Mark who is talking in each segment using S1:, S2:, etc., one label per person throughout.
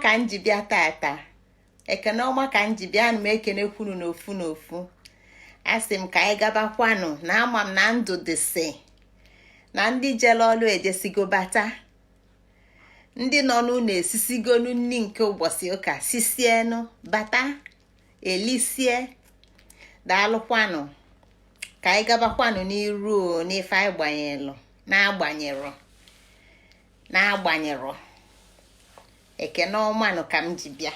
S1: ka m ji bịa tata. Ekene ọma ka m ji bịa. Ana m ekenekwunu n'ofu n'ofu. Asị m ka anyị gabakwanụ na ama m na ndụ dịsị na ndị jele ọlụ ejesigo bata, ndị nọ n'ụlọ esisigonu nni nke ụbọchị ụka sisienụ bata elisie. Daalụkwanụ, ka anyị gabakwanụ n'iru n'ife anyị gbanyelụ na-agbanyerọ na-agbanyerọ. Ekene ọmanụ ka m ji bịa.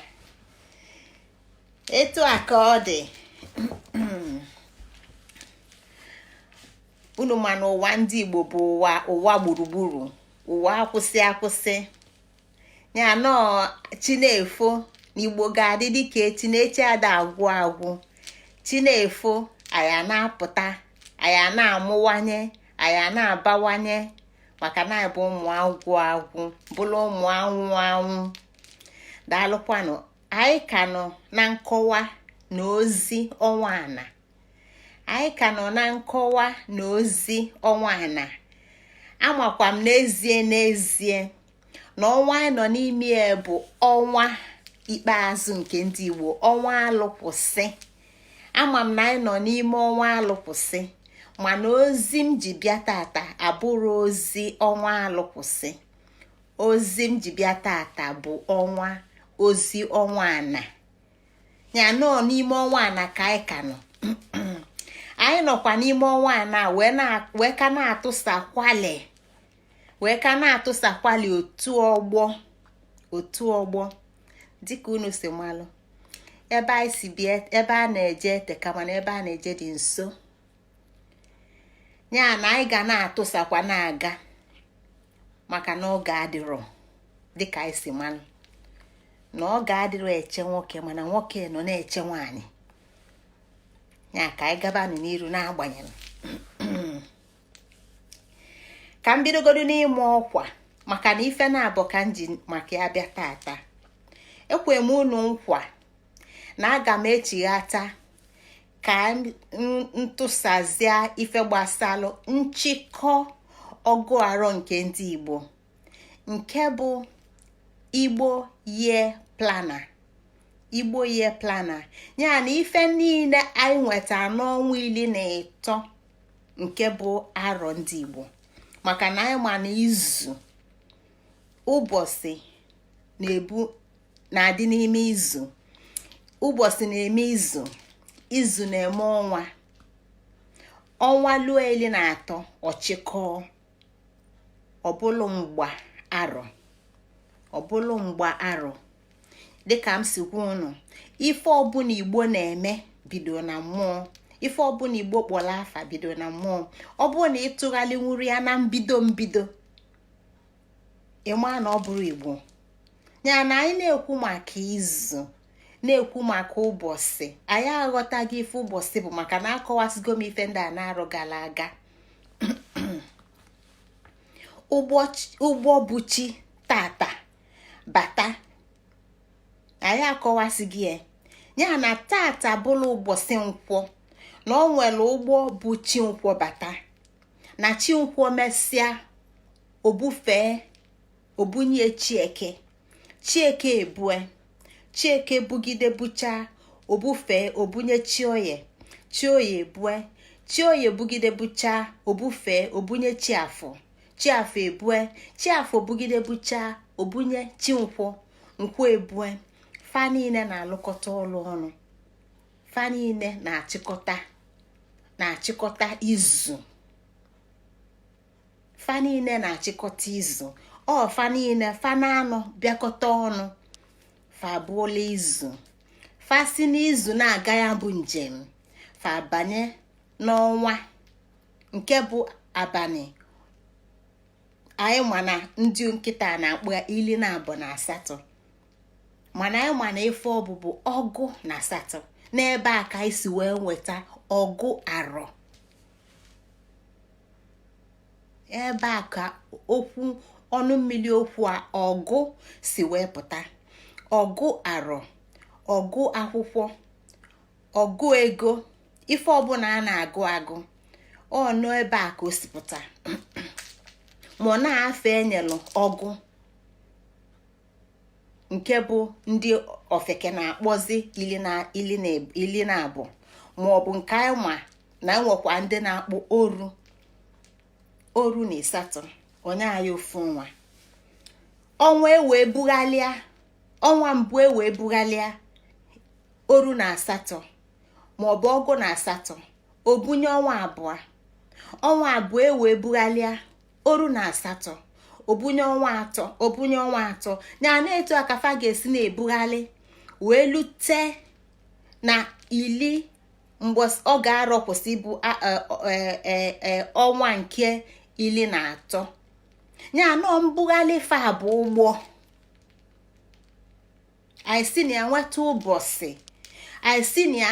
S1: Etu a ka ọ dị. Unu ma na ụwa ndị Igbo bụ ụwa ụwa gburugburu, ụwa akwụsị akwụsị ya nọọ. Chi na-efo na Igbo ga-adị dịka echi na echi ada agwụ agwụ. Chi na-efo, anyị na-apụta, anyị na-amụwanye, anyị na-abawanye, maka na anyị bụ ụmụ agwụ agwụ, bụrụ ụmụ anwụ anwụ. Daalụkwanụ. Anyị ka nọ na nkọwa na ozi ọnwa ana. Anyị ka nọ na nkọwa na ozi ọnwa ana. Amakwa m n'ezie n'ezie na ọnwa anyị nọ n'ime ya bụ ọnwa ikpeazụ nke ndị Igbo, ọnwa alụkwụsị. Ama m na anyị nọ n'ime ọnwa alụkwụsị, mana ozi m ji bịa tata abụrụ ozi ọnwa alụkwụsị. Ozi m ji bịa tata bụ ọnwa ozi ọnwa ana ya nọ n'ime ọnwa ana ka anyị ka nọ. Anyị nọkwa n'ime ọnwa ana wee ka na-atụsakwali, wee ka na-atụsakwali otu ọgbọ otu ọgbọ. Dịka unu si malụ, ebe anyị si bịa, ebe a na-eje eteka, mana ebe a na-eje dị nso. Ya na anyị ga na-atụsakwa na-aga, maka na oge adịrọ. Dịka anyị si malụ na oge adịrọ eche nwoke, mana nwoke nọ na-eche nwaanyị. Ya ka anyị gabanụ n'iru. Na-agbanyere ka m bidogodo n'ime ọkwa, maka na ife na-abụ ka m ji maka ya bịa tata. Ekwe m unu nkwa na aga m echighata ka ntụsazia ife gbasalụ nchịkọ ọgụ arọ nke ndị Igbo, nke bụ Igbo Year Planner. Igbo Year Planner ya na ife niile anyị nwetara n'ọnwa 13 nke bụ arọ ndị Igbo, maka na anyị ma na izu ụbọchị na-ebu na-adị n'ime izu, ụbọchị na-eme izu, izu na-eme ọnwa, ọnwa luo 13 ọchịkọọ, ọbụlụ mgba arọ, ọbụlụ mgba arọ. Dịka m si gwa unu, ife ọbụla Igbo na-eme bido na mmụọ. Ife ọbụla Igbo kpọrọ afa bido na mmụọ. Ọ bụrụ na ịtụgharị nwuru ya na mbido mbido, ịma na ọ bụrụ Igbo. Ya na anyị na-ekwu maka izu, na-ekwu maka ụbọchị, anyị aghọtaghị ife ụbọchị bụ, maka na akọwasịgo m ife ndị a na-arụ gara aga. Ụgbọ bụ chi tata bata, anyị akọwasịghị ya. Ya na tata bụrụ ụbọchị nkwọ, na ọ nwere ụgbọ bụ chi nkwọ bata, na chi nkwọ mesịa obufee obunye chieke, chieke ebue, chieke bugide bucha obufee obunye chioye, chioye ebue, chioye bugide bucha obufee obunye chiafọ, chiafọ ebue, chiafọ bugide bucha obunye chinkwọ, nkwọ ebue. Fa niile na-alụkọta ọlụ ọnụ, fa niile na-achịkọta na-achịkọta izu, fa niile na-achịkọta izu. Ọ fa niile fa na-anọ bịakọta ọnụ, fa abụọla izu. Fa si n'izu na-aga ya bụ njem, fa banye n'ọnwa nke bụ abalị anyị ma na ndị nkịta na-akpọ ya 28, mana anyị ma na ife ọ bụ 18. N'ebe a ka anyị si wee nweta ọgụ arọ. Ebe a ka okwu ọnụ mmiri okwu a ọgụ si wee pụta. Ọgụ arọ, ọgụ akwụkwọ, ọgụ ego, ife ọbụla a na-agụ agụ, ọnụ ebe a ka o si pụta. Ma ọ na-afe enyelụ ọgụ. Nke bụ ndị ofeke na-akpọzi 12, ma ọ bụ nke anyị ma na enwekwa ndị na-akpọ 18. Onye anyị ofu nwa ọnwa ewee bughalịa, ọnwa mbụ ewee bughalịa 18 maọbụ 18, obunye ọnwa abụọ. Ọnwa abụọ ewee bughalịa 18, obunye ọnwa atọ, obunye ọnwa atọ. Ya na-etu akafa ga-esi na-ebughalị wee lute na 10 mgbe ọ ga-arọ kwụsị ịbụ ọnwa nke 13. Ya nọ mbughalị fa bụ ụgbọ anyị si na ya nweta ụbọchị, anyị si na ya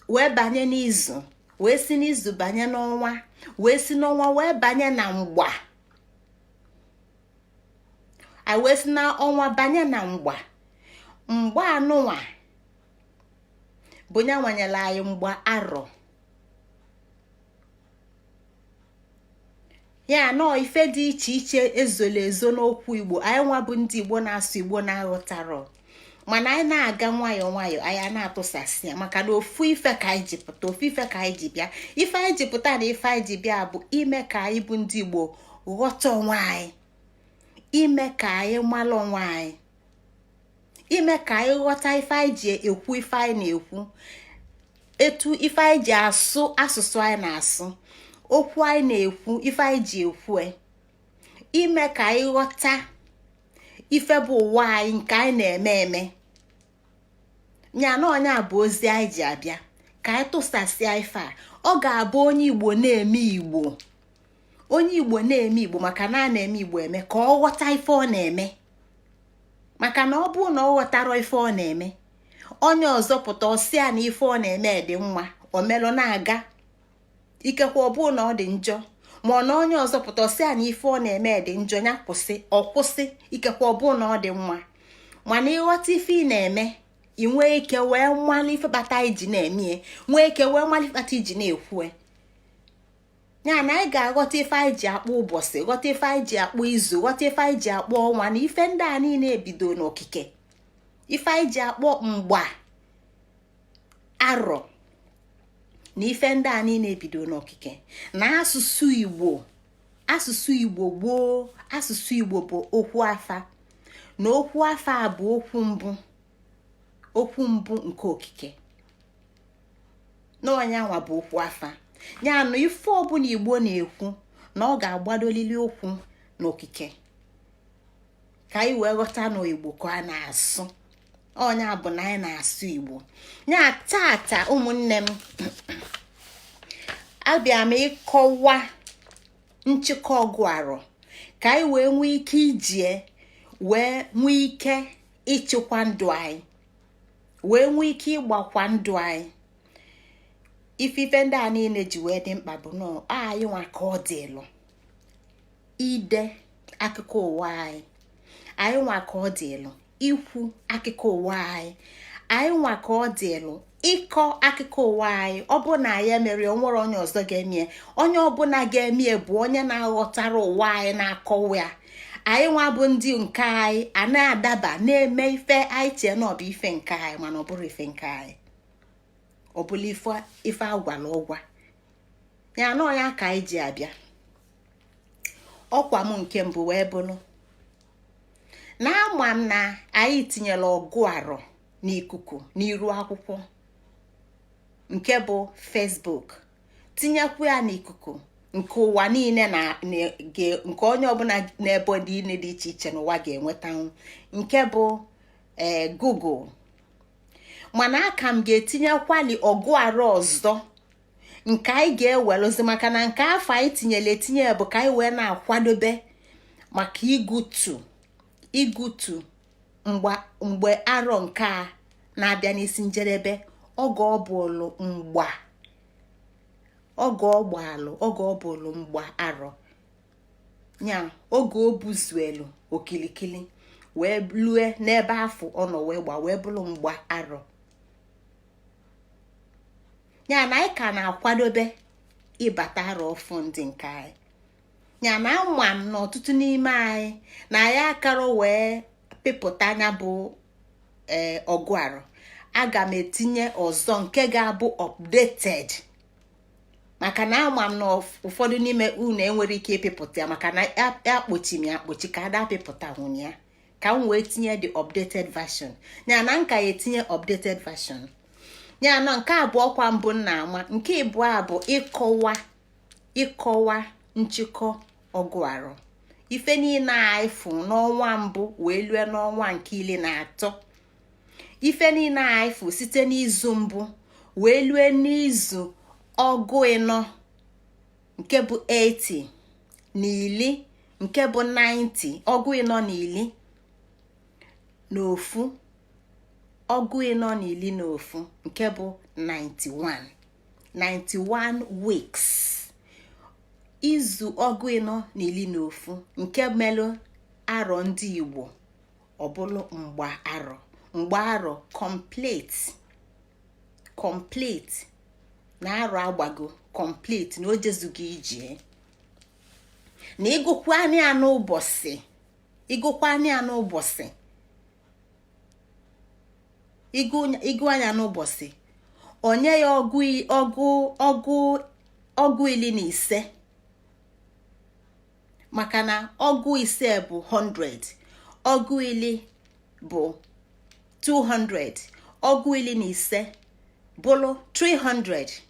S1: wee banye n'izu, wee si n'izu banye n'ọnwa, wee si n'ọnwa wee banye na mgba. Anyị wee si na ọnwa banye na mgba. Mgba anụnwa bụ ya nwanyere anyị mgba arọ. Ya nọọ ife dị iche iche ezola ezo n'okwu Igbo anyị nwa bụ ndị Igbo na-asụ Igbo na-aghọtarọ, mana anyị na-aga nwayọọ nwayọọ, anyị a na-atụsasị ya, maka na ofu ife ka anyị ji pụta, ofu ife ka anyị ji bịa. Ife anyị ji pụta na ife anyị ji bịa bụ ime ka anyị bụ ndị Igbo ghọta onwe anyị, ime ka anyị mara onwe anyị, ime ka anyị ghọta ife anyị ji ekwu ife anyị na-ekwu, etu ife anyị ji asụ asụsụ anyị na-asụ, okwu anyị na-ekwu ife anyị ji ekwu, ime ka anyị ghọta ife bụ ụwa anyị nke anyị na-eme eme. Ya na onye a bụ ozi anyị ji abịa ka anyị tụsasịa ife a. Ọ ga-abụ onye Igbo na-eme Igbo, onye Igbo na-eme Igbo, maka na a na-eme Igbo eme ka ọ ghọta ife ọ na-eme. Maka na ọ bụrụ na ọ ghọtara ife ọ na-eme, onye ọzọ pụta ọsị ya na ife ọ na-eme dị mma, o melụ na-aga. Ikekwe ọ bụrụ na ọ dị njọ, ma ọ na onye ọzọ pụta ọsị ya na ife ọ na-eme dị njọ, ya kwụsị, ọ kwụsị. Ikekwe ọ bụrụ na ọ dị mma. Mana ịghọta ife ị na-eme, ị nwee ike wee nwale ife kpata iji na-eme, nwee ike wee nwale ife kpata iji na-ekwu. Ya na anyị ga-aghọta ife anyị ji akpọ ụbọchị, ghọta ife anyị ji akpọ izu, ghọta ife anyị ji akpọ ọnwa, na ife ndị a niile ebido n'okike. Ife anyị ji akpọ mgba arọ na ife ndị a niile ebido n'okike. Na asụsụ Igbo, asụsụ Igbo gboo, asụsụ Igbo bụ okwu afa, na okwu afa bụ okwu mbụ, okwu mbụ nke okike. N'ọnyanwa bụ okwu afa ya na ife ọbụla Igbo na-ekwu na ọ ga-agbadolili okwu n'okike, ka anyị wee ghọta na Igbo ka a na-asụ. Ọnya bụ na anyị na-asụ Igbo. Ya tata, ụmụnne m, abịa m ịkọwa nchịkọ ọgụ arọ ka anyị wee nwee ike ijie wee nwee ike ịchịkwa ndụ anyị, wee nwee ike ịgbakwa ndụ anyị. Ife ife ndị a niile ji wee dị mkpa bụ na anyị nwa ka ọ dịlụ ide akụkọ ụwa anyị, anyị nwa ka ọ dịlụ ikwu akụkọ ụwa anyị, anyị nwa ka ọ dịlụ ịkọ akụkọ ụwa anyị. Ọ bụ na anyị emere, o nwere onye ọzọ ga-eme. Onye ọbụla ga-eme bụ onye na-aghọtara ụwa anyị, na-akọwa ya. Anyị nwa bụ ndị nke anyị a na-adaba na-eme ife anyị chee na ọ bụ ife nke anyị, mana ọ bụrụ ife nke anyị, ọ bụla ife agwala ụgwa ya na ọnya ka anyị ji abịa. Ọkwa m nke mbụ wee bụrụ na ama m na anyị tinyere ọgụ arọ n'ikuku n'iru akwụkwọ nke bụ Facebook, tinyekwu ya n'ikuku nke ụwa niile na nke onye ọbụla n'ebe niile dị iche iche n'ụwa ga-enwetanwu, nke bụ ee Google. Mana aka m ga-etinyekwali ọgụ arọ ọzọ nke anyị ga-eweluzi, maka na nke afọ anyị tinyere etinye bụ ka anyị wee na-akwadobe maka igutu mgbe arọ nke a na-abịa n'isi njedebe. Oge ọ bụlụ mgba, oge ọ gbalụ, oge ọ bụlụ mgba arọ nya, oge o buzuelu okilikili wee lue n'ebe afọ ọ nọ wee gba wee bụrụ mgba arọ. Ya na anyị ka na-akwadobe ịbata arọ ọfụ ndị nke anyị. Ya na ama m na ọtụtụ n'ime anyị na anyị akara wee Pịpụta anya bụ ee ọgụ arọ, aga m etinye ọzọ nke ga-abụ updated, maka na ama m na ụfọdụ n'ime unu enwere ike ịpịpụta ya, maka na akpochi m ya akpochi ka ada apịpụta nwunye ya, ka m wee tinye the updated version. Ya na nka ya etinye updated version ya na nke abụọ kwa mbụ m na-ama. Nke ịbụọ bụ ịkọwa nchịkọ ọgụ arọ, ife niile a ịfụ n'ọnwa mbụ wee lue n'ọnwa nke 13, ife niile a ịfụ site n'izu mbụ wee lue n'izu 40 nke bụ 80 na 10 nke bụ 90, 41, 41 nke bụ 91, 91 weeks, izu 41 nke melụ arọ ndị Igbo ọbụlụ mgba arọ, mgba arọ complete, complete na arọ agbago complete na o jezugo ije. Na ịgụkwa ya n'ụbọchị, ịgụkwa ya n'ụbọchị, ịgụ anya n'ụbọchị, onye ya ọgụ ọgụ ọgụ 15, maka na 50 bụ 100, 10 bụ 200, 15 bụrụ 300.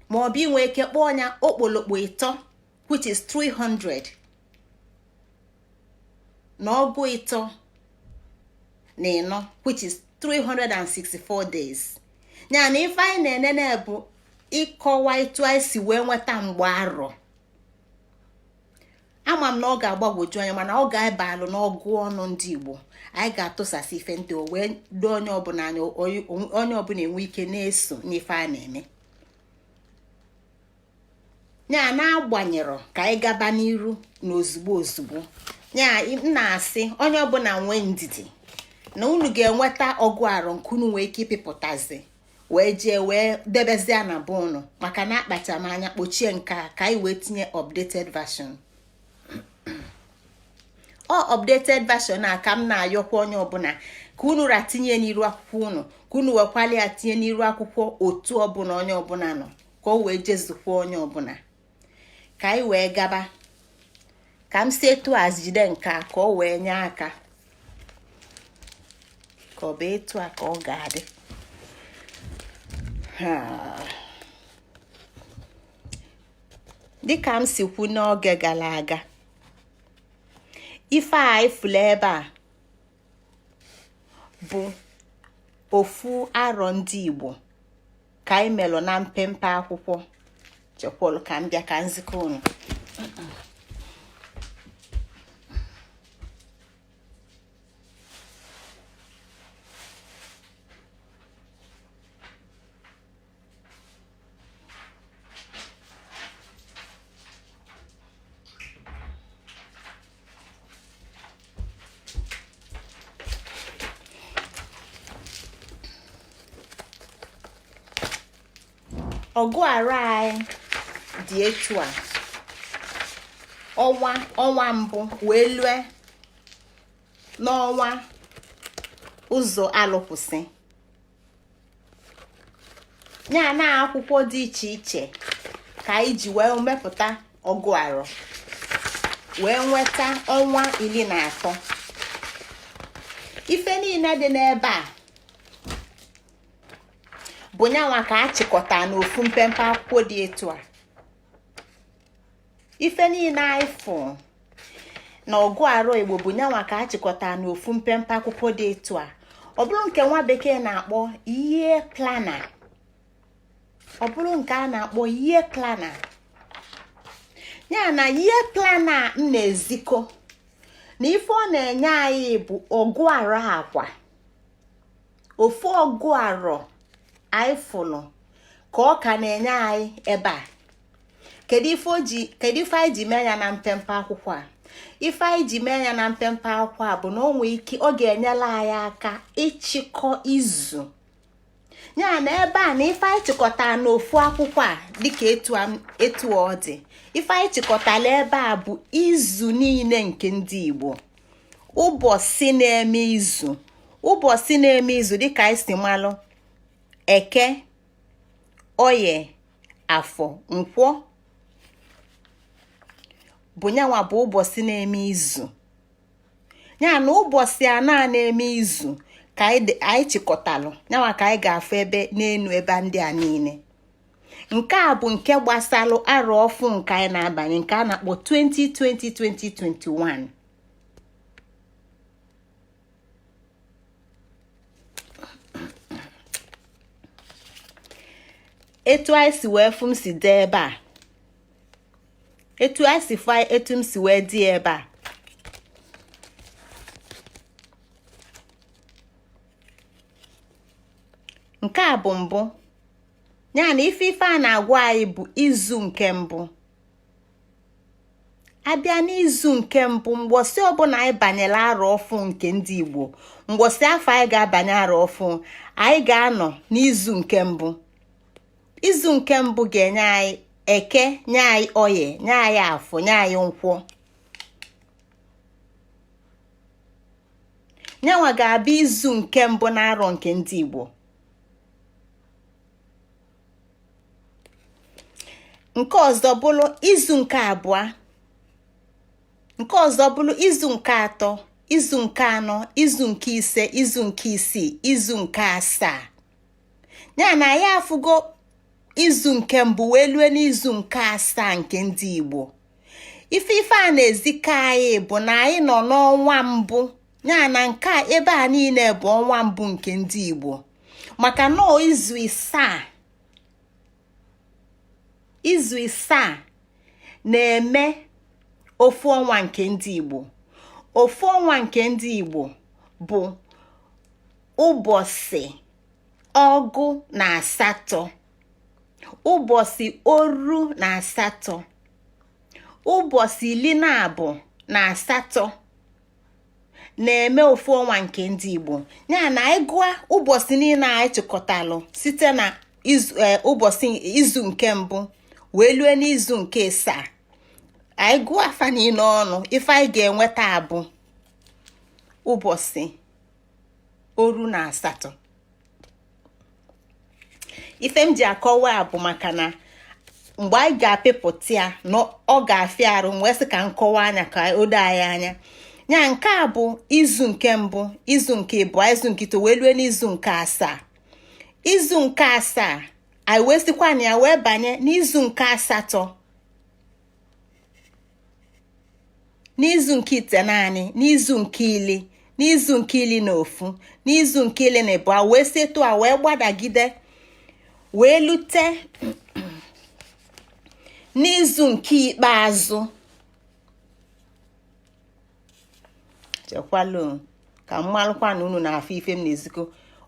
S1: Ma ọ bụ inwe ike kpọọ ya okpolokpo ịtọ, which is 300 na 34, which is 364 days. Ya na ife anyị na-enene bụ ịkọwa etu anyị si wee nweta mgbe arọ. Ama m na ọ ga-agbagwoju anya, mana ọ ga-ebalụ n'ọgụ ọnụ ndị Igbo. Anyị ga-atụsasị ife ndị o wee doo onye ọbụla anya, onye ọbụla enwe ike na-eso n'ife a na-eme. Ya na-agbanyerọ ka anyị gaba n'iru na ozugbo ozugbo, ya m na-asị onye ọbụla nwee ndidi na unu ga-enweta ọgụ arọ nke unu nwee ike ịpịpụtazi wee jee wee debezie na be unu, maka na akpacha m anya kpochie nke a ka anyị wee tinye updated version. Ọ updated version a ka m na-ayọkwa onye ọbụla ka unu ra tinye n'iru akwụkwọ unu, ka unu wekwali ya tinye n'iru akwụkwọ otu ọbụla onye ọbụla nọ, ka o wee jezukwa onye ọbụla. Ka anyị wee gaba, ka m si etu a jide nke a ka o wee nye aka, ka ọ bụ etu a ka ọ ga-adị. Dịka m si kwu n'oge gara aga, ife a ifulu ebe a bụ ofu arọ ndị Igbo ka anyị melụ na mpempe akwụkwọ. Chekwalụ ka m bịa ka nzikọ unu. Ọgụ arọ anyị dị etu a: ọnwa mbụ wee lue n'ọnwa ụzọ alụkwụsị. Ya na akwụkwọ dị iche iche ka anyị ji wee mepụta ọgụ arọ wee nweta ọnwa 13. Ife niile dị n'ebe a bụ nyanwa ka a chịkọta n'ofu mpempe akwụkwọ dị etu a. Ife niile anyị fụ na ọgụ arọ Igbo bụ nyanwa ka a chịkọta n'ofu mpempe akwụkwọ dị etu a. Ọ bụrụ nke nwa bekee na-akpọ year planner, ọ bụrụ nke a na-akpọ year planner. Ya na year planner m na-ezikọ na ife ọ na-enye anyị bụ ọgụ arọ akwa ofu ọgụ arọ anyị fụlụ ka ọ ka na-enye anyị ebe a. Kedu ife anyị ji mee ya na mpempe akwụkwọ a? Ife anyị ji mee ya na mpempe akwụkwọ a bụ na o nwee ike ọ ga-enyere anyị aka ịchịkọ izu. Ya na ebe a na ife anyị chịkọtara n'ofu akwụkwọ a, dịka etu ọ dị, ife anyị chịkọtara ebe a bụ izu niile nke ndị Igbo, ụbọchị na-eme izu, ụbọchị na-eme izu dịka anyị si malụ: Eke, Oye, Afọ, Nkwọ bụ nyanwa bụ ụbọchị na-eme izu. Ya na ụbọchị a na-eme izu ka anyị chịkọtalụ, nyanwa ka anyị ga-afụ ebe n'enu ebe ndị a niile. Nke a bụ nke gbasalụ arọ ọfụ nke anyị na-abanye, nke a na-akpọ 2020 2021. Etu anyị si wee fụ m si dee ebe a, etu anyị si fụ, etu m si wee dị ebe a, nke a bụ mbụ. Ya na ife a na-agwa anyị bụ izu nke mbụ. Abịa n'izu nke mbụ, mgbọsị ọbụla anyị banyere arọ ọfụ nke ndị Igbo, mgbọsị afọ anyị ga-abanye arọ ọfụ, anyị ga-anọ n'izu nke mbụ. Izu nke mbụ ga-enye anyị Eke, nye anyị Oye, nye anyị Afọ, nye anyị Nkwọ. Nyanwa ga-abụ izu nke mbụ n'arọ nke ndị Igbo. Nke ọzọ bụrụ izu nke abụọ, nke ọzọ bụrụ izu nke atọ, izu nke anọ, izu nke ise, izu nke isii, izu nke asaa. Ya na anyị afụgo izu nke mbụ wee lue n'izu nke asaa nke ndị Igbo. Ife a na-ezikọ anyị bụ na anyị nọ n'ọnwa mbụ. Ya na nke a ebe a niile bụ ọnwa mbụ nke ndị Igbo, maka na izu isaa na-eme ofu ọnwa nke ndị Igbo. Ofu ọnwa nke ndị Igbo bụ ụbọchị 18, ụbọchị 28, ụbọchị 18 na-eme ofu ọnwa nke ndị Igbo. Ya na anyị gụọ ụbọchị niile anyị chịkọtalụ site na ụbọchị izu nke mbụ wee lue n'izu nke asaa, anyị gụọ afa niile ọnụ, ife anyị ga-enweta abụ ụbọchị 28. Ife m ji akọwa bụ maka na mgbe anyị ga-apịpụta ya na ọ ga-afịa arụ, wee sị ka m kọwa anya ka o doo anyị anya. Ya nke a bụ izu nke mbụ, izu nke ịbụọ, izu nke ito, wee lue n'izu nke asaa. Izu nke asaa anyị wee sikwa na ya wee banye n'izu nke asatọ, n'izu nke itenaanị, n'izu nke ili, n'izu nke 11, n'izu nke 12, wee si etu a wee gbadagide wee lute n'izu nke ikpeazụ. Chekwalụ ka m malụkwa na unu na-afụ ife m na-ezikọ.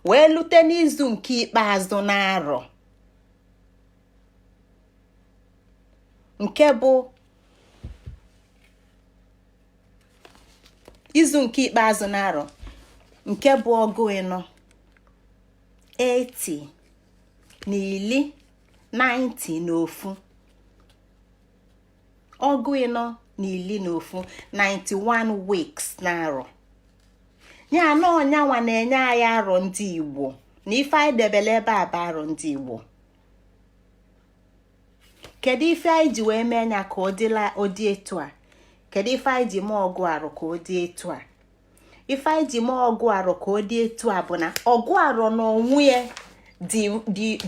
S1: Wee lute n'izu nke ikpeazụ n'arọ, nke bụ izu nke ikpeazụ n'arọ, nke bụ 40, 80 na ili, 90 na ofu, 41, 91 weeks n'arọ. Ya na ọnyanwa na-enye anyị arọ ndị Igbo, na ife anyị debere ebe a bụ arọ ndị Igbo. Kedu ife anyị ji wee mee ya ka ọ dịla ọ dị etu a? Kedu ife anyị ji mee ọgụ arọ ka ọ dị etu a? Ife anyị ji mee ọgụ arọ ka ọ dị etu a bụ na ọgụ arọ na onwe ya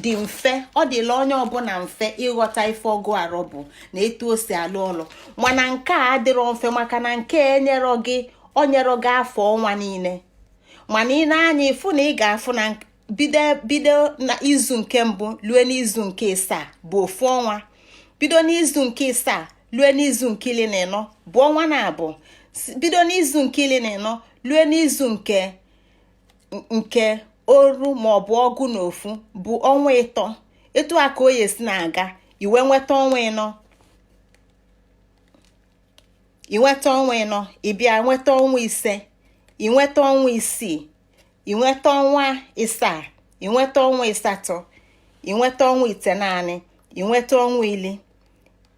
S1: dị mfe. Ọ dịla onye ọbụla mfe ịghọta ife ọgụ arọ bụ na etu o si alụ ọlụ. Mana nke a adịrọ mfe, maka na nke enyerọ gị, o nyerọ gị afọ ọnwa niile. Mana ị na-anya ịfụ na ị ga-afụ na bido na izu nke mbụ lue n'izu nke ịsaa bụ ofu ọnwa, bido n'izu nke ịsaa lue n'izu nke 14 bụ ọnwa na abụọ, bido n'izu nke 14 lue n'izu nke oru maọbụ 11 bụ ọnwa ịtọ. Etu a ka o esi na-aga, iwe nweta ọnwa ịnọ, inweta ọnwa ịnọ, ịbịa nweta ọnwa ise, inweta ọnwa isii, inweta ọnwa ịsaa. Inweta ọnwa 8, inweta ọnwa 9, inweta ọnwa 10,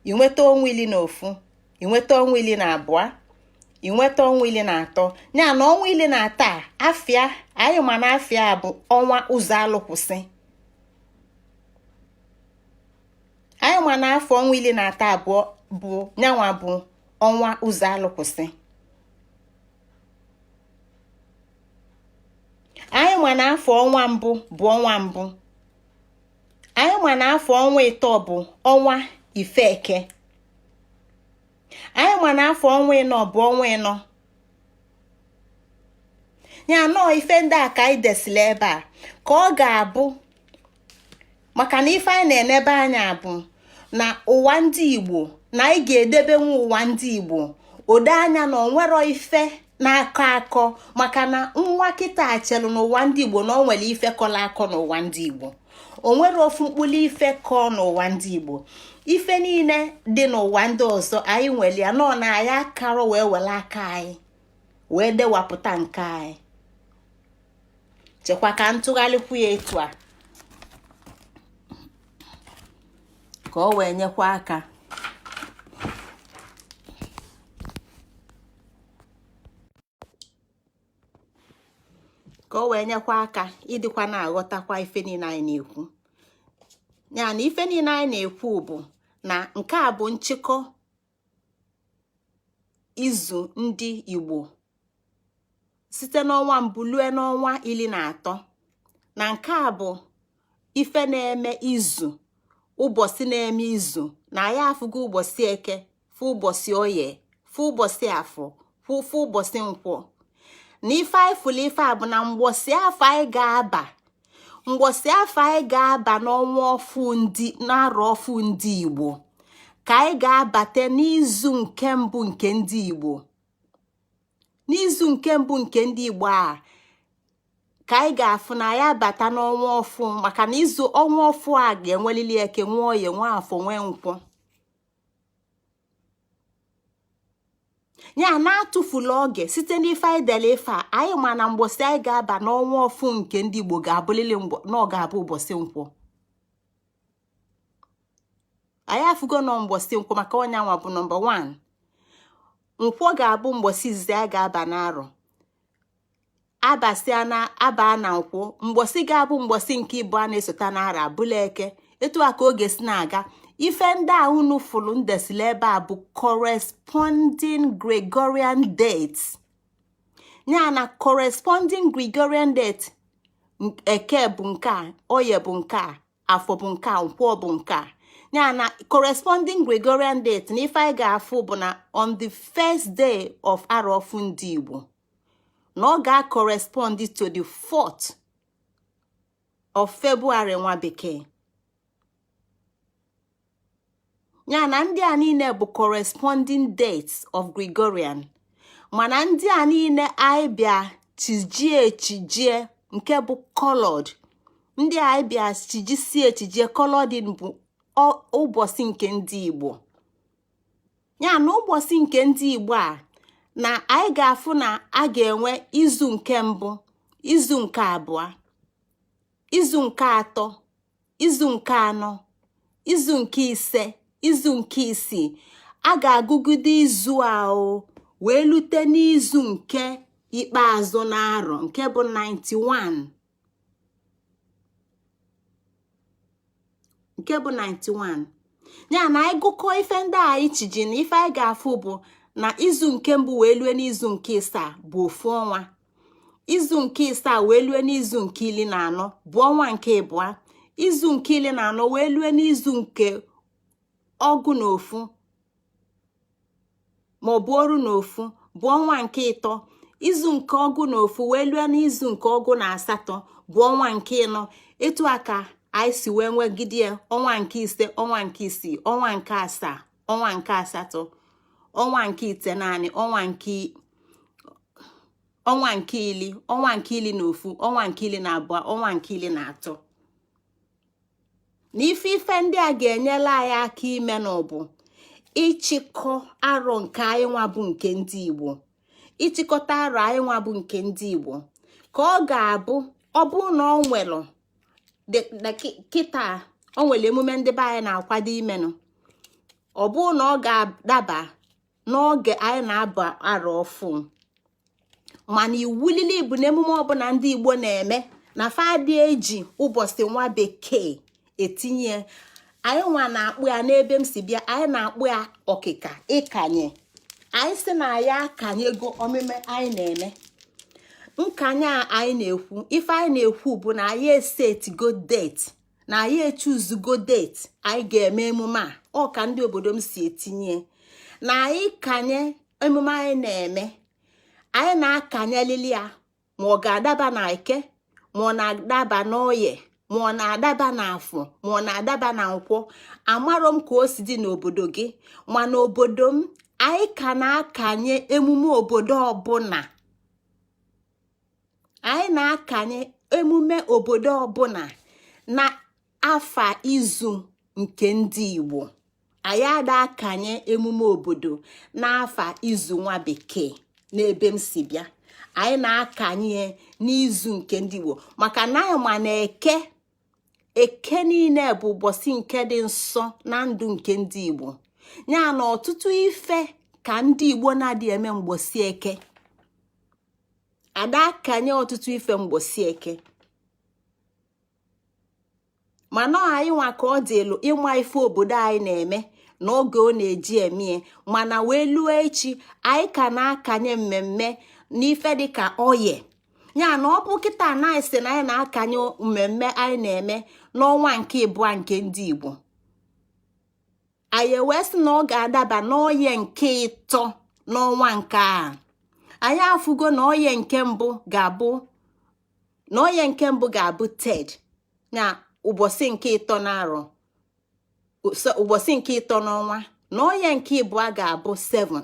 S1: inweta ọnwa 11, inweta ọnwa 12, inweta ọnwa 13. Ya na ọnwa 13 a, afịa anyị ma na afịa bụ ọnwa ụzọ alụkwụsị. Anyị ma na afọ ọnwa 13 abụọ bụ nyanwa bụ ọnwa ụzọ alụkwụsị. Anyị ma na afọ ọnwa mbụ bụ ọnwa mbụ. Anyị ma na afọ ọnwa ịtọ bụ ọnwa ifeke. Anyị ma na afọ ọnwa ịnọ bụ ọnwa ịnọ. Ya nọọ ife ndị a ka anyị desịrị ebe a ka ọ ga-abụ, maka na ife anyị na-enebe anya bụ na ụwa ndị Igbo, na anyị ga-edebenwu ụwa ndị Igbo odo anya na onwero ife na-akọ akọ, maka na nwa kịta chelụ n'ụwa ndị Igbo na o nwere ife kọrọ akọ n'ụwa ndị Igbo. O nwere ofu mkpụrụ ife kọọ n'ụwa ndị Igbo. Ife niile dị n'ụwa ndị ọzọ anyị nwere ya, nọ na anyị akarọ wee were aka anyị wee dewapụta nke anyị. Chekwa ka ntụgharịkwu ya etu a ka ọ wee nyekwa aka. Ka o wee nyekwa aka ịdịkwa na-aghọtakwa ife niile anyị na-ekwu. Ya na ife niile anyị na-ekwu bụ na nke a bụ nchịkọ izu ndị Igbo site n'ọnwa mbụ lue n'ọnwa 13, na nke a bụ ife na-eme izu, ụbọchị na-eme izu. Na anyị afụgo ụbọchị eke, fụ ụbọchị oye, fụ ụbọchị afọ, fụ ụbọchị nkwọ. Na ife anyị fụlụ ife a bụ na mgbọsị afọ anyị ga-aba, mgbọsị afọ anyị ga-aba n'ọnwa ọfụ ndị n'arọ ọfụ ndị Igbo, ka anyị ga-abata n'izu nke mbụ nke ndị Igbo. N'izu nke mbụ nke ndị Igbo a ka anyị ga-afụ na anyị abata n'ọnwa ọfụ, maka na izu ọnwa ọfụ a ga-enwelili eke, nwee oye, nwee afọ, nwee nkwọ. Ya na-atụfula oge site n'ife anyị dere ife a, anyị ma na mgbọsị anyị ga-aba n'ọnwa ọfụ nke ndị Igbo ga-abụlili na ọ ga-abụ ụbọchị nkwọ. Anyị afụgo nọ mgbọsị nkwọ, maka ọnya nwa bụ nọmba 1. Nkwọ ga-abụ mgbọsị izizi anyị ga-aba n'arọ. Abasịa na aba na nkwọ, mgbọsị ga-abụ mgbọsị nke ịbụọ na-esota n'arọ abụla eke. Etu a ka oge si na-aga. Ife ndị a unu fụlụ ndesịla ebe a bụ corresponding Gregorian dates. Ya na corresponding Gregorian date, eke bụ nke a, oye bụ nke a, afọ bụ nke a, nkwọ bụ nke a. Ya na corresponding Gregorian date, na ife anyị ga-afụ bụ na on the first day of arọ ọfụ ndị Igbo, na ọ ga-correspond to the 4th of February nwa bekee. Ya na ndị a niile bụ corresponding dates of Gregorian, mana ndị a niile anyị bịa chijie echijie nke bụ colored, ndị anyị bịa chijisie echijie colored bụ ụbọchị nke ndị Igbo. Ya na ụbọchị nke ndị Igbo a na anyị ga-afụ na a ga-enwe izu nke mbụ, izu nke abụọ, izu nke atọ, izu nke anọ, izu nke ise, izu nke isii. A ga-agụgide izu a o wee lute n'izu nke ikpeazụ n'arọ, nke bụ 91, nke bụ 91. Ya na anyị gụkọ ife ndị a anyị chiji, na ife anyị ga-afụ bụ na izu nke mbụ wee lue n'izu nke ịsaa bụ ofu ọnwa, izu nke ịsaa wee lue n'izu nke 14 bụ ọnwa nke ịbụa, izu nke 14 wee lue n'izu nke 11 ma ọ bụ 11 bụ ọnwa nke ịtọ, izu nke 11 wee lue n'izu nke 18 bụ ọnwa nke ịnọ. Etu a ka anyị si wee nwegide ọnwa nke ise, ọnwa nke isii, ọnwa nke asaa, ọnwa nke asatọ, ọnwa nke 9, ọnwa nke 10, ọnwa nke 11, ọnwa nke 12, ọnwa nke 13. Na ife ife ndị a ga-enyela anyị aka ime na ọ bụ ịchịkọ arọ nke anyị nwa bụ nke ndị Igbo, ịchịkọta arọ anyị nwa bụ nke ndị Igbo, ka ọ ga-abụ ọ bụ na ọ nwere Kịta o nwere emume ndị be anyị na-akwado imenụ, ọ bụrụ na ọ ga-adaba n'oge anyị na-aba arọ ọfụ, mana iwulili bụ na emume ọbụla ndị Igbo na-eme na fadị eji ụbọchị nwa bekee etinye. Anyị nwa na-akpụ ya n'ebe m si bịa, anyị na-akpụ ya ọkịka, ịkanye. Anyị si na ya akanyego omume anyị na-eme. Nkanye a anyị na-ekwu, ife anyị na-ekwu bụ na anyị esetigo date, na anyị echuzugo date anyị ga-eme emume a. Ọ ka ndị obodo m si etinye na anyị kanye emume anyị na-eme. Anyị na-akanyelili ya, ma ọ ga-adaba na Eke, ma ọ na-adaba n'Oye, ma ọ na-adaba n'Afọ, ma ọ na-adaba na Nkwọ. Amarọ m ka o si dị n'obodo gị, mana obodo m, anyị ka na-akanye emume obodo ọbụla. Anyị na-akanye emume obodo ọbụla na afa izu nke ndị Igbo. Anyị ada akanye emume obodo n'afa izu nwa bekee. N'ebe m si bịa, anyị na-akanye n'izu nke ndị Igbo, maka na anyị ma na Eke, Eke niile bụ ụbọchị nke dị nsọ na ndụ nke ndị Igbo. Ya na ọtụtụ ife ka ndị Igbo na-adị eme mgbosi Eke. Ada akanye ọtụtụ ife mgbosi Eke, mana anyị nwa ka ọ dị elu ịma ife obodo anyị na-eme n'oge ọ na-eji emie. Mana wee lụọ echi, anyị ka na-akanye mmemme n'ife dịka Oye. Ya na ọ bụ kịta na anyị sị na anyị na-akanye mmemme anyị na-eme n'ọnwa nke ịbụọ nke ndị Igbo, anyị wee sị na ọ ga-adaba n'Oye nke ịtọ n'ọnwa nke a. Anyị afụgo na Oye nke mbụ ga-abụ, na Oye nke mbụ ga-abụ third, na ụbọchị nke ịtọ na-arọ, ụbọchị nke ịtọ n'ọnwa, na Oye nke ịbụọ ga-abụ 7,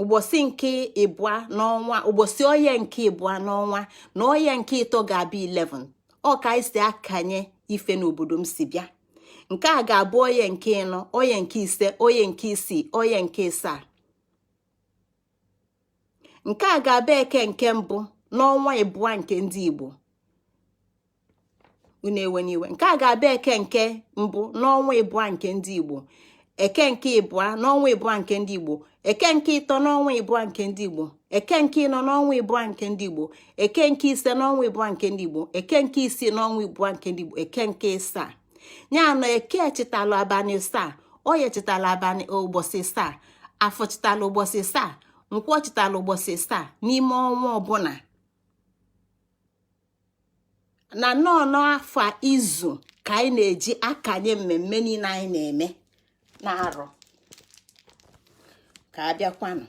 S1: ụbọchị nke ịbụọ n'ọnwa, ụbọchị Oye nke ịbụọ n'ọnwa, na Oye nke ịtọ ga-abụ 11. Ọ ka anyị si akanye ife n'obodo m si bịa. Nke a ga-abụ Oye nke ịnọ, Oye nke ise, Oye nke isii, Oye nke ịsaa. Nke a ga-abụ Eke nke mbụ n'ọnwa ịbụọ nke ndị Igbo. Unu ewe n'iwe. Nke a ga-abụ Eke nke mbụ n'ọnwa ịbụọ nke ndị Igbo, Eke nke ịbụọ n'ọnwa ịbụọ nke ndị Igbo, Eke nke ịtọ n'ọnwa ịbụọ nke ndị Igbo, Eke nke ịnọ n'ọnwa ịbụọ nke ndị Igbo, Eke nke ise n'ọnwa ịbụọ nke ndị Igbo, Eke nke isii n'ọnwa ịbụọ nke ndị Igbo, Eke nke ịsaa. Ya na Eke chitalụ abalị asaa, Oye chitalụ abalị ụbọchị asaa, Afọ chitalụ ụbọchị asaa, Nkwọ chitalụ ụbọchị asaa n'ime ọnwa ọbụla, na nnọọ n'afọ izu ka anyị na-eji akanye mmemme niile anyị na-eme na-arọ. Ka abịakwanụ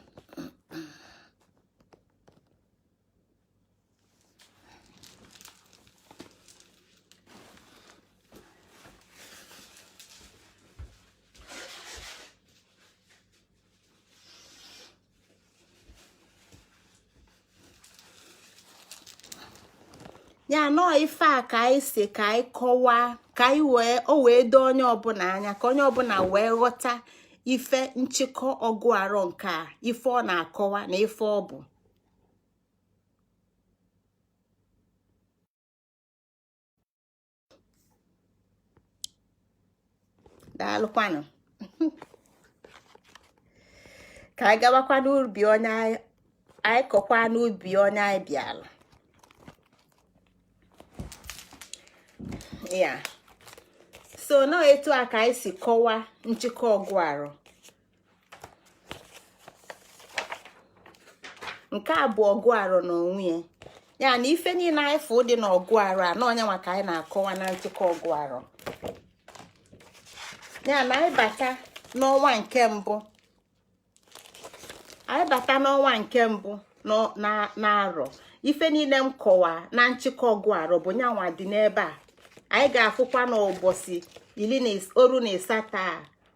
S1: ya nọọ ife a ka anyị si ka anyị kọwaa, ka anyị wee o wee doo onye ọbụla anya, ka onye ọbụla wee ghọta ife nchịkọ ọgụ arọ nke a, ife ọ na-akọwa na ife ọ bụ. Daalụkwanụ. Ka anyị gawakwa n'ubi onye anyị kọkwa n'ubi onye anyị bịara ya. So nọ etu a ka anyị si kọwaa nchịkọ ọgụ arọ nke a bụ ọgụ arọ n'onwe ya. Ya na ife niile anyị fụ dị n'ọgụ arọ a, n'ọnya nwa ka anyị na-akọwa na nchịkọ ọgụ arọ. Ya na anyị bata n'ọnwa nke mbụ, anyị bata n'ọnwa nke mbụ na-arọ, ife niile m kọwa na nchịkọ ọgụ arọ bụ nyanwa dị n'ebe a. Anyị ga-afụkwa n'ụbọchị iri na oru na ịsatọ a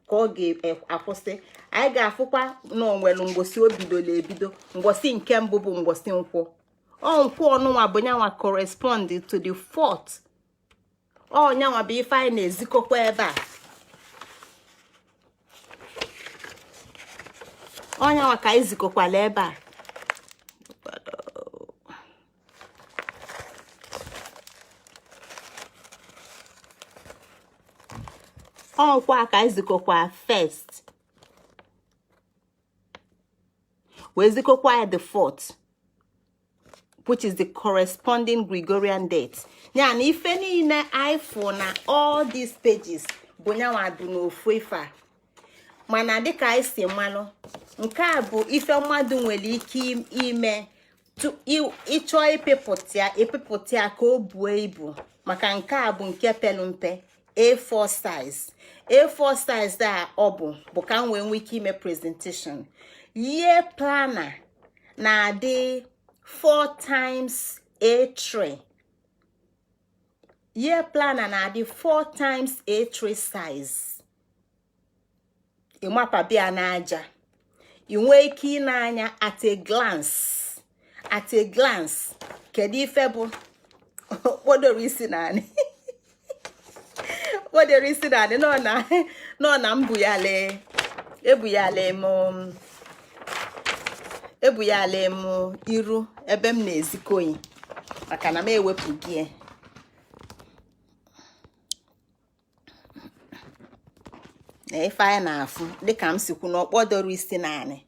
S1: ka ọ ga-akwụsị. Anyị ga-afụkwa na onwelu mgbosi o bidola ebido. Mgbosi nke mbụ bụ mgbosi Nkwọ. Ọ Nkwọ ọnụnwa bụ nyanwa correspond to the fourth. Ọ nyanwa bụ ife anyị na-ezikọkwa ebe a. Ọ nyanwa ka anyị zikọkwala ebe a. Ọkwa ka anyị zikọkwa first, wee zikọkwa ya the fourth, which is the corresponding Gregorian date. Ya na ife niile anyị fụ na all these pages bụ nyanwa bụ n'ofu ife a. Mana dịka anyị si malụ, nke a bụ ife mmadụ nwere ike ime ịchọ ịpịpụta ịpịpụta ya ka o buo ibu, maka nke a bụ nke pelu mpe, A4 size. A4 size a ọ bụ ka m wee nwee ike ime presentation. Year planner na-adị 4 times A3. Year planner na-adị 4 times A3 size. Ịmapabịa n'aja, ị nwee ike ịna-anya at a glance, at a glance, kedu ife bụ kpodoro isi naanị, kpodoro isi naanị nọ na m ebuyale m ebuyale m iru ebe m na-ezikoyi, maka na m ewepụ gị na ife anyị na-afụ. Dịka m sikwu na ọkpọdoro isi naanị,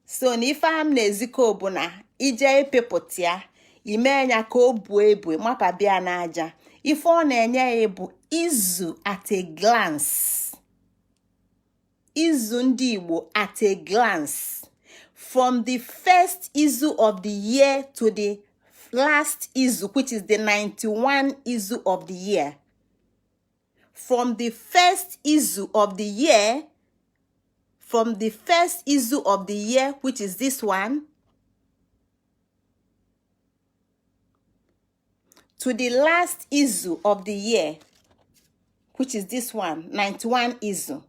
S1: so na ife a m na-ezikọ bụ na ije ịpịpụta ya, ime ya ka o buo ebu, mapabịa n'aja, ife ọ na-enye ya bụ izu at a glance, izu ndị Igbo at a glance, from the first izu of the year to the last izu, which is the 91 izu of the year. From the first izu of the year, from the first izu of the year, which is this one, to the last izu of the year, which is this one, 91 izu.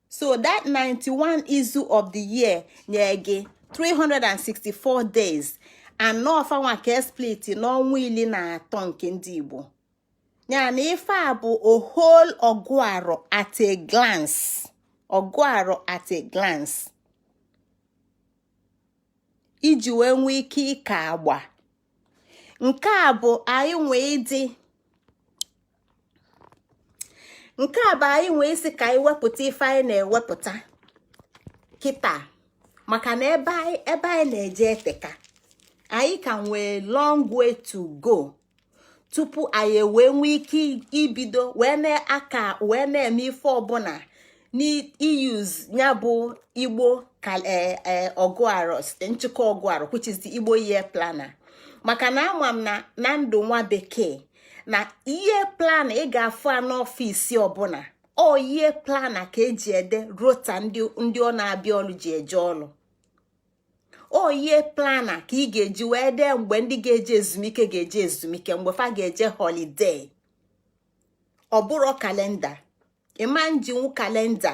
S1: So that 91 izu of the year nye gị 364 days, and n'ọfanwa ka split n'ọnwa 13 nke ndị Igbo. Ya na ife a bụ a whole ọgụ at a glance, ọgụ arọ at a glance, iji wee nwee ike ịka agba. Nke a bụ anyị nwee ịdị, nke a bụ anyị nwee isi ka anyị wepụta ife anyị na-ewepụta kịta, maka na ebe anyị na-eje eteka. Anyị ka nwee long way to go tupu anyị wee nwee ike ibido wee na-aka wee na-eme ife ọbụla n'iyuz ya bụ Igbo ọgụ arọ, nchịkọ ọgụ arọ, which is the Igbo year planner. Maka na ama m na na ndụ nwa bekee na year planner ị ga-afụ a n'ọfịs ọbụla, ọ year planner ka eji ede rota ndị ọ na-abịa ọlụ ji eje ọlụ. Ọ year planner ka ị ga-eji wee dee mgbe ndị ga-eje ezumike ga-eje ezumike, mgbe fa ga-eje holiday. Ọ bụrụ kalenda, ịma njinwu kalenda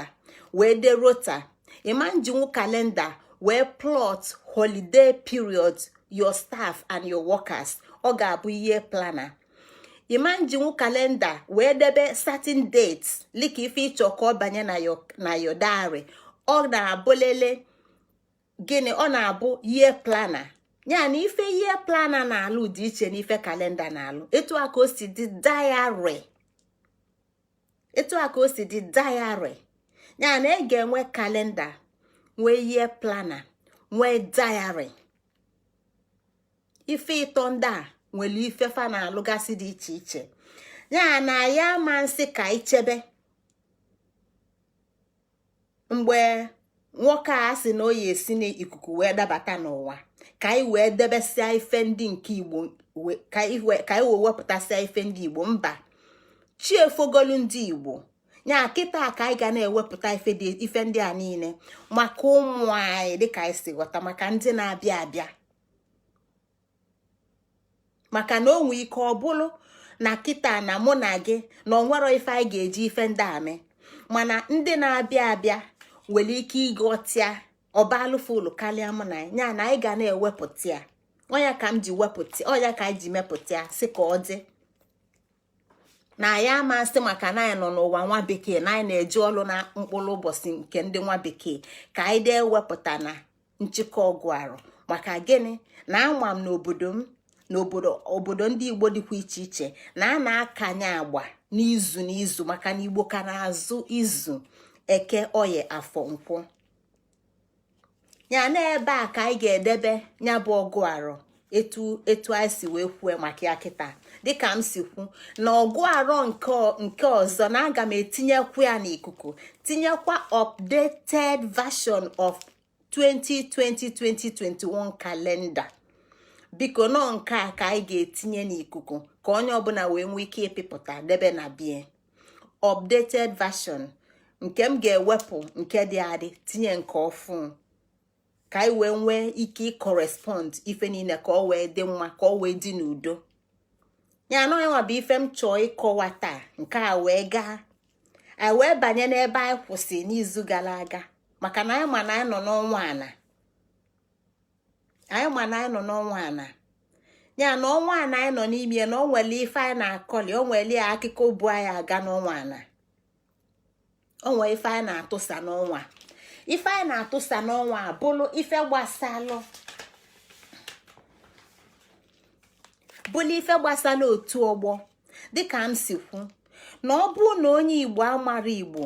S1: wee dee rota, ịma njinwu kalenda wee plot holiday period your staff and your workers. Ọ ga-abụ year planner. Ịma njinwu kalenda wee debe certain dates lika ife ịchọ ka ọ banye na your diary. Ọ na-abụlele gịnị? Ọ na-abụ year planner. Ya na ife year planner na-alụ dị iche na ife kalenda na-alụ. Etu a ka o si dị diary, etu a ka o si dị diary. Ya na ị ga-enwe kalenda, nwee year planner, nwee diary. Ife ịtọ ndị a nwere ife fa na-alụgasị dị iche iche. Ya na ya ama nsị ka ichebe mgbe nwoke a sị na o yi esi n'ikuku wee dabata n'ụwa, ka anyị wee debesịa ife ndị nke Igbo, ka anyị wee wepụtasịa ife ndị Igbo. Mba, chi efogolu ndị Igbo. Ya kịta ka anyị ga na-ewepụta ife ndị a niile maka ụmụ anyị, dịka anyị si ghọta, maka ndị na-abịa abịa, maka na o nwee ike ọ bụrụ na kịta na mụ na gị na onwero ife anyị ga-eji ife ndị a mee, mana ndị na-abịa abịa nwere ike ịghọtịa ọbalụfulu karịa mụ na ya. Na anyị ga na-ewepụta ya. Ọnya ka m ji wepụta, ọnya ka anyị ji mepụta ya, sị ka ọ dị na ya amasị, maka na anyị nọ n'ụwa nwa bekee, na anyị na-eji ọlụ na mkpụrụ ụbọchị nke ndị nwa bekee, ka anyị dee wepụta na nchịkọ ọgụ arụ. Maka gịnị? Na ama m n'obodo m na N'obodo obodo ndị Igbo dịkwa iche iche na a na-akanye agba n'izu n'izu, maka na Igbo ka na-azụ izu: Eke, Oye, Afọ, Nkwụ. Ya na ebe a ka anyị ga-edebe ya bụ ọgụ arọ, etu etu anyị si wee kwue maka ya kịta. Dịka m si kwu na ọgụ arọ nke ọzọ, na aga m etinyekwu ya n'ikuku, tinyekwa updated version of 2020-2021 calendar. Biko, nọọ nke a ka anyị ga-etinye n'ikuku ka onye ọbụla wee nwee ike ịpịpụta debe na bie updated version nke m ga-ewepụ nke dị adị, tinye nke ọfụ, ka anyị wee nwee ike ịcorrespond ife niile, ka ọ wee dị mma, ka ọ wee dị n'udo. Ya na onye nwa bụ ife m chọọ ịkọwa taa. Nke a wee gaa, anyị wee banye n'ebe anyị kwụsị n'izu gara aga, maka na anyị ma na anyị nọ n'ọnwa ana. Anyị ma na anyị nọ n'ọnwa ana. Ya na ọnwa ana anyị nọ n'ime ya, na o nwere ife anyị na-akọli, o nwere ya akụkọ bu anyị aga n'ọnwa ana. O nwere ife anyị na-atụsa n'ọnwa. Ife anyị na-atụsa n'ọnwa a bụrụ ife gbasalụ, bụrụ ife gbasara otu ọgbọ. Dịka m si kwu, na ọ bụrụ na onye Igbo amara Igbo,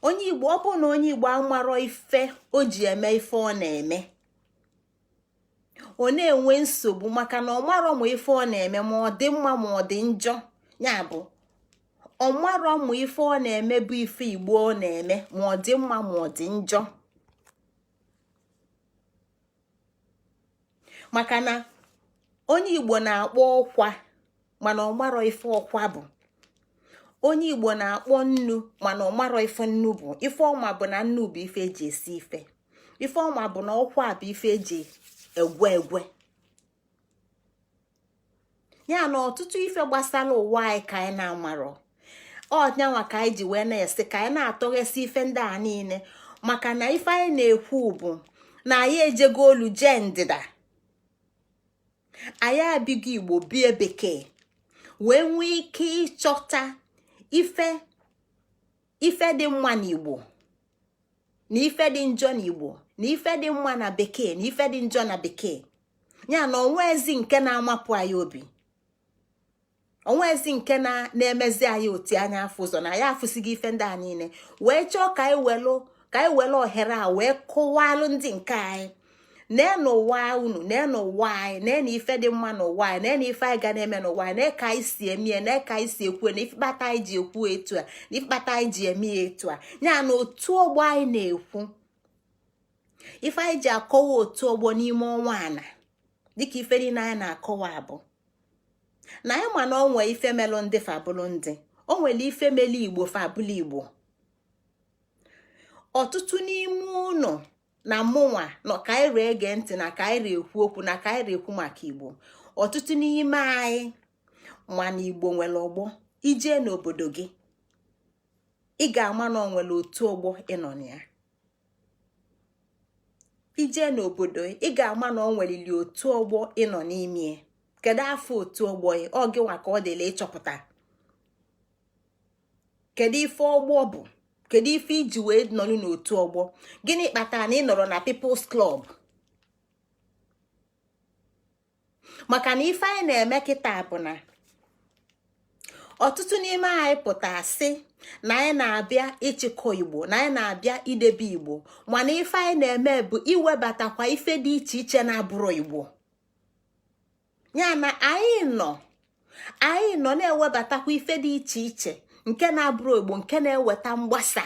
S1: onye Igbo, ọ bụrụ na onye Igbo amarọ ife o ji eme ife ọ na-eme, ọ na-enwe nsogbu, maka na ọ marọ ma ife ọ na-eme ma ọ dị mma ma ọ dị njọ. Ya bụ, ọ marọ ma ife ọ na-eme bụ ife Igbo ọ na-eme, ma ọ dị mma ma ọ dị njọ, maka na onye Igbo na-akpọ ọkwa mana ọ marọ ife ọkwa bụ. Onye Igbo na-akpọ nnu mana ọ marọ ife nnu bụ. Ife ọma bụ na nnu bụ ife eji esi ife. Ife ọma bụ na ọkwa bụ ife eji egwe egwe. Ya na ọtụtụ ife gbasara ụwa anyị ka anyị na-amarọ. Ọnyanwa ka anyị ji wee na-esi ka anyị na-atọghesị ife ndị a niile, maka na ife anyị na-ekwu bụ na anyị ejego olu jee ndịda, anyị abịgo Igbo bie bekee, wee nwee ike ịchọta ife ife dị mma n'Igbo na ife dị njọ n'Igbo, na ife dị mma na bekee na ife dị njọ na bekee. Ya na onwezi nke na-amapụ anyị obi, onwezi nke na-emezi anyị otu anya afọ ụzọ na ya afụsighị ife ndị a niile, wee chọọ ka anyị welụ, ka anyị were ohere a wee kụwalụ ndị nke anyị nee n'ụwa unu, nee n'ụwa anyị, nee na ife dị mma n'ụwa anyị, nee na ife anyị ga na-eme n'ụwa anyị, nee ka anyị si eme ya, nee ka anyị si ekwu, na ife kpata anyị ji ekwu etu a, na ife kpata anyị ji eme ya etu a. Ya na otu ọgbọ anyị na-ekwu, ife anyị ji akọwa otu ọgbọ n'ime ọnwa ana, dịka ife niile anyị na-akọwa, bụ na anyị ma na onwe ife melụ ndị fabụlụ ndị, o nwere ife melu Igbo fabụlụ Igbo. Ọtụtụ n'ime ụnụ na mụnwa nọ ka anyị ree ege ntị na ka anyị ekwu okwu na ka anyị ekwu maka Igbo. Ọtụtụ n'ime anyị ma na Igbo nwere ọgbọ. Ijee n'obodo gị, ị ga-ama na ọ nwere otu ọgbọ ịnọ na ya. Ijee n'obodo, ị ga-ama na ọ nwerili otu ọgbọ ịnọ n'ime. Kedu afọ otu ọgbọ ọ gị nwa ka ọ dịla ịchọpụta kedu ife ọgbọ bụ, kedu ife iji wee nọrọ n'otu ọgbọ, gịnị kpatara na ị nọrọ na People's Club? Maka na ife anyị na-eme kịta bụ na ọtụtụ n'ime anyị pụta sị na anyị na-abịa ịchịkọ Igbo, na anyị na-abịa idebe Igbo, mana ife anyị na-eme bụ iwebatakwa ife dị iche iche na-abụrụ Igbo. Ya na anyị nọ na-ewebatakwa ife dị iche iche nke na-abụrụ Igbo, nke na-eweta mgbasa,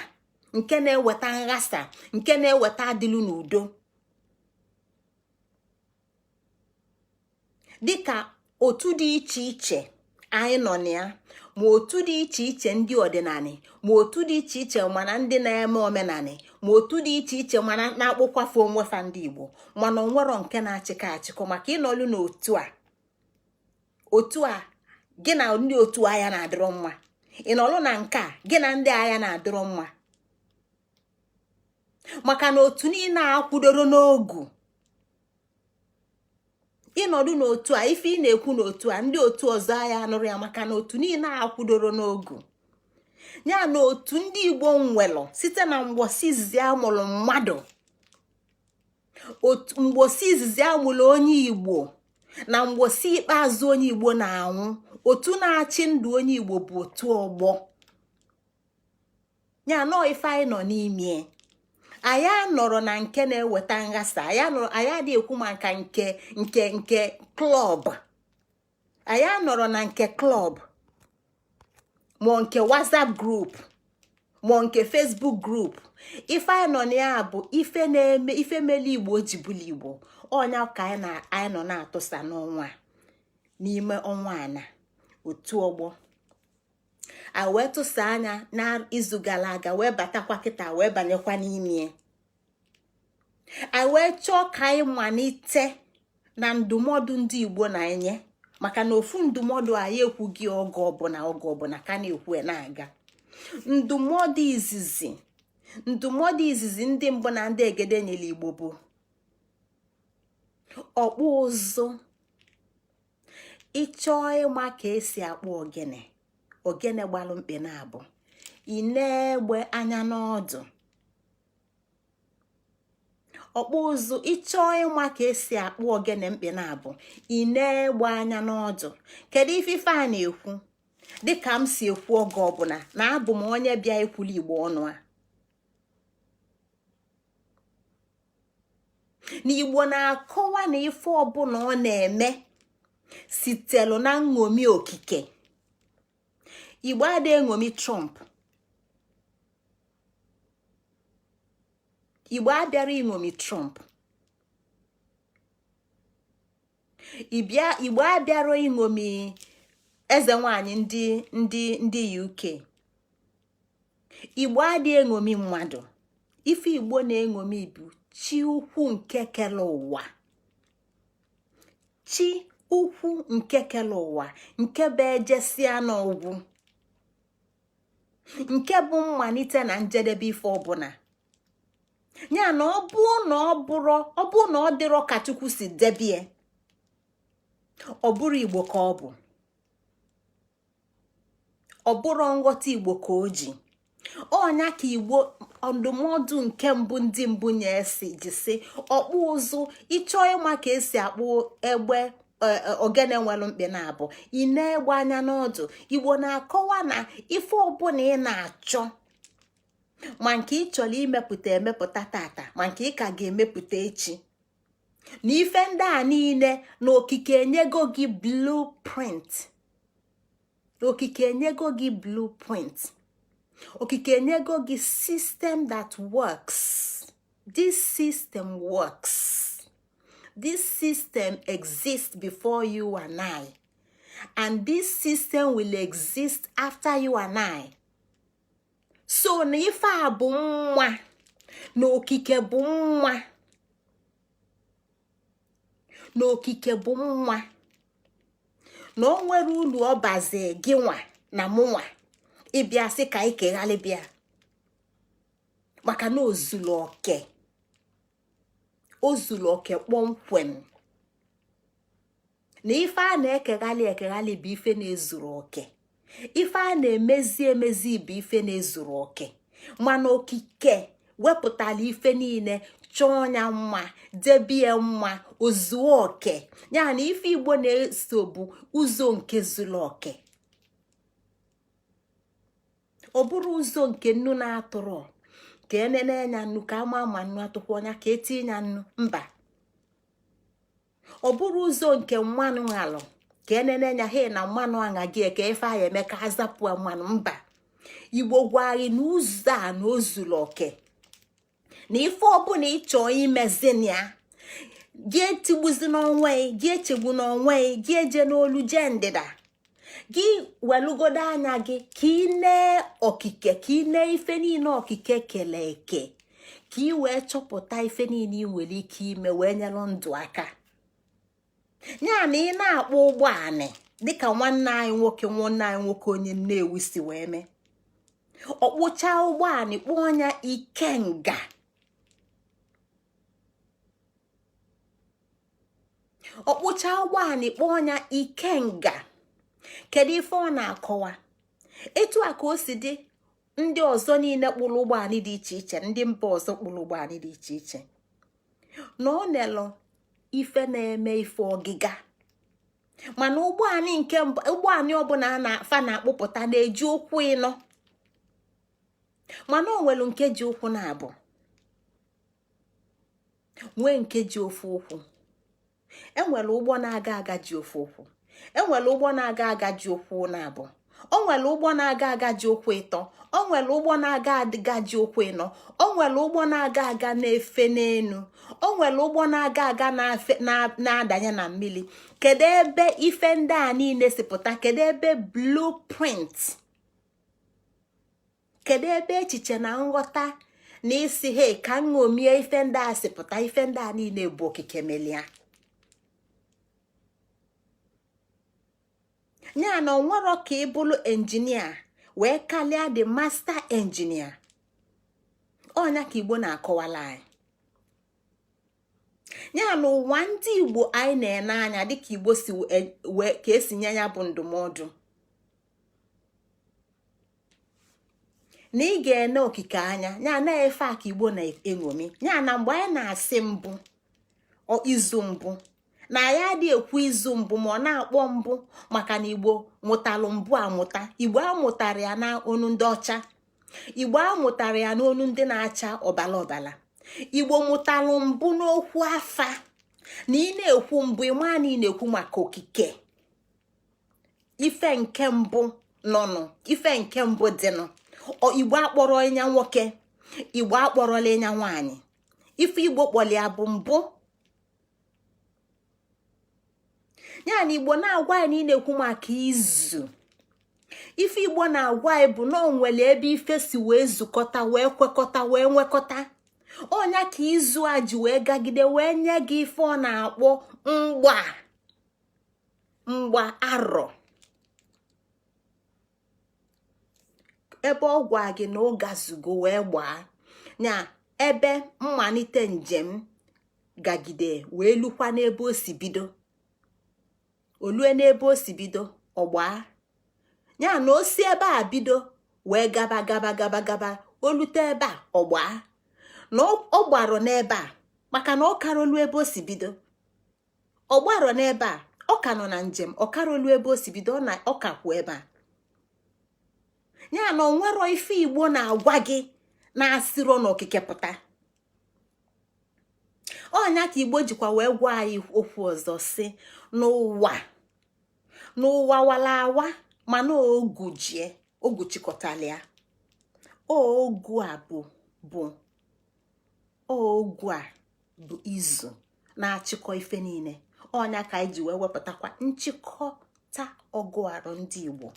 S1: nke na-eweta nghasa, nke na-eweta adịlụ n'udo, dịka otu dị iche iche anyị nọ na ya, ma otu dị iche iche ndị ọdịnala, ma otu dị iche iche mana ndị na-eme omenala, ma otu dị iche iche mana na-akpọkwafe onwe fa ndị Igbo, mana onwero nke na-achịkọ achịkọ. Maka ịnọlụ n'otu a, otu a gị na ndị otu agha na-adịrọ mma, ịnọlụ na nke a gị na ndị agha na-adịrọ mma, maka na otu niile a kwudoro n'ogu. Ịnọdụ n'otu a, ife ị na-ekwu n'otu a, ndị otu ọzọ agha anụrụ ya, maka na otu niile a kwudoro n'ogu. Ya na otu ndị Igbo nwelụ site na mgbosi izizi amụrụ mmadụ, mgbosi izizi amụrụ onye Igbo, Na mgbosi ikpeazụ onye Igbo na-anwụ, otu na-achị ndụ onye Igbo bụ otu ọgbọ ya. Nọọ ife anyị nọ n'ime, anyị anọrọ na nke na-eweta nghasa. Anyị anọrọ, anyị adịghị ekwu maka nke club. Anyị anọrọ na nke club, ma nke WhatsApp group, ma nke Facebook group. Ife anyị nọ na ya bụ ife na-eme, ife mele Igbo ji bụla Igbo. Ọnya ka anyị nọ na-atụsa n'ọnwa, n'ime ọnwa ana otu ọgbọ a wee tụsa anya n'izu gara aga, wee batakwa kịta, wee banyekwa n'ime. Anyị wee chọọ ka anyị malite na ndụmọdụ ndị Igbo na-enye, maka na ofu ndụmọdụ anyị ekwughị oge ọbụla, oge ọbụla ka na-ekwu na-aga. Ndụmọdụ izizi ndị mbụ na ndị egede nyere Igbo bụ ọkpụ ụzụ. Ịchọọ ịma ka esi akpụ ogene, ogene gbalụ mkpe na-abụ, ị na-egbe anya n'ọdụ. Ọkpụ ụzụ, ịchọọ ịma ka esi akpụ ogene mkpe na-abụ, ị na-egbe anya n'ọdụ. Kedu ife ife a na-ekwu? Dịka m si ekwu oge ọbụla, na abụ m onye bịa ikwuli Igbo ọnụ a, na Igbo na-akọwa na ife ọbụla ọ na-eme sitelu na nṅomi okike. Igbo adịghị eṅomi Trump. Igbo abịara iṅomi Trump. Igbo abịara iṅomi eze nwanyị ndị UK. Igbo adịghị eṅomi mmadụ. Ife Igbo na-eṅomi bụ chi ukwu nke kele ụwa, chi ukwu nke kele ụwa, nke bụ ejesia n'ọgwụ, nke bụ mmalite na njedebe ife ọbụla. Ya na ọ bụ na ọ bụrụ, ọ bụ na ọ dịrọ ka Chukwu si debie, ọ bụrụ Igbo ka ọ bụ, ọ bụrụ nghọta Igbo ka o ji ọnya ka Igbo. Ndụmọdụ nke mbụ ndị mbụ nye esi ji si ọkpụ ụzụ, ịchọọ ịma ka esi akpụ egbe ogene nwere mkpị na-abụ, ị na-egbe anya n'ọdụ. Igbo na-akọwa na ife ọbụla ị na-achọ, ma nke ị chọrọ imepụta emepụta tata, ma nke ị ka ga-emepụta echi, na ife ndị a niile, na okike enyego gị blueprint. Okike enyego gị blueprint. Okike enyego gị system that works. This system works. This system exists before you and I, and this system will exist after you and I. So na ife a bụ nwa, na okike bụ nwa, na okike bụ nwa, na o nwere ulu ọ bazi gị nwa na mụnwa ịbịa sị ka anyị keghalị bịa, maka na ozulu oke, ozulu oke kpọmkwem. Na ife a na-ekeghalị ekeghalị bụ ife na-ezuru oke, ife a na-emezi emezi bụ ife na-ezuru oke. Mana okike wepụtala ife niile, chọọ ya mma, debie mma, ozuo oke. Ya na ife Igbo na-eso bụ ụzọ nke zuru oke. Ọ bụrụ ụzọ nke nnu na-atụrụ ka enene ya nnu, ka ama ama nnu atụkwa ọnya, ka etinye ya nnu, mba. Ọ bụrụ ụzọ nke mmanụ ṅalụ, ka enene ya he na mmanụ aṅa gị, ka ife ahụ eme ka azapụ mmanụ, mba. Igbo gwa anyị na ụzọ a na ozuru oke, na ife ọbụla ịchọọ imezin ya, gị etigbuzi n'onwe gị, echegbu n'onwe gị, eje n'olu jee ndịda gị, welugodo anya gị ka ị nee okike, ka ị nee ife niile okike kele eke, ka ị wee chọpụta ife niile ị nwere ike ime wee nyelụ ndụ aka. Ya na ị na-akpọ ụgbọ anị dịka nwanne anyị nwoke onye Nnewi si wee mee, ọkpụcha ụgbọ anị kpụọ ya ikenga. Ọkpụcha ụgbọ anị kpọọ ya ikenga. Kedu ife ọ na-akọwa? Etu a ka o si dị ndị ọzọ niile kpụrụ ụgbọ anị dị iche iche, ndị mba ọzọ kpụrụ ụgbọ anị dị iche iche, na ọ nelụ ife na-eme ife ọgịga. Mana ụgbọ anyị nke mbụ, ụgbọ anyị ọbụla a na-afa na-akpụpụta na-eji ụkwụ ịnọ, mana o nwere nke ji ụkwụ na-abụ, nwee nke ji ofu ụkwụ. Enwere ụgbọ na-aga aga ji ofu ụkwụ, enwere ụgbọ na-aga aga ji ụkwụ na-abụ, o nwere ụgbọ na-aga aga ji ụkwụ ịtọ, o nwere ụgbọ na-aga aga ji ụkwụ ịnọ, o nwere ụgbọ na-aga aga na-efe n'elu, o nwere ụgbọ na-aga aga na-adanye na mmiri. Kedu ebe ife ndị a niile si pụta? Kedu ebe blueprint? Kedu ebe echiche na nghọta na isi he ka ṅomie ife ndị a si pụta? Ife ndị a niile bụ okike melia ya na onwero ka ị bụrụ engineer wee kalịa the master engineer. Ọnya ka Igbo na-akọwala anyị ya na ụwa ndị Igbo anyị na-ene anya dịka Igbo si wee ka esi nye ya bụ ndụmọdụ na ị ga-ene okike anya ya na efe a ka Igbo na-eṅomi ya na mgbe anyị na-asị mbụ izu mbụ na ya adịghị ekwu izu mbụ ma ọ na-akpọ mbụ, maka na Igbo mụtalụ mbụ amụta. Igbo amụtara ya na onu ndị ọcha, Igbo amụtara ya n'onu ndị na-acha ọbala ọbala. Igbo mụtalụ mbụ n'okwu afa, na ị na-ekwu mbụ, ịma na ị na-ekwu maka okike, ife nke mbụ nọnụ, ife nke mbụ dịnụ. Igbo akpọrọ ịnya nwoke, Igbo akpọrọla ịnya nwaanyị. Ife Igbo kpọrọ ya bụ mbụ. Ya na Igbo na-agwa anyị na ị na-ekwu maka izu, ife Igbo na-agwa anyị bụ na o nwere ebe ife si wee zukọta, wee kwekọta, wee nwekọta. Ọnya ka izu a ji wee gagide wee nye gị ife ọ na-akpọ mgba mgba arọ, ebe ọ gwa gị na ọ gazugo wee gbaa ya, ebe mmalite njem gagide wee lukwa n'ebe o si bido, olue n'ebe o si bido ọgbaa ya na o si ebe a bido wee gaba gaba gaba gaba, olute ebe a ọgbaa na ọ gbarọ n'ebe a, maka na ọ kara olu ebe o si bido. Ọ gbarọ n'ebe a, ọ ka nọ na njem, ọ kara olu ebe o si bido, ọ na ọ ka kwụ ebe a. Ya na onwero ife Igbo na-agwa gị na-asịrọ n'okike pụta. Ọnya ka Igbo jikwa wee gwa anyị okwu ọzọ sị n'ụwa n'ụwa wala awa, mana ogu jie ogu chịkọtala ya. Ogu a bụ ogu a bụ izu na-achịkọ ife niile. Ọnya ka anyị ji wee wepụtakwa nchịkọta ọgụ arụ ndị Igbo.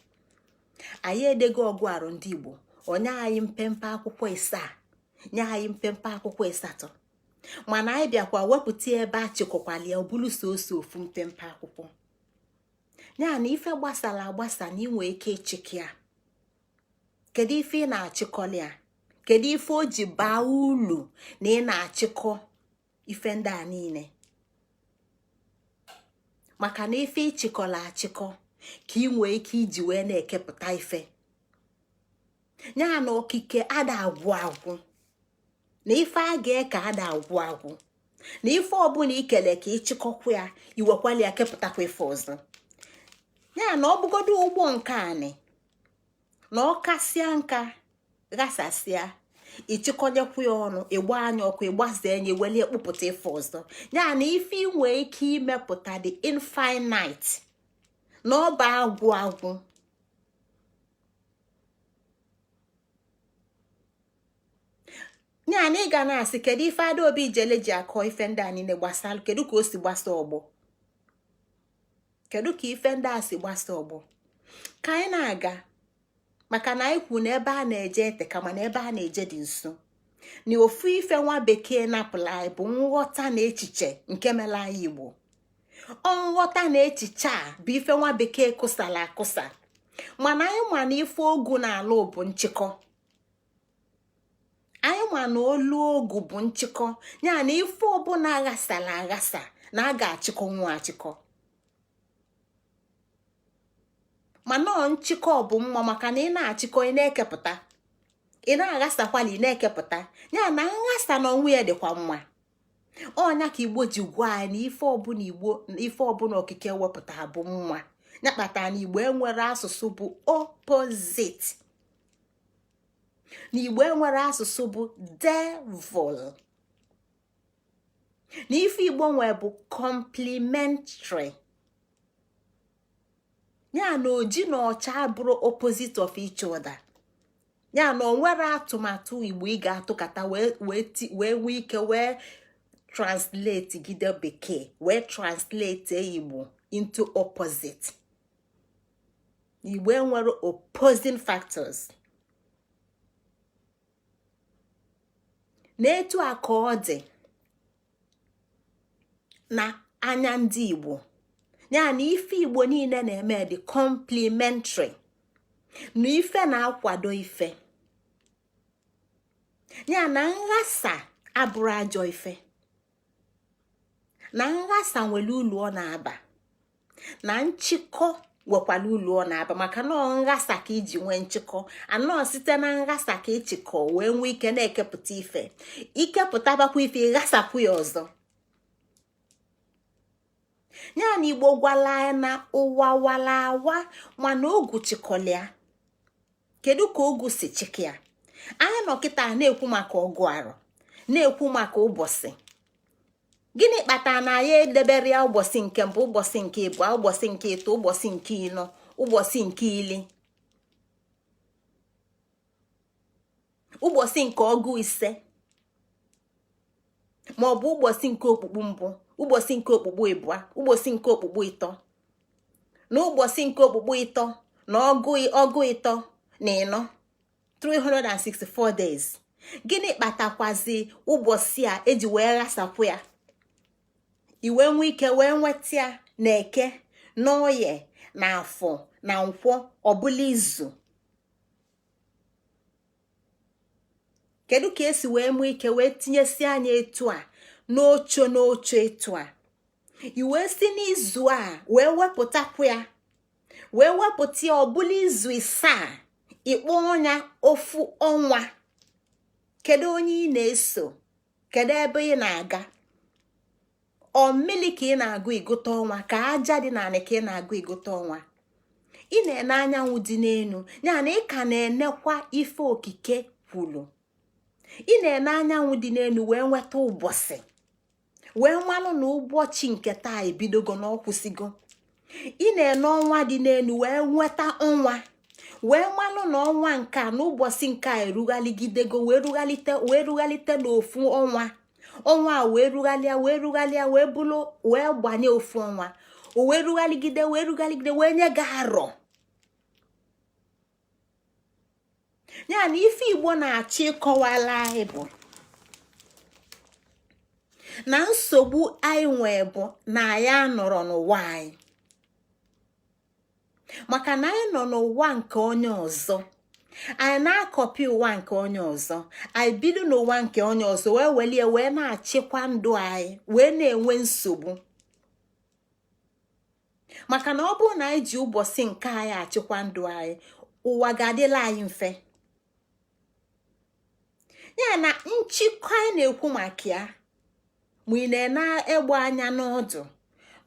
S1: Anyị edego ọgụ arụ ndị Igbo, onye anyị mpempe akwụkwọ isaa, nye anyị mpempe akwụkwọ ịsatọ, mana anyị bịakwa wepụta ebe a chịkọkwala ya, ọ bụrụ soso ofu mpempe akwụkwọ. Ya na ife gbasara agbasa na inwe ike ịchịkọ ya. Kedu ife ị na-achịkọli ya? Kedu ife o ji baa ulu na ị na-achịkọ ife ndị a niile? Maka na ife ịchịkọla achịkọ ka ị nwee ike iji wee na-ekepụta ife. Ya na okike ada agwụ agwụ, na ife a ga-eke ada agwụ agwụ, na ife ọbụla ikele ka ịchịkọkwa ya, iwekwala ya kepụtakwa ife ọzọ. Ya na ọ bụgodo ụgbọ nke anị na ọ kasịa nka ghasasịa, ịchịkọnyekwu ya ọnụ, ịgba anya ọkụ, ịgbazie anya, welie kpụpụta ife ọzọ. Ya na ife inwe ike imepụta dị infinite, na ọ bụ agwụ agwụ. Ya na ị ga na-asị kedu ife Adaobi Ijele ji akọ ife ndị a niile gbasara, kedu ka o si gbasa ọgbọ, kedu ka ife ndị a si gbasa ọgbọ. Ka anyị na-aga, maka na anyị kwu na ebe a na-eje ete kama na ebe a na-eje dị nso, na ofu ife nwa bekee napụla anyị bụ nghọta na echiche nke mere anyị Igbo. Ọ nghọta na echiche a bụ ife nwa bekee kụsara akụsa, mana anyị ma na ife ogu na-alụ bụ nchịkọ. Anyị ma na olu ogu bụ nchịkọ, ya na ife ọbụla aghasara aghasa na a ga-achịkọ nwa achịkọ. Mana ọ nchịkọ bụ mma, maka na ị na-achịkọ ị na-ekepụta, ị na-aghasakwala ị na-ekepụta. Ya na nghasa na onwe ya dịkwa mma. Ọnya ka Igbo ji gwa anyị na ife ọbụla Igbo, ife ọbụla okike wepụta bụ nwa ya kpatara na Igbo enwere asụsụ bụ opposite, na Igbo enwere asụsụ bụ devil, na ife Igbo nwee bụ complementary. Ya na oji na ọcha bụrụ opposite of each other. Ya na o nwere atụmatụ Igbo ị ga-atụkata wee nwee ike wee translate gide Bekee, wee translate Igbo into opposite. Igbo enwere opposing factors. Na-etu a ka ọ dị na anya ndị Igbo. Ya na ife Igbo niile na-eme dị complementary, na ife na-akwado ife. Ya na nghasa abụrụ ajọ ife, na nghasa nwere ulu ọ na-aba, na nchịkọ nwekwara ulu ọ na-aba, maka na nghasa ka iji nwee nchịkọ anọ, site na nghasa ka ịchịkọ wee nwee ike na-ekepụta ife, ikepụtabakwa ife, ịghasapụ ya ọzọ. Ya na Igbo gwala anyị na ụwa wala awa, mana ogu chịkọlịa. Kedu ka ogu si chịkị ya? Anyị nọ kịta na-ekwu maka ọgụ arọ, na-ekwu maka ụbọchị. Gịnị kpatara na anyị edebere ya ụbọchị nke mbụ, ụbọchị nke ịbụọ, ụbọchị nke ịtọ, ụbọchị nke ịnọ, ụbọchị nke ili, ụbọchị nke ọgụ ise, ma ọ bụ ụbọchị nke okpukpu mbụ, ụbọchị nke okpukpu ịbụa, ụbọchị nke okpukpu ịtọ, na ụbọchị nke okpukpu ịtọ na ọgụ ịtọ na ịnọ, 364 days? Gịnị kpatakwazi ụbọchị a eji wee ghasapụ ya, iwee nwee ike wee nweta ya na Eke, na Oye, na Afọ, na Nkwọ, ọbụla izu? Kedu ka esi wee nwee ike wee tinyesi anya etu a n'ocho n'ocho etu a, i wee si n'izu a wee wepụtakwu ya, wee wepụta ya ọbụla izu isaa, ịkpọ ọnya ofu ọnwa? Kedu onye ị na-eso? Kedu ebe ị na-aga? Ọ mmili ka ị na-agụ igote ọnwa, ka aja dị n'anị ka ị na-agụ igote ọnwa? Ị na-ene anyanwụ dị n'elu, ya na ị ka na-enekwa ife okike kwuru. Ị na-ene anyanwụ dị n'elu wee nweta ụbọchị, wee malụ na ụbọchị nke taa ebidogo na ọkwụsịgo. Ị na-ene ọnwa dị n'elu wee nweta ọnwa, wee malụ na ọnwa nke a na ụbọchị nke a erughaligidego, wee rughalite, wee rughalite n'ofu ọnwa. Ọnwa a wee rughalịa, wee rughalịa, wee bụrụ, wee gbanye ofu ọnwa. O wee rughaligide, wee rughaligide, wee nye gị arọ. Ya na ife Igbo na-achọ ịkọwala anyị bụ na nsogbu anyị nwee bụ na anyị anọrọ n'ụwa anyị, maka na anyị nọ n'ụwa nke onye ọzọ. Anyị na-akọpi ụwa nke onye ọzọ. Anyị bido n'ụwa nke onye ọzọ wee welie wee na-achịkwa ndụ anyị, wee na-enwe nsogbu, maka na ọ bụrụ na anyị ji ụbọchị nke anyị achịkwa ndụ anyị, ụwa ga-adịla anyị mfe. Ya na nchịkwa anyị na-ekwu maka ya, ma ị na-ene egbe anya n'ọdụ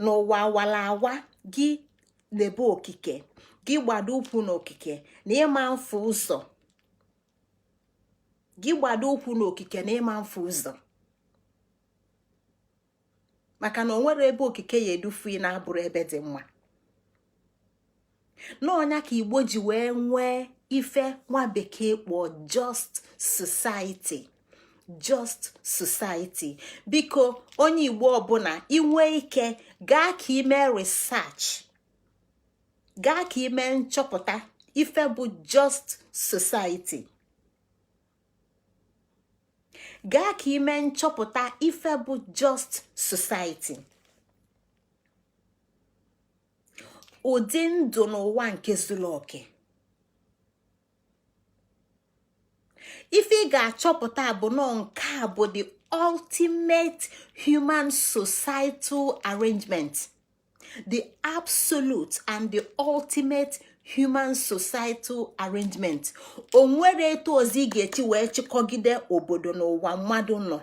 S1: n'ụwa wala awa, gị lebe okike gị, gbado ụkwụ n'okike na ịma mfe ụzọ gị, gbado ụkwụ n'okike na ịma mfe ụzọ, maka na o nwere ebe okike ya edufu ị na-abụrụ ebe dị mma. N'ọnya ka Igbo ji wee nwee ife nwa bekee kpọọ just society. Just society. Biko, onye Igbo ọbụla inwe ike, gaa ka ime research, gaa ka ime nchọpụta ife bụ just society. Gaa ka ime nchọpụta ife bụ just society, ụdị ndụ n'ụwa nke zuru oke. Ife ị ga-achọpụta bụ nọ nke a bụ the ultimate human societal arrangement, the absolute and the ultimate human societal arrangement. O nwere etu ọzọ ị ga-echi wee chịkọgide obodo n'ụwa mmadụ nọ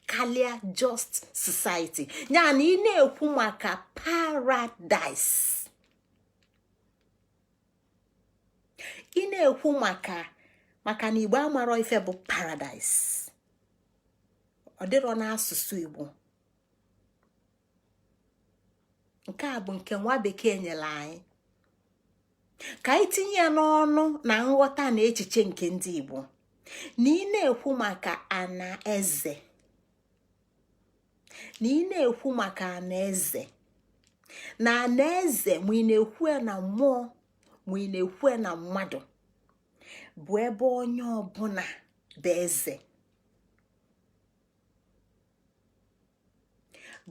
S1: Karịa just society, ya na ị na-ekwu maka paradise, ị na-ekwu maka na Igbo amarọ ife bụ paradise. Ọ dịrọ n'asụsụ Igbo. Nke a bụ nke nwa bekee nyere anyị ka anyị tinye ya n'ọnụ na nghọta na echiche nke ndị Igbo. Na ị na-ekwu maka ana eze, na ị na-ekwu maka ana eze, na ana eze, ma ị na-ekwu ya na mmụọ, ma ị na-ekwu ya na mmadụ, bụ ebe onye ọbụla bụ eze,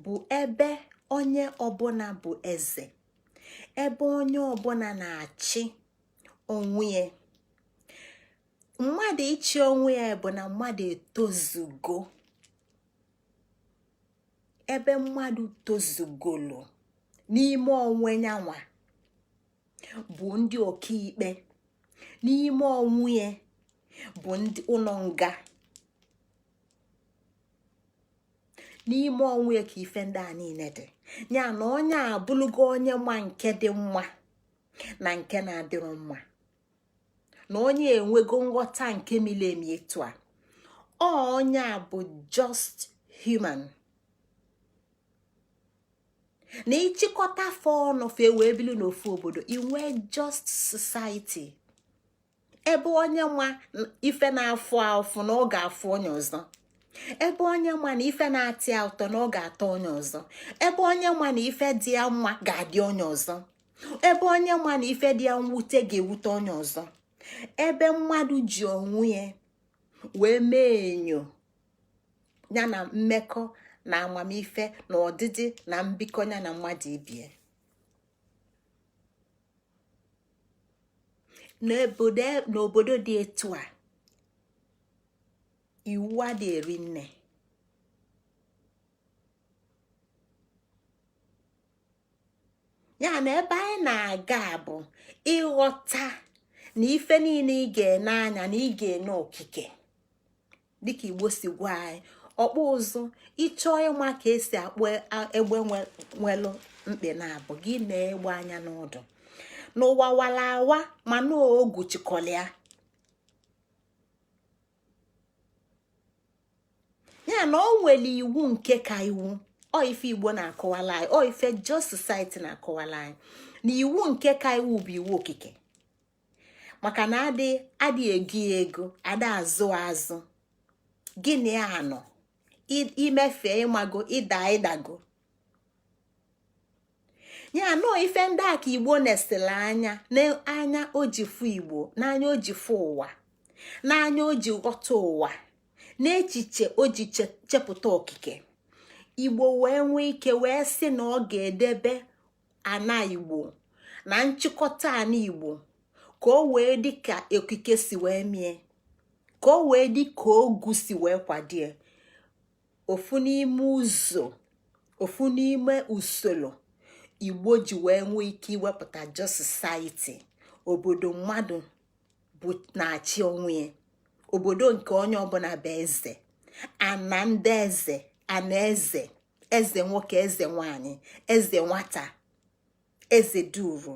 S1: bụ ebe onye ọbụla bụ eze, ebe onye ọbụla na-achị onwe ya. Mmadụ ịchị onwe ya bụ na mmadụ etozugo. Ebe mmadụ tozugolo n'ime onwe nyanwa bụ ndị ọkaikpe, n'ime onwe ya bụ ndị ụlọ nga, n'ime onwe ya ka ife ndị a niile dị. Ya na onye a abụlụgo onye ma nke dị mma na nke na-adịrọ mma, na onye enwego nghọta nke mili emi etu a. Onye a bụ just human. Na ịchịkọta fa ọnụ, fa wee bili n'ofu obodo, inwe just society, ebe onye ma ife na-afụ afụ na ọ ga-afụ onye ọzọ, ebe onye ma na ife na-atọ ya ụtọ na ọ ga-atọ onye ọzọ, ebe onye ma na ife dị ya mma ga-adị onye ọzọ, ebe onye ma na ife dị ya mwute ga-ewute onye ọzọ, ebe mmadụ ji onwe ya wee mee enyo ya na mmekọ na amamife na ọdịdị na mbikọ ya na mmadụ ibie. N'obodo dị etu a, iwu adị eri nne. Ya na ebe anyị na-aga bụ ịghọta na ife niile ị ga-ene anya na ị ga-ene okike, dịka Igbo si gwa anyị, ọkpụ ụzụ, ịchọọ ịma ka esi akpụ egbe nwelụ mkpị naabọ, gị nee egbe anya n'ọdụ. N'ụwa wala awa, mana ogu chịkọlịa ya na o nwere iwu nke ka iwu. Ọ ife Igbo na-akọwala anyị, ọ ife just society na-akọwala anyị, na iwu nke ka iwu bụ iwu okike, maka na adị adị ego ya ego, ada azụ azụ. Gịnị anọ imefe ịmago ịda ịdago ya nọọ. Ife ndị a ka Igbo nesịrị anya n'anya o ji fụ Igbo, n'anya o ji fụ ụwa, n'anya o ji ghọta ụwa, n'echiche o ji chepụta okike. Igbo wee nwee ike wee sị na ọ ga-edebe ana Igbo na nchịkọta ana Igbo ka o wee dị ka okike si wee mie, ka o wee dị ka ogu si wee kwadie. Ofu n'ime ụzọ, ofu n'ime usoro Igbo ji wee nwee ike iwepụta just society, obodo mmadụ bụ na-achị onwe ya, obodo nke onye ọbụla bụ eze, ana ndị eze, ana eze, eze nwoke, eze nwanyị, eze nwata, eze duru.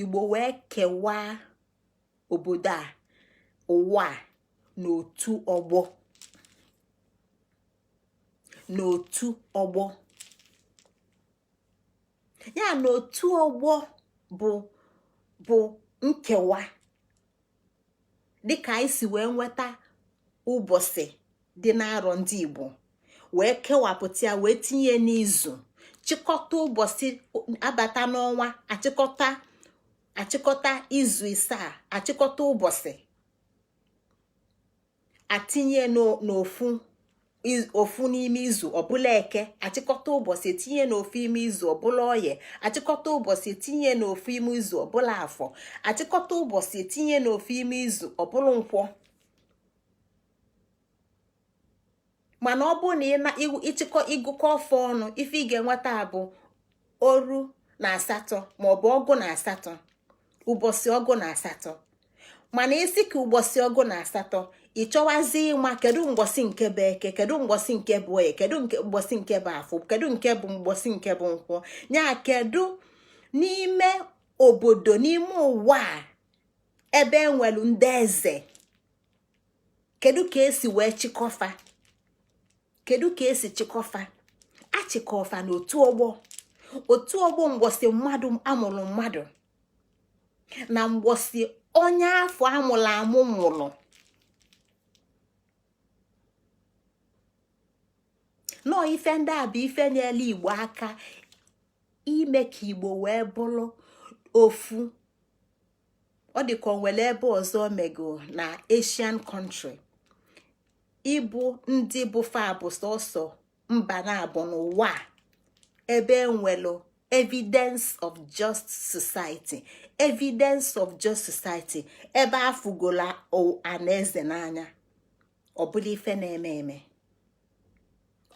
S1: Igbo wee kewaa obodo a, ụwa a, n'otu ọgbọ, n'otu ọgbọ. Ya na otu ọgbọ bụ nkewa, dịka anyị si wee nweta ụbọchị dị n'arọ ndị Igbo, wee kewapụta ya wee tinye n'izu, chịkọta ụbọchị abata n'ọnwa, achịkọta izu isaa, achịkọta ụbọchị atinye n'ofu ofu n'ime izu, ọbụla eke, achịkọta ụbọchị etinye n'ofu ime izu, ọbụla oye, achịkọta ụbọchị etinye n'ofu ime izu, ọbụla afọ, achịkọta ụbọchị etinye n'ofu ime izu, ọbụla nkwọ. Mana ọ bụrụ na ịchịkọ ịgụkọ ọfọ ọnụ, ife ị ga-enweta bụ oru na asatọ maọbụ 18, ụbọchị 18. Mana isi ka ụbọchị 18 Ị chọwazi ịma kedu mgbọsị nke bụ eke, kedu mgbọsị nke bụ oye, kedu nke mgbọsị nke bụ afọ, kedu nke bụ mgbọsị nke bụ nkwọ. Ya kedu n'ime obodo, n'ime ụwa a ebe enwelu ndị eze, kedu ka esi wee chịkọfa? Kedu ka esi chịkọfa? Achịkọfa na otu ọgbọ, otu ọgbọ mgbọsị mmadụ amụrụ mmadụ na mgbọsị onye afọ amụrụ amụ nwụrụ. Nọọ ife ndị a bụ ife nyere Igbo aka ime ka Igbo wee bụrụ ofu. Ọ dị ka o nwere ebe ọzọ mego na Asian country ịbụ ndị bụ fa bụ sọsọ mba na-abụ n'ụwa ebe enwelu evidence of just society, evidence of just society, ebe afụgola anaeze n'anya. Ọbụla ife na-eme eme,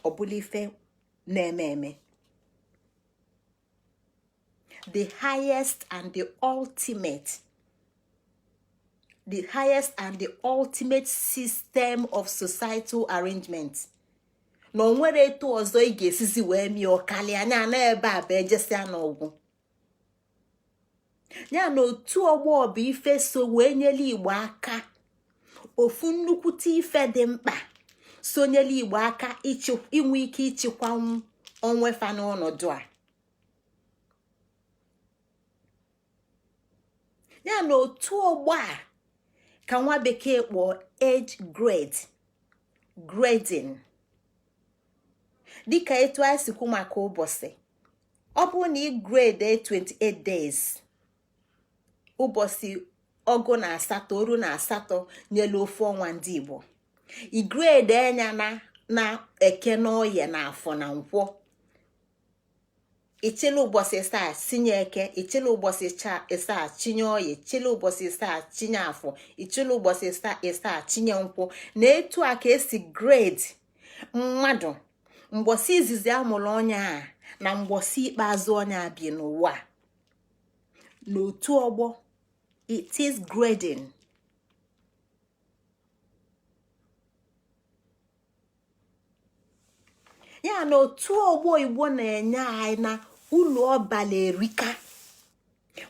S1: ọbụla ife na-eme eme, the highest and the ultimate, the highest and the ultimate system of societal arrangement, na o nwere etu ọzọ ị ga-esizi wee mie ọkalịa anya na ebe a bụ ejesia n'ọgwụ ya na otu ọgbọ bụ ife so wee nyere Igbo aka. Ofu nnukwute ife dị mkpa so nyere Igbo aka inwe ike ịchịkwanwu onwe fa n'ọnọdụ a. Ya na otu ọgbọ a ka nwa bekee kpọọ age grade, grading. Dịka etu anyị si kwu maka ụbọchị, ọ bụrụ na ị grade 28 days, ụbọchị 18, 18 nyelu ofu ọnwa ndị Igbo, ị grade enya na eke na oye na afọ na nkwọ, ịchịla ụbọchị isaa sinye eke, ịchịla ụbọchị isaa chinye oye, chịla ụbọchị isaa chinye afọ, ịchịla ụbọchị isaa chinye nkwọ. Na etu a ka esi grade mmadụ mgbọsị izizi amụrụ onye a na mgbọsị ikpeazụ onye a bi n'ụwa n'otu ọgbọ. It is grading. Ya na otu ọgbọ Igbo na-enye anyị na ụlọ ọbala erika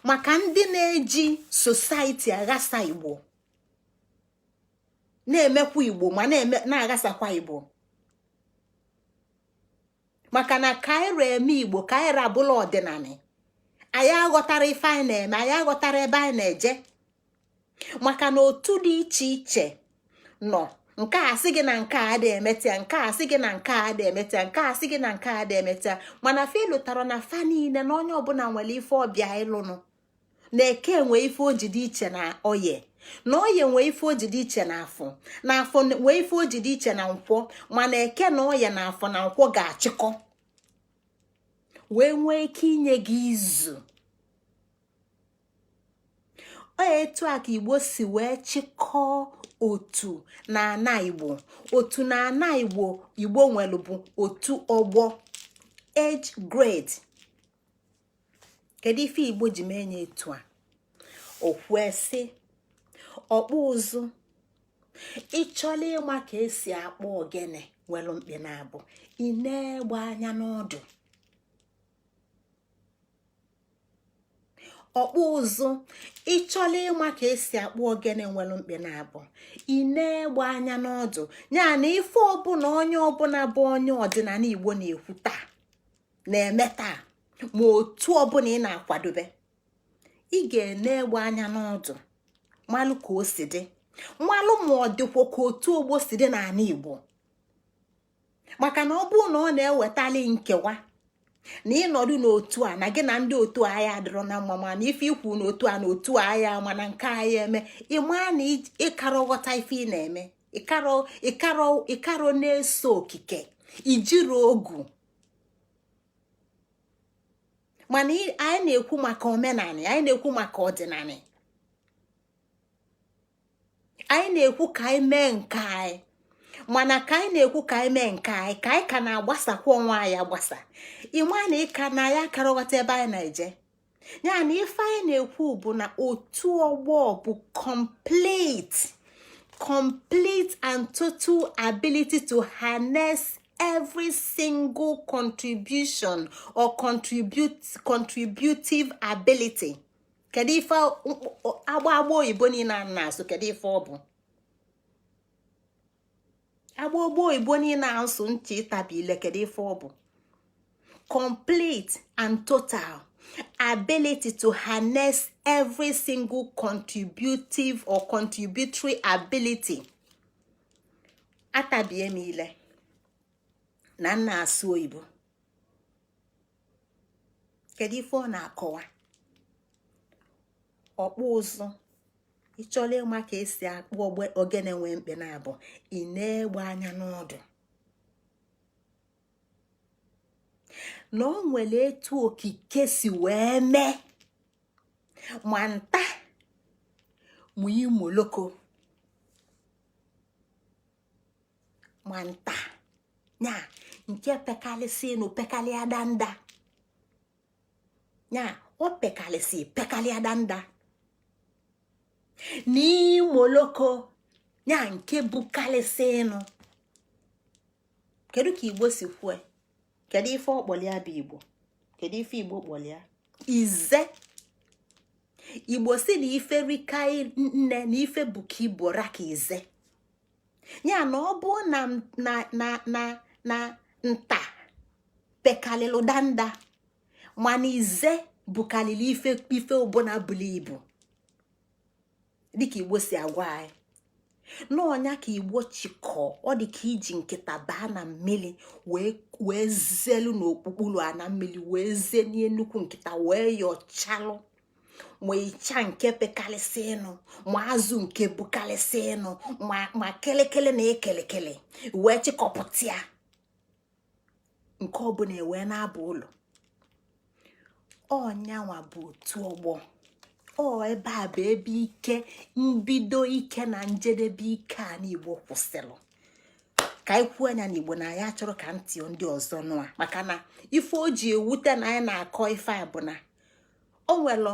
S1: maka ndị na-eji society aghasa Igbo, na-emekwa Igbo ma na-aghasakwa Igbo, maka na kaira eme Igbo kaira abụla ọdịnala. Anyị aghọtara ife anyị na-eme, anyị aghọtara ebe anyị na-eje, maka na otu dị iche iche nọ. Nke a sị gị na nke a dị emeta ya, nke a sị gị na nke a dị emeta ya, nke a sị gị na nke a dị emeta ya, mana fa lụtara na fa niile na onye ọbụla nwere ife ọbịa ịlụnụ. Na eke nwee ife o ji dị iche na oye, na oye nwee ife o ji dị iche na afọ, na afọ nwee ife o ji dị iche na nkwọ, mana eke na oye na afọ na nkwọ ga-achịkọ wee nwee ike inye gị izu. Ọ etu a ka Igbo si wee chịkọọ otu na ana Igbo. Otu na ana Igbo Igbo nwere bụ otu ọgbọ, age grade. Kedu ife Igbo ji mee nye etu a? O kwue sị, ọkpụ ụzụ, ịchọla ịma ka esi akpọ ogene nwere mkpi na-abụ, ị na-egbe anya n'ọdụ. Ọkpụ ụzụ, ịchọla ịma ka esi akpụ ogene nwere mkpi na-abụ, ị na-egbe anya n'ọdụ. Ya na ife ọbụla onye ọbụla bụ onye ọdịnala Igbo na-ekwu taa, na-eme taa, ma otu ọbụla ị na-akwadobe, ị ga-ene egbe anya n'ọdụ, malụ ka o si dị, malụ ma ọ dịkwa ka otu ogbo si dị n'ala Igbo. Maka na ọ bụrụ na ọ na-ewetali nkewa na ịnọdụ n'otu a na gị na ndị otu anyị adịrọ na mma, mana ife ikwu n'otu a na otu anyị ama na nke anyị eme, ịma na ịkara ghọta ife ị na-eme, ịkaro na-eso okike ijiri ogu. Mana anyị na-ekwu maka omenala, anyị na-ekwu maka ọdịnala, anyị na-ekwu ka anyị mee nke anyị, mana ka anyị na-ekwu ka anyị mee nke anyị, ka anyị ka na-agbasakwa onwe anyị agbasa, ịma na ịka na ya akara ghọta ebe anyị na-eje. Ya na ife anyị na-ekwu bụ na otu ọgbọ bụ complete Complete and total ability to harness every single contribution or contribute contributive ability. Kedu ife agba agba oyibo niile a na-asụ? Kedu ife ọ bụ agba ogbo oyibo niile a nsụ ntị ịtabi ile? Kedu ife ọ bụ? Complete and total ability to harness every single contributive or contributory ability. Atabie m ile na nna asụ oyibo. Kedu ife ọ na-akọwa? Ọkpụ ụzụ, ịchọrọ ịma ka esi akpụ ogene nwee mkpe na abụ, ị na-egbe anya n'ọdụ na o nwere etu okike si wee mee ma nta ma imoloko ma nta nya nke pekalịsị nụ pekalịa danda nya o pekalịsị pekalịa danda n'imoloko nya nke bukalịsị nụ. Kedu ka Igbo si kwue? Kedu ife ọkpọlịa bụ Igbo? Kedu ife Igbo kpọlịa? Ize. Igbo si na ife rika nne na ife bụ ka Igbo ra ka ize ya, na ọ bụ na na na na na nta pekalịlụ danda, mana ize bukalịlị ife ife ọbụla bulu ibu, dịka Igbo si agwa anyị n'ọnya ka Igbo chịkọ. Ọ dị ka iji nkịta baa na mmiri wee zelu n'okpukpuru a na mmiri, wee zenie nnukwu nkịta, wee yọchalụ ma ịcha nke pekalịsị ịnụ, ma azụ nke bukalịsị ịnụ, ma kelekele na ekelekele, wee chịkọpụta ya nke ọbụla ewee na-aba ụlọ. Ọnyanwa bụ otu ọgbọ. Ọ ebe a bụ ebe ike mbido, ike na njedebe ike a n'Igbo kwụsịrị. Ka anyị kwuo anya n'Igbo na ya chọrọ ka ntị ndị ọzọ nụa, maka na ife o ji ewute na anyị na-akọ ife a bụ na o nwere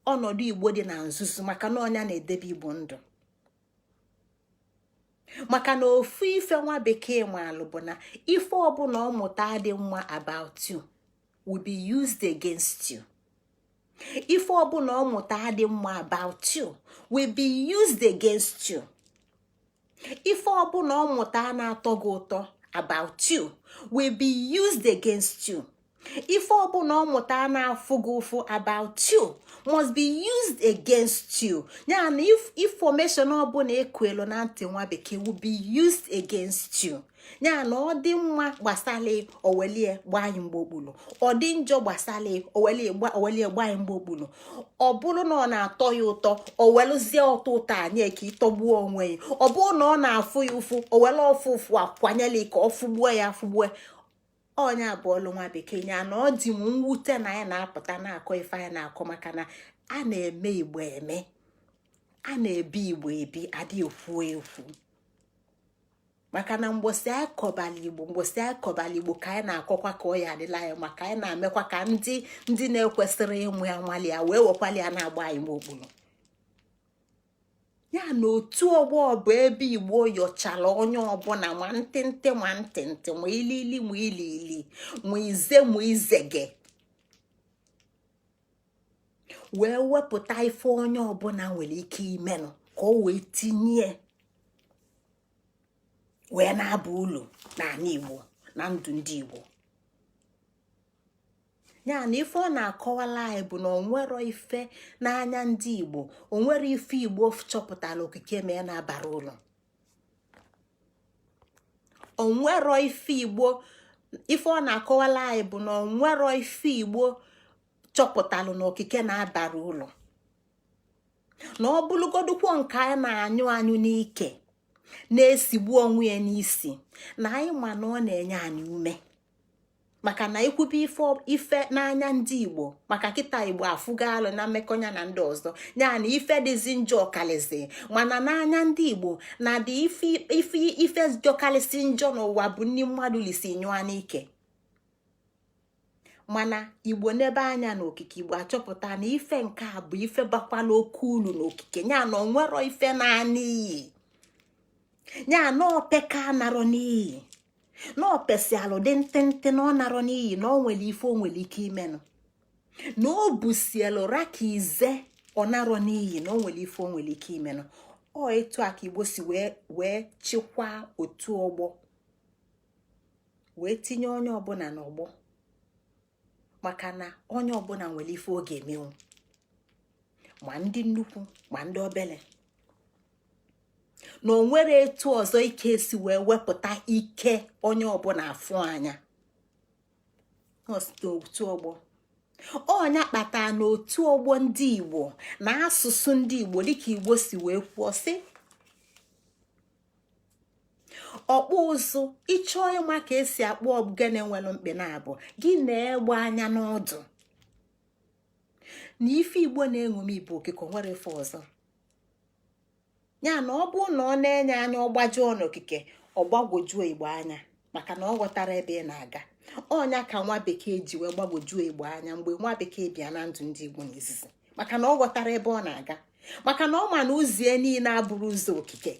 S1: ọnọdụ Igbo dị na nzuzo, maka na ọnya na-edebe Igbo ndụ, maka na ofu ife nwa bekee nwalụ bụ na ife ọbụla ọ mụta dị mma about you will be used against you. Ife ọbụla ọ mụta dị mma about you will be used against you. Ife ọbụla ọ mụta na-atọ gị ụtọ about you will be used against you. Ife ọbụla ọ mụta na-afụ gị ụfụ about you must be used against you. Ya na information ọbụla ekuelu na ntị nwa bekee will be used against you. Ya na ọ dị mma gbasala, owelie gbaa anyị mgbe okpulu. Ọ dị njọ gbasala, owelie gbaa anyị mgbe okpulu. Ọ bụrụ na ọ na-atọ ya ụtọ, o welụzie ọtọ ụtọ anyị ka ịtọgbuo onwe ya. Ọ bụrụ na ọ na-afụ ya ụfụ, o were ọfụ ụfụ akwanyela ka ọ fụgbuo ya afụgbuo. Onye abụọlụ nwa bekee. Ya na ọ dị m mwute na anyị na-apụta na-akọ ife anyị na-akọ, maka na a na-eme Igbo eme, a na-ebi Igbo ebi, adị ekwu ekwu, maka na mgbosi anyị kọbala Igbo, mgbosi anyị kọbala Igbo, ka anyị na-akọkwa ka ọ ya adịla anyị, maka anyị na-emekwa ka ndị na-ekwesịrị ịmụ ya nwali ya wee wekwali ya na-agba anyị okpuru ya. Na otu ọgbọ bụ ebe Igbo yọchara onye ọbụla, ma ntịntị ma ntịntị, ma ilili ma ilili, ma ize ma izege, wee wepụta ife onye ọbụla nwere ike imenụ ka o wee tinye wee na-aba ụlọ n'ala Igbo na ndụ ndị Igbo. Ya na ife ọ na-akọwala anyị bụ na onwero ife n'anya ndị Igbo, onwere ife Igbo chọpụtara okike mee na-abara ụlọ. Onwero ife Igbo, ife ọ na-akọwala anyị bụ na onwero ife Igbo chọpụtalụ na okike na-abara ụlọ, na ọ bụlụgodukwo nke anyị na-anyụ anyụ n'ike na-esigbu onwe ya n'isi, na anyị ma na ọ na-enye anyị ume, maka na ikwube ife n'anya ndị Igbo, maka kịta Igbo afụgo alụ na mmekọnya na ndị ọzọ, ya na ife dịzi njọ ọkalịzi. Mana n'anya ndị Igbo na dị ife ife ife jọkalịsị njọ n'ụwa bụ nni mmadụ lisi nyụọ n'ike. Mana Igbo n'ebe anya n'okike, Igbo achọpụta na ife nke a bụ ife bakwala oke ulu n'okike, ya na onwero ife na-ana iyi. Ya na opeka narọ n'iyi, na opesialụ dị ntịntị, na ọ narọ n'iyi, na ọ nwere ife o nwere ike imenụ, na o busielu raka ize, ọ narọ n'iyi, na o nwere ife o nwere ike imenụ. Ọ etu a ka Igbo si wee chịkwaa otu ọgbọ, wee tinye onye ọbụla n'ọgbọ, maka na onye ọbụla nwere ife ọ ga-emenwu, ma ndị nnukwu ma ndị obele, na o nwere etu ọzọ ike esi wee wepụta ike onye ọbụla afụ anya otu ọgbọ. Ọnya kpatara na otu ọgbọ ndị Igbo na asụsụ ndị Igbo, dịka Igbo si wee kwuo sị, ọkpụ ụzụ, ịchọọ ịma ka esi akpụ ogene nwere mkpị na-abụ, gị na-egbe anya n'ọdụ. Na ife Igbo na-eṅomi bụ okike, nwere ife ọzọ. Ya na ọ bụ na ọ na-enye anya ọgbajuo n'okike, ọgbagwojuo Igbo anya, maka na ọ ghọtara ebe ị na-aga. Ọnya ka nwa bekee ji wee gbagwojuo Igbo anya mgbe nwa bekee bịa na ndụ ndị Igbo n'izizi, maka na ọ ghọtara ebe ọ na-aga, maka na ọ ma na ụzọ niile abụrụ ụzọ okike.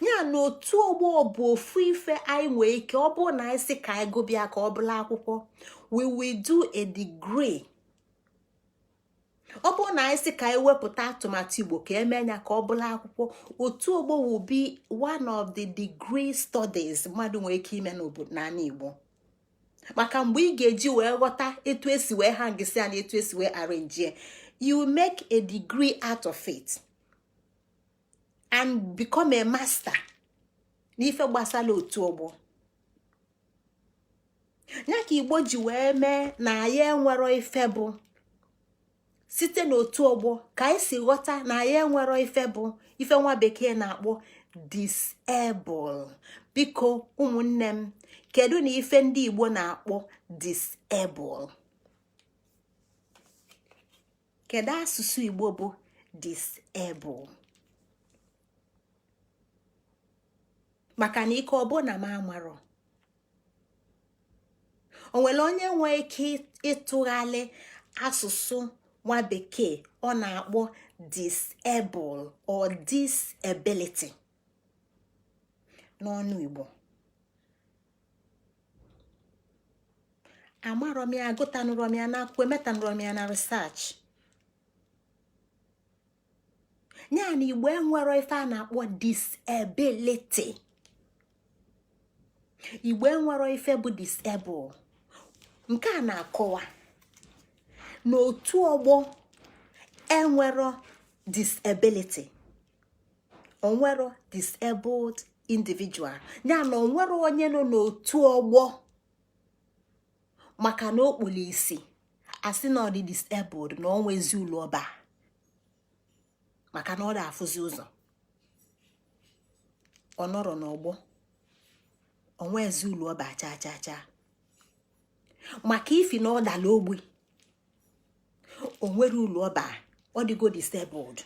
S1: Ya na otu ọgbọ bụ ofu ife anyị nwee ike, ọ bụrụ na anyị sị ka anyị gụbịa ka ọ bụla akwụkwọ, we will do a degree. Ọ bụrụ na anyị sị ka anyị wepụta atụmatụ Igbo ka eme ya ka ọ bụla akwụkwọ, otu ọgbọ will be one of the degree studies mmadụ nwere ike ime n'obodo n'ala Igbo, maka mgbe ị ga-eji wee ghọta etu esi wee hangisi ya na etu esi wee arrange, you make a degree out of it and become a master n'ife gbasara otu ọgbọ. Ya ka Igbo ji wee mee na anyị enwero ife bụ, site n'otu ọgbọ ka anyị si ghọta na anyị enwero ife bụ ife nwa bekee na-akpọ disable. Biko ụmụnne m, kedu na ife ndị Igbo na-akpọ disable? Kedu asụsụ Igbo bụ disable? Maka na ike ọ bụ na m amarọ, o nwere onye nwee ike ịtụgharị asụsụ nwa bekee ọ na-akpọ disable or disability n'ọnụ Igbo? Amarọ m ya, agụtanụrọ m ya n'akwụkwọ, emetanụrọ m ya na research. Ya na Igbo enwero ife a na-akpọ disability, Igbo enwero ife bụ disable. Nke a na-akọwa na otu ọgbọ enwero disability, onwero disabled individual. Ya na onwero onye nọ n'otu ọgbọ maka na o kpuru isi asị na ọ dị disabled, na ọ nwezi ụlọ ọba maka na ọ na-afụzi ụzọ, ọ nọrọ n'ọgbọ, onwezi ụlọ ọba chaa chaa chaa, maka ifi na ọ dala ogbi, o nwere ụlọ ọba, ọ dịgo disabled,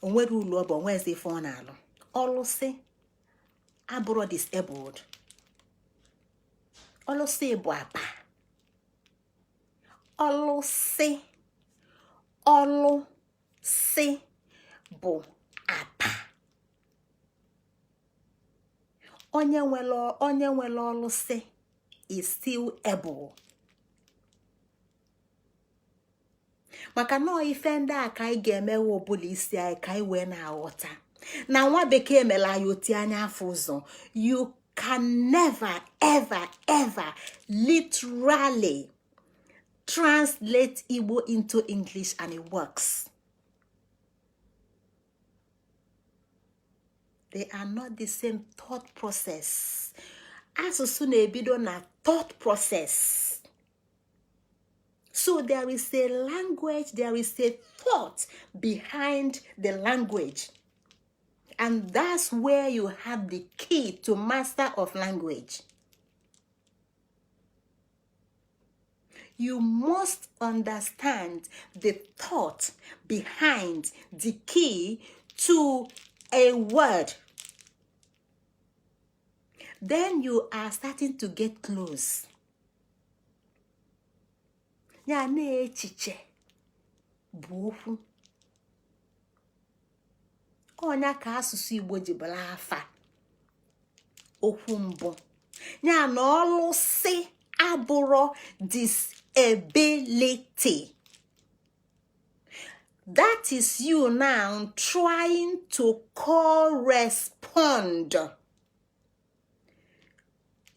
S1: o nwere ụlọ ọba, onwezi ife ọ na-alụ. Ọlụsị abụrọ disabled, ọlụsị bụ apa. Ọlụsị, ọlụsị bụ apa. Onye nwere ọlụsị is still able, maka na ife ndị a ka anyị ga-emeghe ọbụla isi anyị ka anyị wee na-aghọta na nwa bekee mere anyị oti anya afọ ụzọ. You can never ever ever literally translate Igbo into English and it works. They are not the same thought process. Asụsụ na-ebido na thought process. So there is a language, there is a thought behind the language. And that's where you have the key to master of language. You must understand the thought behind the key to a word. Then you are starting to get close. Ya na echiche bụ okwu. Ọnya ka asụsụ Igbo ji bụrụ afa okwu mbụ ya na ọlụsị abụrọ disability. That is you now trying to correspond.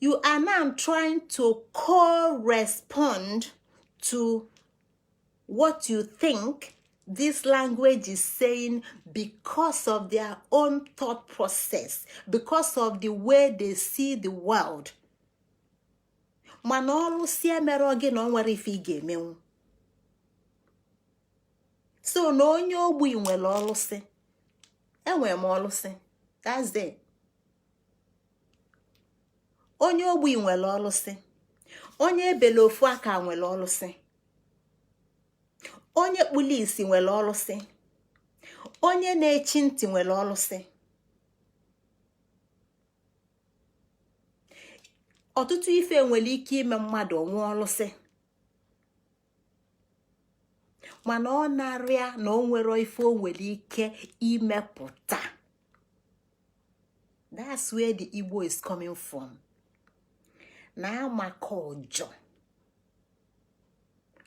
S1: You are now trying to correspond to what you think this language is saying because of their own thought process, because of the way they see the world. Mana ọlụsị emere gị na ọ nwere ife ị ga-emenwu. So na onye ogbi nwere ọlụsị, enwere m ọlụsị. That's it. Onye ogbi nwere ọlụsị, onye ebele ofu aka nwere ọlụsị, onye kpulu isi nwere ọlụsị, onye na-echi ntị nwere ọlụsị. Ọtụtụ ife nwere ike ime mmadụ onwe ọlụsị, mana ọ narịa na o nwere ife o nwere ike imepụta. That's where the Igbo is coming from. Na amaka ọjọ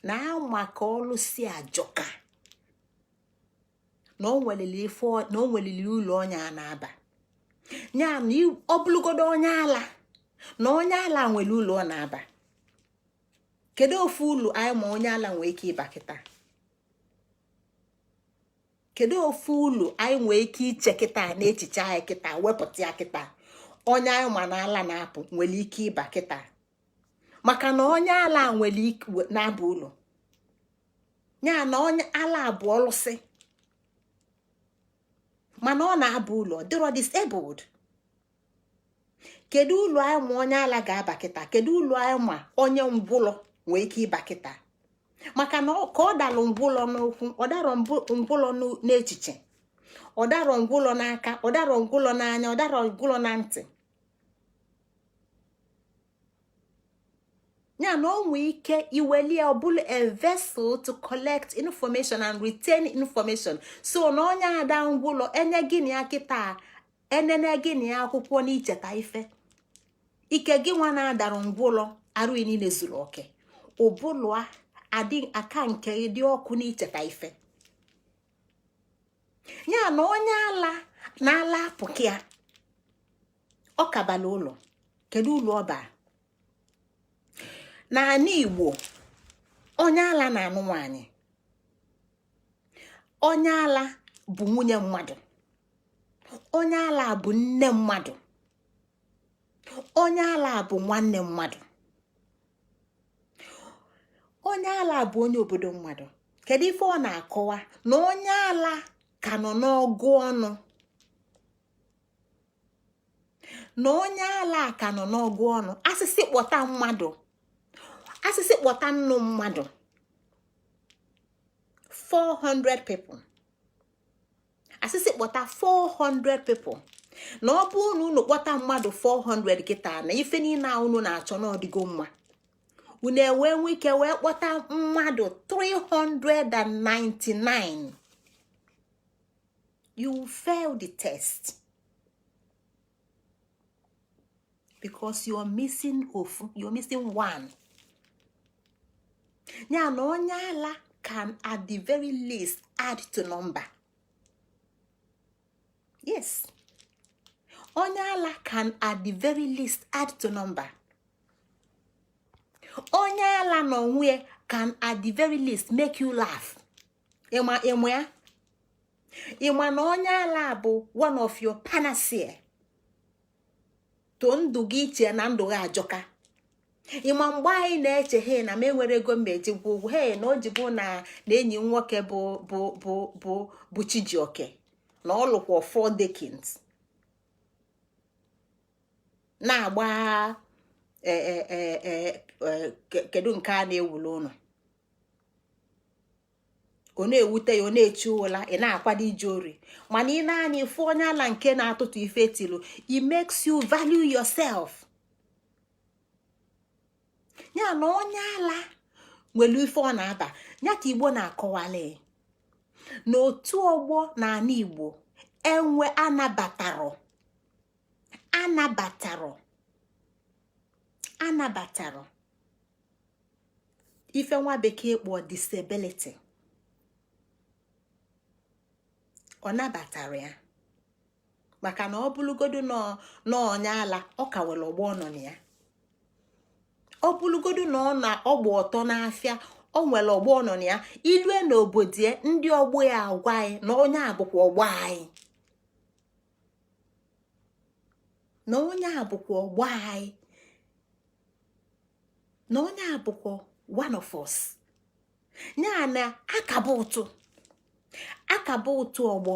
S1: na amaka ọlụsị ajọka na o nwelili ụlọ onye a na-aba ya na ọ bụlụgodo onye ala na onye ala nwere ụlọ ọ na-aba. Kedu ofu ụlọ anyị ma onye ala nwee ike ịba kịta? Kedu ofu ụlọ anyị nwee ike iche kịta na echiche anyị kịta wepụta ya kịta onye anyị ma na ala na-apụ nwere ike ịba kịta? Maka na onye ala nwere ike na-aba ụlọ ya na onye ala bụ ọlụsị, mana ọ na-aba ụlọ dịrọ disabled. Kedu ụlọ anyị ma onye ala ga-aba kịta? Kedu ụlọ anyị ma onye ngwụlọ nwee ike ịba kịta? Maka na ka ọ dalụ ngwụlọ n'ụkwụ, ọ darọ ngwụlọ n'echiche, ọ darọ ngwụlọ n'aka, ọ darọ ngwụlọ n'anya, ọ darọ ngwụlọ na ntị. Ya na o nwee ike iwelie ọbụla a vessel to collect information and retain information. So na onye ada ngwụlọ enye gịnị ya kịta, enene gịnị ya akwụkwọ n'icheta ife ike gị nwa na-adara ngwụlọ arụ niile zuru oke, ụbụlụ adị aka nke dị ọkụ n'icheta ife. Ya na onye ala na-ala apụkị ya ọ kabala ụlọ. Kedu ụlọ ọba n'ala Igbo? Onye ala na-anụ nwaanyị, onye ala bụ nwunye mmadụ, onye ala bụ nne mmadụ, onye ala bụ nwanne mmadụ, onye ala bụ onye obodo mmadụ. Kedu ife ọ na-akọwa? Na onye ala ka nọ n'ọgụ ọnụ, na onye ala ka nọ n'ọgụ ọnụ. Asịsị kpọta mmadụ, asịsị kpọta nnụ mmadụ 400 people, asịsị kpọta 400 people, na ọ bụrụ na unu kpọta mmadụ 400 kịta na ife niile a unu na-achọ na ọdịgo mma, unu ewee nwee ike wee kpọta mmadụ 399, you will fail the test because you're missing ofu, you're missing one. Ya na onye ala can at the very least add to number. Yes, onye ala can at the very least add to number. Onye ala na onwe can at the very least make you laugh. Ịma ịma ya, ịma na onye ala bụ one of your panacea to ndụ gị iche na ndụ gị ajọka. Ịma mgbe anyị na-eche he na m enwere ego m eji gwụ ụgwọ, he na o ji bụ na na enyi m nwoke bụ bụ bụ bụ bụ Chijioke na ọ lụkwa 4 decades na-agba kedu nke a na-ewulu ụlọ, ọ na-ewute ya, ọ na-echi ụla, ị na-akwado ije ori. Mana ị na-anya ifu onye ala nke na-atụtụ ife tilu, it makes you value yourself. Ya na onye ala nwere ife ọ na-aba. Ya ka Igbo na-akọwali na otu ọgbọ na ala Igbo Enwe anabatarọ anabatarọ anabatarọ ife nwa bekee kpọọ disability. Ọ nabatara ya maka na ọ bụlụgodu na onye ala, ọ ka nwere ọgbọ ọ nọ na ya. Ọ bụlụgodu na ọ na ọgba ọtọ n'afịa, ọ nwere ọgbọ ọ nọ na ya. Ilue n'obodo ya, ndị ọgbọ ya agwa anyị na onye a bụkwa ọgbọ anyị, na onye a bụkwa ọgbọ anyị, na onye a bụkwa one of us. Ya na akaba ụtụ, akaba ụtụ ọgbọ,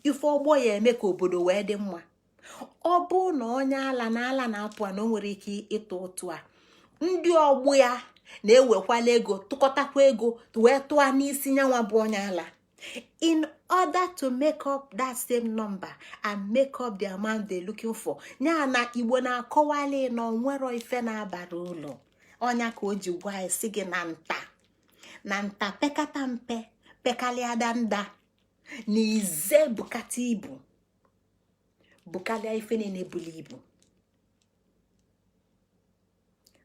S1: ife ọgbọ ya eme ka obodo wee dị mma. Ọ bụ na onye ala na ala na-apụ a na o nwere ike ịtụ ụtụ a, ndị ọgbọ ya na-ewekwala ego, tụkọtakwa ego wee tụọ n'isi nyanwa bụ onye ala, in order to make up that same number and make up the amount they looking for. Ya na Igbo na-akọwali na onwero ife na-abara ụlọ ọnya ka o ji gwa anyị sị gị na nta na nta pekata mpe pekalịa danda na ize bukata ibu bukalịa ife niile bulu ibu,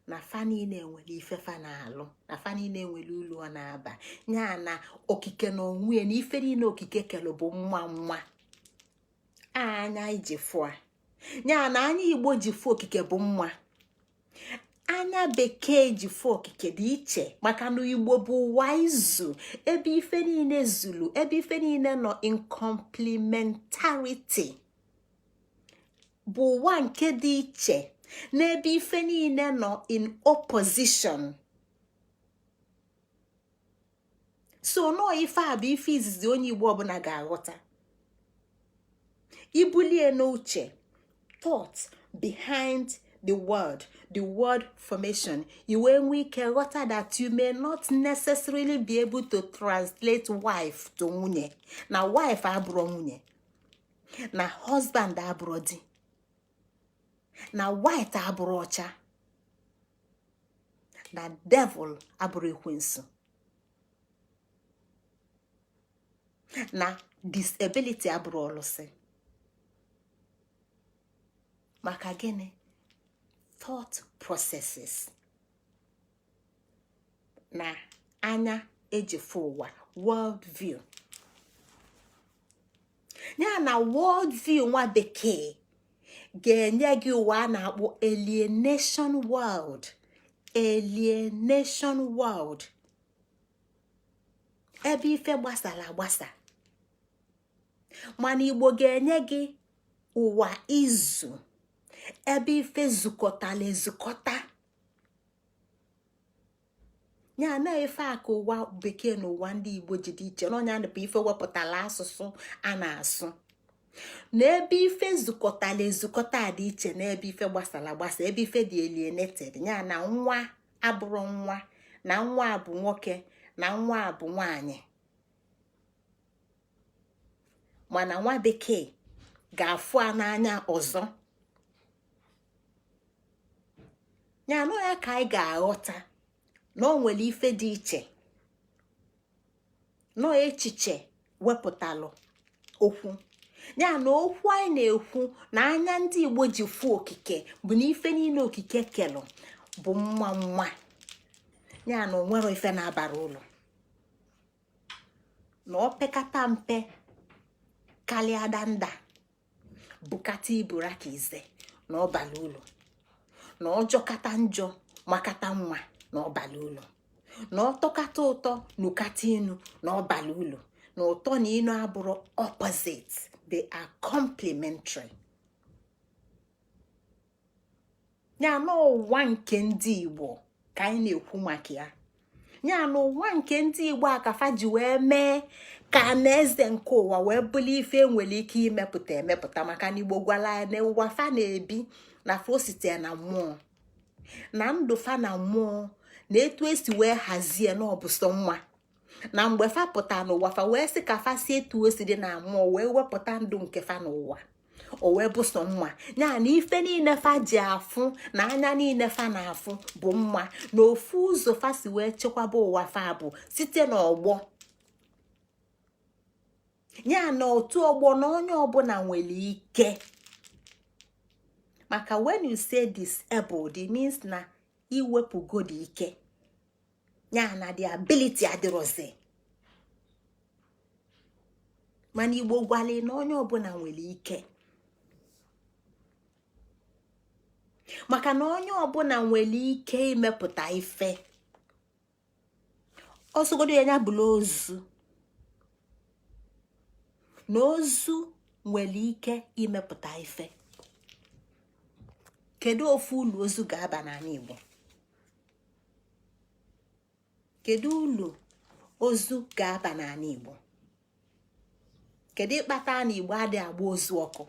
S1: na fa niile nwere ife fa na-alụ, na fa niile nwere ulu ọ na-aba. Ya na okike na onwe ya na ife niile okike kelụ bụ nwa nwa anya iji fụa. Ya na anya Igbo ji fụ okike bụ nwa, anya bekee ji fụ okike dị iche, maka na Igbo bụ ụwa izu, ebe ife niile zulu, ebe ife niile nọ in complementarity, bụ ụwa nke dị iche n'ebe ife niile nọ in opposition. So nọọ ife a bụ ife izizi onye Igbo ọbụla ga-aghọta. Ibulie n'uche, thought behind the word, the word formation, i wee nwee ike ghọta that you may not necessarily be able to translate wife to nwunye, na wife abụrụ nwunye, na husband abụrụ di, na white abụrụ ọcha, na devil abụrụ ekwensu, na disability abụrụ ọlụsị. Maka gịnị? Thought processes na anya eji fụ ụwa, world view. Ya na world view nwa bekee ga-enye gị ụwa a na-akpọ alienation world, alienation world, ebe ife gbasara agbasa. Mana Igbo ga-enye gị ụwa izu, ebe ife zukọtala ezukọta. Ya na ife a ka ụwa bekee na ụwa ndị Igbo ji dị iche n'ọnya bụ ife wepụtara asụsụ a na-asụ, na ebe ife zukọtala ezukọta dị iche na ebe ife gbasara agbasa, ebe ife dị alienated. Ya na nwa abụrụ nwa, na nwa bụ nwoke, na nwa bụ nwanyị. Mana nwa bekee ga-afụ a n'anya ọzọ. Ya na ya ka anyị ga-aghọta na ọ nwere ife dị iche nọọ echiche wepụtalụ okwu. Ya na okwu anyị na-ekwu na anya ndị Igbo ji fụ okike bụ na ife niile okike kelụ bụ mma mma. Ya na onwero ife na-abara ụlọ, na ọ pekata mpe karịa danda bukata ibura ka ize, na ọ bara ụlọ, na ọ jọkata njọ makata nwa, na ọ bara ụlọ, na ọ tọkata ụtọ nukata inu, na ọ bara ụlọ, na ụtọ na inu abụrụ opposite, they are complementary. Ya na ụwa nke ndị Igbo ka anyị na-ekwu maka ya. Ya na ụwa nke ndị Igbo a ka fa ji wee mee ka anaeze nke ụwa wee bụrụ ife enwere ike imepụta emepụta, maka na Igbo gwara ya na ụwa fa na-ebi na fa site na mmụọ, na ndụ fa na mmụọ, na etu esi wee hazie na ọ bụ sọ mma, na mgbe fa pụta n'ụwa, fa wee sị ka fa si etu o si dị na mmụọ wee wepụta ndụ nke fa n'ụwa, o wee bụ sọ mma. Ya na ife niile fa ji afụ na anya niile fa na-afụ bụ mma, na ofu ụzọ fa si wee chekwaba ụwa fa bụ site n'ọgbọ. Ya na otu ọgbọ na onye ọbụla nwere ike, maka when you say disabled, it means na iwepụgodi ike ya, na the ability adịrọzi. Mana Igbo gwali na onye ọbụla nwere ike, maka na onye ọbụla nwere ike imepụta ife. Ọsọgodo ya bụla ozu, na ozu nwere ike imepụta ife. Kedu ofu ụlọ ozu ga-aba n'ala Igbo? Kedu ụlọ ozu ga-aba n'ala Igbo? Kedu ịkpata na Igbo adịghị agba ozu ọkụ?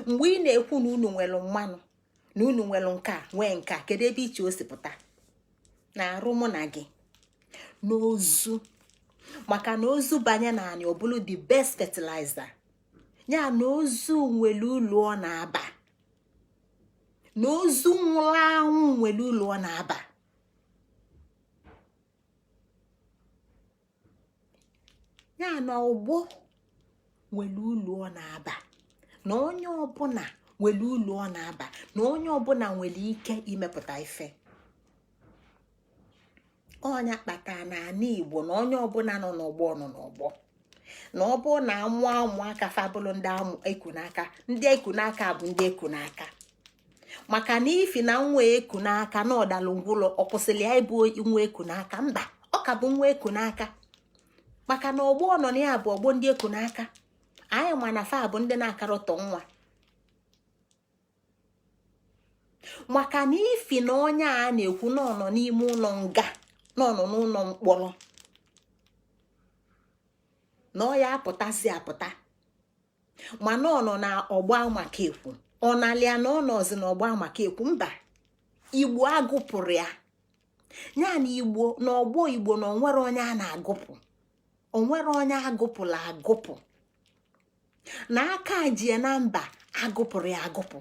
S1: Mgbe ị na-ekwu na unu nwere mmanụ, na unu nwere nke a, nwee nke a, kedu ebe iche o si pụta na arụ mụ na gị n'ozu? Maka na ozu banye na anị, ọ bụrụ the best fertilizer. Ya na ozu nwere ụlọ ọ na-aba, na ozu nwụrụ anwụ nwere ụlọ ọ na-aba. Ya na ọgbọ nwere ụlọ ọ na-aba, na onye ọbụla nwere ụlọ ọ na-aba, na onye ọbụla nwere ike imepụta ife. Ọ nya kpata na ana Igbo na onye ọbụla nọ n'ọgbọ nọ n'ọgbọ, na ọ bụrụ na amụọ ụmụaka, fa bụrụ ndị eku n'aka. Ndị eku n'aka bụ ndị eku n'aka, maka na ifi na nwa eku n'aka na ọdalụ ngwụlọ, ọ kwụsịrị ya ịbụ nwa eku n'aka? Mba, ọ ka bụ nwa eku n'aka, maka na ọgbọ ọ nọ na ya bụ ọgbọ ndị eku n'aka. Anyị ma na fa bụ ndị na-akarọtọ nwa, maka na ifi na onye a na-ekwu na ọ nọ n'ime ụlọ nga, na ọ nọ n'ụlọ mkpọrọ, na ọ ya apụtazi apụta, mana ọ nọ na ọgbọ maka ekwu ọ nalịa na ọ nọzi n'ọgbọ maka ekwu. Mba, Igbo agụpụrụ ya. Ya na Igbo na ọgbọ Igbo na onwere onye a na-agụpụ, onwere onye agụpụla agụpụ, na aka ji ya na mba agụpụrụ ya agụpụ,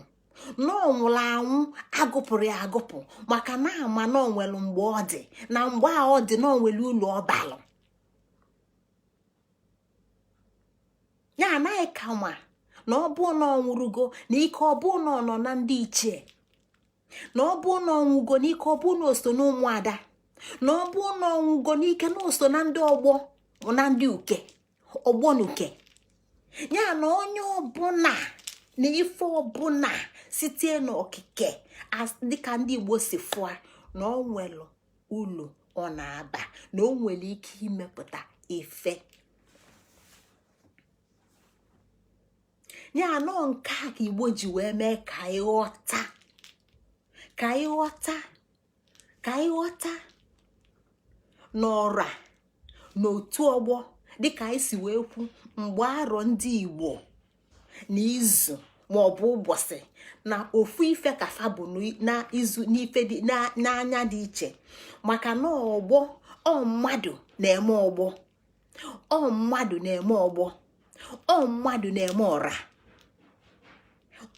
S1: na ọ nwụrụ anwụ agụpụrụ ya agụpụ, maka na ama na onwere mgbe ọ dị, na mgbe a ọ dị na onwere ụlọ ọ balụ. Ya anaghị kama na ọ bụ na ọ nwụrụgo na ike, ọ bụ na ọ nọ na ndị ichie, na ọ bụ na ọ nwụgo n'ike, ọ bụ na o so na ụmụada, na ọ bụ na ọ nwụgo n'ike, na o so na ndị ọgbọ, na ndị uke ọgbọ na uke. Ya na onye ọbụla na ife ọbụla site n'okike, dịka ndị Igbo si fụa, na ọ nwere ụlọ ọ na-aba, na o nwere ike imepụta ife. Ya nọ nke a ka Igbo ji wee mee ka anyị ghọta, ka anyị ghọta, ka anyị ghọta n'ọra na otu ọgbọ, dịka anyị si wee kwu mgbe arọ ndị Igbo na izu ma ọ bụ ụbọchị na ofu ife ka fa bụ na izu n'ife dị n'anya dị iche, maka na ọgbọ ọ mmadụ na-eme ọgbọ, ọ mmadụ na-eme ọgbọ, ọ mmadụ na-eme ọra,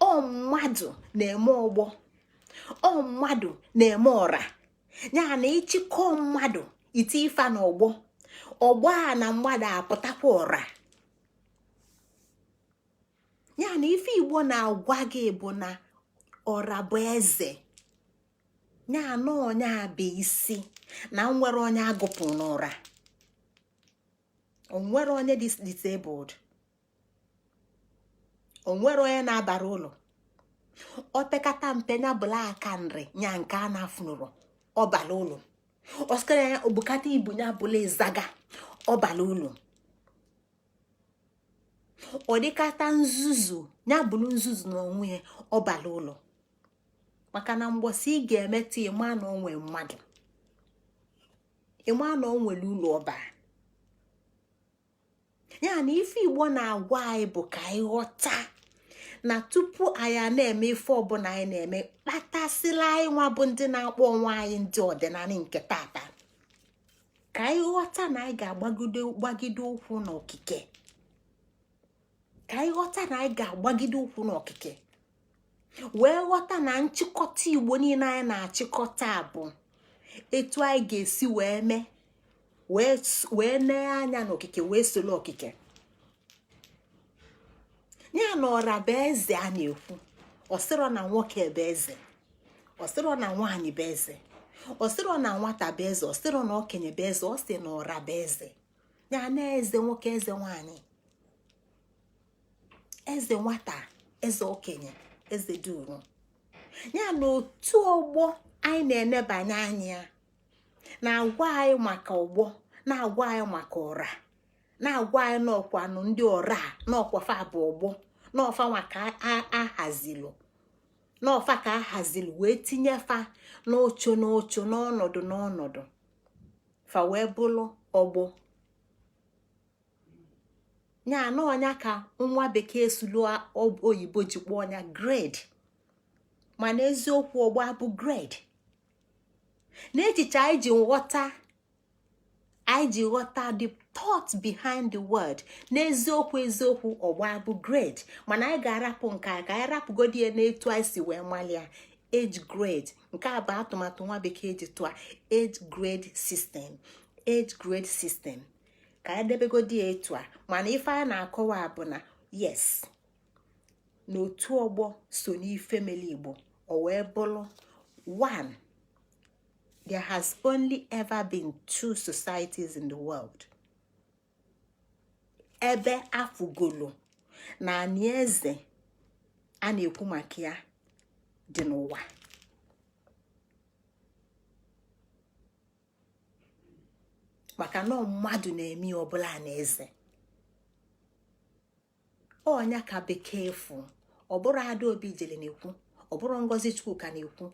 S1: ọ mmadụ na-eme ọgbọ, ọ mmadụ na-eme ọra. Ya na ịchịkọ mmadụ ite ife na ọgbọ, ọgbọ a na mmadụ apụtakwa ọra. Ya na ife Igbo na-agwa gị bụ na ọra bụ eze, ya na onye a bụ isi, na nwere onye agụpụ n'ụra, onwere onye dị disabled, onwere onye na-abara ụlọ. Opekata mpe ya bụla aka nri nya nke a na-afụnụrụ ọbala ụlọ, ọsịkara ya obukata ibu ya bụla ịzaga ọbala ụlọ, ọ dịkata nzuzu ya bụrụ nzuzu n'onwe ya ọbala ụlọ, maka na mgbọsị ị ga-emetụ ịma na onwe mmadụ, ịma na o nwere ụlọ ọba. Ya na ife Igbo na-agwa anyị bụ ka anyị ghọta na tupu anyị a na-eme ife ọbụla anyị na-eme, kpatasịla anyị nwa bụ ndị na-akpọ onwe anyị ndị ọdịnala nke tata, ka anyị ghọta na anyị ga-agbagide gbagide ụkwụ n'okike, ka anyị ghọta na anyị ga-agbagide ụkwụ n'okike, wee ghọta na nchịkọta Igbo niile anyị na-achịkọta bụ etu anyị ga-esi wee mee Wee nee anya n'okike, wee soro okike ya na ọra bụ eze. A na-ekwu, ọsịrọ na nwoke bụ eze, ọsịrọ na nwaanyị bụ eze, ọsịrọ na nwata bụ eze, ọsịrọ na okenye bụ eze. Ọ sị na ọra bụ eze ya, na eze nwoke, eze nwaanyị, eze nwata, eze okenye, eze duru ya. Na otu ọgbọ anyị na-enebanye anya na-agwa anyị maka ọgbọ, na-agwa anyị maka ọra, na-agwa anyị n'ọkwanụ ndị ọra n'ọkwafa bụ ọgbọ n'ọfa maka ahazilu n'ọfa ka ahazilu wee tinye fa n'ocho n'ocho, n'ọnọdụ n'ọnọdụ, fa wee bụrụ ọgbọ ya. Na ọnya ka nwa bekee sulu oyibo ji kpọọ ọnya grade, mana eziokwu, ọgbọ abụ grade. N'echiche anyị ji nghọta, anyị ji ghọta the thought behind the word. N'eziokwu eziokwu, ọgbọ abụ grade, mana anyị ga-arapụ nke a, ka anyị rapụgodi ya n'etu anyị si wee malia age grade. Nke a bụ atụmatụ nwa bekee ji tụọ age grade system. Age grade system ka anyị debegodi ya etu a, mana ife a na-akọwa bụ na yes, n'otu ọgbọ so n'ife mele Igbo o wee bụrụ one. There has only ever been two societies in the world ebe afụgolo na ani eze a na-ekwu maka ya dị n'ụwa. Maka na mmadụ na-eme ọbụla na eze ọnya ka bekee fụ. Ọ bụrụ Adaobi jere na-ekwu, ọ bụrụ Ngozi Chukwuka na-ekwu,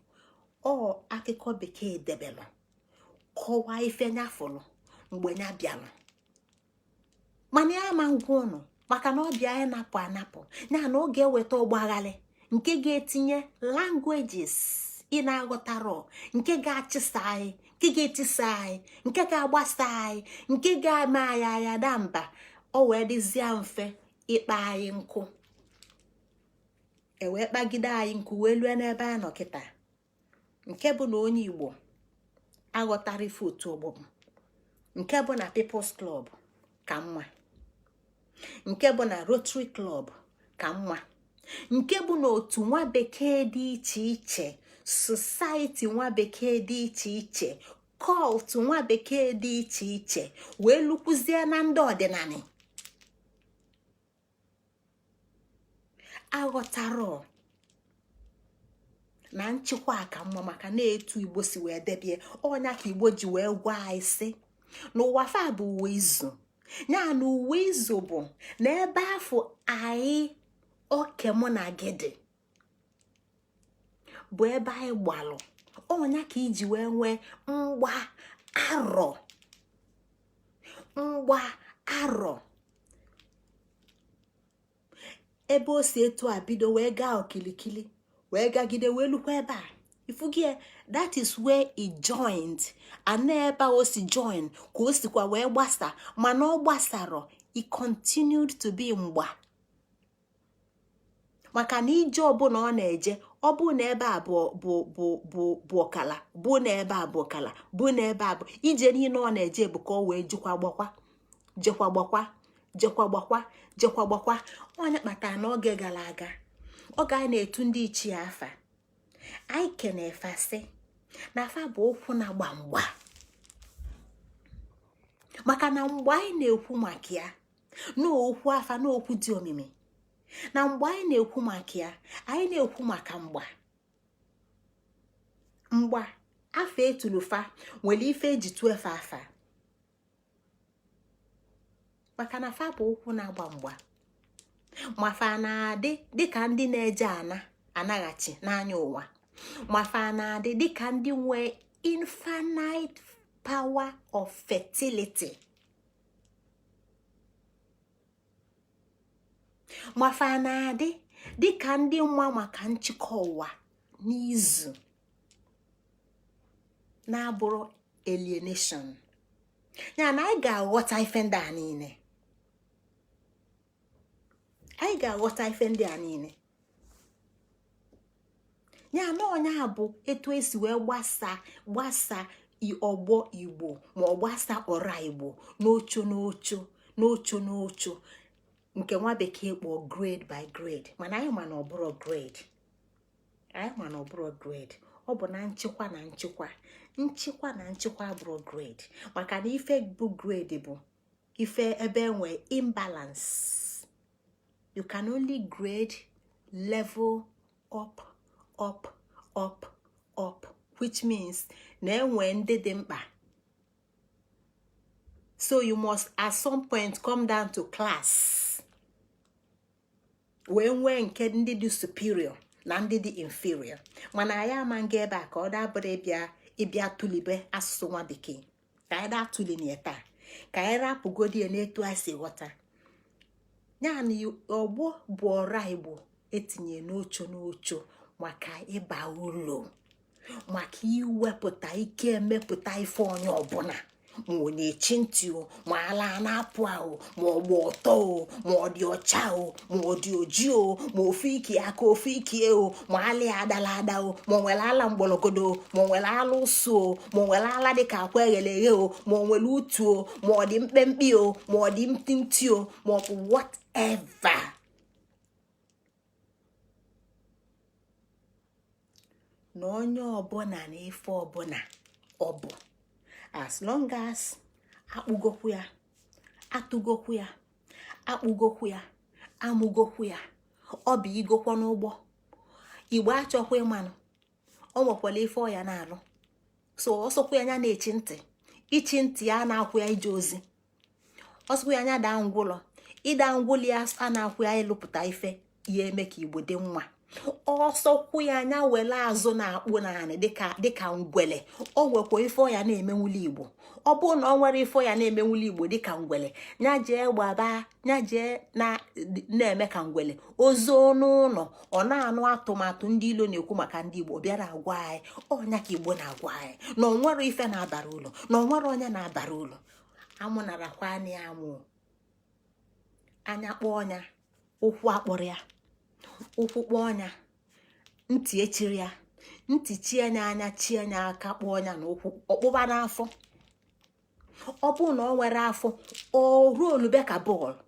S1: ọ akụkọ bekee debelụ kọwaa ife nyafụlụ mgbe ya bịalụ. Mana ya ama ngwa ụnụ, maka na ọ bịa anyị napụ anapụ ya, na ọ ga-eweta ọgbaghalị nke ga-etinye languages ị na-aghọtarọ, nke ga-achịsa anyị, nke ga-etisa anyị, nke ga-agbasa anyị, nke ga-eme anyị anya da mba. O wee dịzie mfe ịkpa anyị nkụ, e wee kpagide anyị nkụ wee lue n'ebe a nọ kịta, nke bụ na onye Igbo aghọtara ife otu ọgbọ bụ, nke bụ na People's Club ka mma, nke bụ na Rotary Club ka mma, nke bụ na otu nwa bekee dị iche iche, society nwa bekee dị iche iche, cult nwa bekee dị iche iche, wee lukwuzie na ndị ọdịnala aghọtara na nchịkwa ka mma, maka na-etu Igbo si wee debie ọnya ka Igbo ji wee gwa anyị sị na ụwa fa bụ uwe izu ya, na uwe izu bụ na ebe afọ anyị oke mụ na gị dị bụ ebe anyị gbalụ ọnya ka iji wee nwee mgba arọ, mgba arọ, ebe o si etu a bido wee gaa okilikili, wee gagide, wee lukwa ebe a ifugie. That is where it joined, ana ebe a o si join ka o sikwa wee gbasa, mana ọ gbasara, it continued to be mgba, maka na ije ọbụla ọ na-eje, ọ bụ na ebe a bụ bụ bụ bụ bụ ọkala, bụ na ebe a bụ ọkala, bụ na ebe a bụ ije niile ọ na-eje bụ ka ọ wee jikwa gbakwa, jekwa gbakwa, jekwa gbakwa, jekwa gbakwa. Onye kpatara n'oge gara aga, oge anyị na-etu ndị ichie afa, anyị kene fa sị na afa bụ ụkwụ na-agba mgba, maka na mgbe anyị na-ekwu maka ya n'okwu afa, n'okwu dị omimi, na mgbe anyị na-ekwu maka ya, anyị na-ekwu maka mgba. Mgba afa etulufa nwere ife eji tụọ efe afa, maka na fa bụ ụkwụ na-agba mgba, ma fa na-adị dịka ndị na-eje ana anaghachi n'anya ụwa, ma fa na-adị dịka ndị nwee infinite power of fertility, ma fa na-adị dịka ndị nwa maka nchịkọ ụwa n'izu na-abụrụ alienation. Ya na anyị ga-aghọta ife ndị a niile, anyị ga-aghọta ife ndị a niile. Ya na onye a bụ etu esi wee gbasa gbasa Ọgbọ Igbo ma ọ gbasa ọra Igbo n'ocho n'ocho n'ocho n'ocho, nke nwa bekee kpọọ grade by grade. Mana anyị ma na ọ bụrụ grade, anyị ma na ọ bụrụ grade, ọ bụ na nchịkwa na nchịkwa, nchịkwa na nchịkwa abụrụ grade. Maka na ife bụ grade bụ ife ebe enwe imbalance. You can only grade level up, up, up, up, which means na enwe ndị dị mkpa. So you must at some point come down to class, wee nwee nke ndị dị superior na ndị dị inferior. Mana anyị ama nga ebe a ka ọ dabụrụ ịbịa ịbịa tụlibe asụsụ nwa bekee, ka anyị daa tụli ya taa, ka anyị rapụgodi ya n'etu a si ghọta ya na ọgbọ bụ ọra Igbo etinye n'ocho n'ocho maka ịba ụlọ, maka iwepụta ike emepụta ife onye ọbụla, ma ọ na-echi ntị o, ma ala na-apụ ahụ, ma ọ gba ọtọ o, ma ọ dị ọcha o, ma ọ dị oji o, ma ofu ike aka ofu ike o, ma ala ya adala ada o, ma ọ nwere ala mgbọrọgodo o, ma ọ nwere ala ụsụ o, ma ọ nwere ala dịka akwa eghere eghe o, ma ọ nwere utu o, ma ọ dị mkpemkpi o, ma ọ dị ntịntị o, ma ọ bụ whatever. Na onye ọbụla na ife ọbụla ọ bụ, as long as akpụgokwu ya, atụgokwu ya, akpụgokwu ya, amụgokwu ya, ọ bụ igokwa n'ụgbọ Igbo achọkwa ịmanụ o nwekwara ife ọya na-alụ. So ọsọkwa ya anya na-echi ntị, ichi ntị ya na-akwụ ya ije ozi. Ọsọkwa ya anya daa ngwụlọ, ịda ngwụlọ ya a na-akwụ ya ịlụpụta ife ya eme ka Igbo dị mma. Ọsọkwu ya anya were azụ na-akpụ naanị dịka ngwele, o nwekwa ife ọya na-emenwuli Igbo. Ọ bụrụ na ọ nwere ife ọya na-emenwuli Igbo dịka ngwele, nya jee gbaba, nya jee na-eme ka ngwele ozo n'ụlọ, ọ na-anụ atụmatụ ndị ilo na-ekwu maka ndị Igbo bịara agwa anyị. Ọnya ka Igbo na-agwa anyị na onwere ife na-abara ụlọ, na onwere onye na-abara ụlọ. Amụnarakwa anya amụ anya kpọọ ọnya, ụkwụ akpọrọ ya, ụkwụ kpọọ ọnya, ntị echiri ya, ntị chie anya, anya chie anya, aka kpọọ ọnya na ụkwụ ọkpụba n'afọ. Ọ bụrụ na ọ nwere afọ, o ruo olube ka bọọlụ,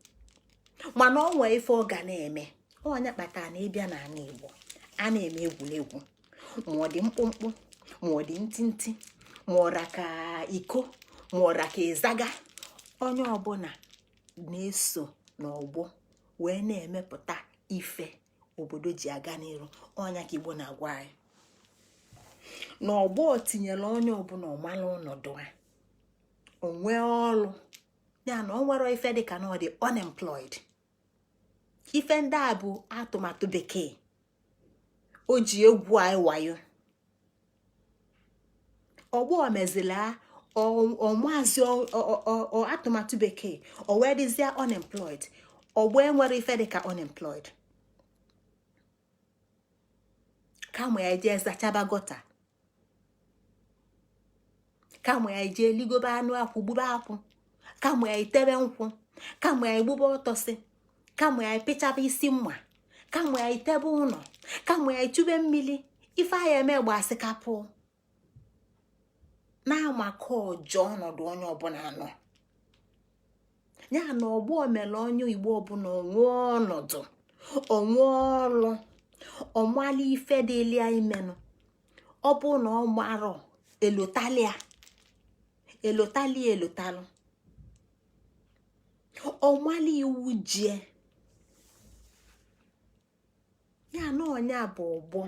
S1: mana ọ nwee ife ọ ga na-eme. Ọnya kpatara na ịbịa n'ala Igbo, a na-eme egwuregwu, ma ọ dị mkpụmkpụ, ma ọ dị ntịntị, ma ọ ra ka iko, ma ọ ra ka ịzaga, onye ọbụla na-eso n'ọgbọ wee na-emepụta ife obodo ji aga n'iru. Ọnya ka Igbo na-agwa anyị na ọgbọ tinyere onye ọbụla ọmala ọnọdụ a, onwe ọlụ ya na ọ nwere ife dịka na ọ dị unemployed. Ife ndị a bụ atụmatụ bekee o ji egwu anyị wayo. Ọgbọ mezila ọmụazị atụmatụ bekee, o wee dịzie unemployed. Ọgbọ enwere ife dịka unemployed. Kama ya jee zachaba gutter, kama ya jee ligobe anụ akwụ, gbube akwụ, kama ya itebe nkwụ, kama ya egbube ọtọsị, kama ya pịchaba isi mma, kama ya itebe ụlọ, kama ya echube mmiri, ife anyị eme gbasị kapụ na-amaka ọjọọ ọnọdụ onye ọbụla nọ ya na ọgbọ mere onye Igbo ọbụla onwe ọnọdụ, onwe ọlụ, ọmala ife dịlia imenụ. Ọ bụ na ọ marọ elotalia, elotalia, elotalụ, ọmala iwu jie ya na ọnya bụ ọgbọ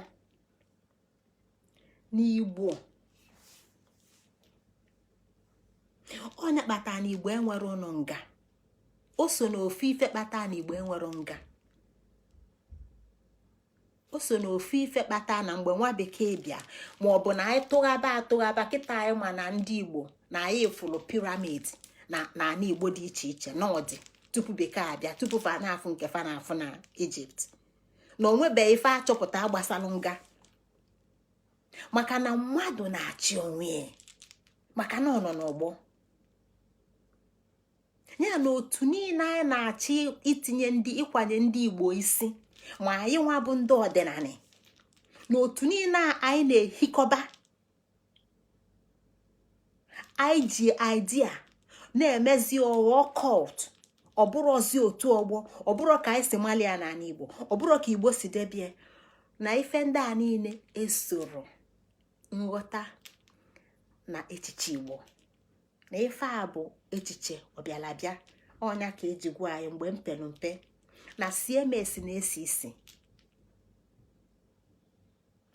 S1: n'Igbo. Ọnya kpatara na Igbo enwere ụlọ nga. O so na ofu ife kpatara na Igbo enwere nga. O so na ofu ife kpatara na mgbe nwa bekee bịa, ma ọ bụ na anyị tụghaba atụghaba kịta, anyị ma na ndị Igbo na anyị fụrụ pyramid na ana Igbo dị iche iche na ọdị tupu bekee abịa, tupu fa na-afụ nke fa na-afụ na Ijipt, na onwebeghị ife achọpụta gbasalụ nga, maka na mmadụ na-achị onwe ya, maka na ọ nọ n'ọgbọ ya. Na otu niile anyị na-achọ itinye ndị ịkwanye ndị Igbo isi, ma anyị nwa bụ ndị ọdịnala, na otu niile anyị na-ehikọba Anyị ji idea na-emezi ọghọ cult. Ọbụrụzi otu ọgbọ, ọbụrụ ka anyị si mali ya n'ala Igbo, ọbụrụ ka Igbo si debie na ife ndị a niile esoro nghọta na echiche Igbo na ife a bụ echiche ọbịalabịa. Ọnya ka eji gwa anyị mgbe mpelu mpe na CMS na-esi isi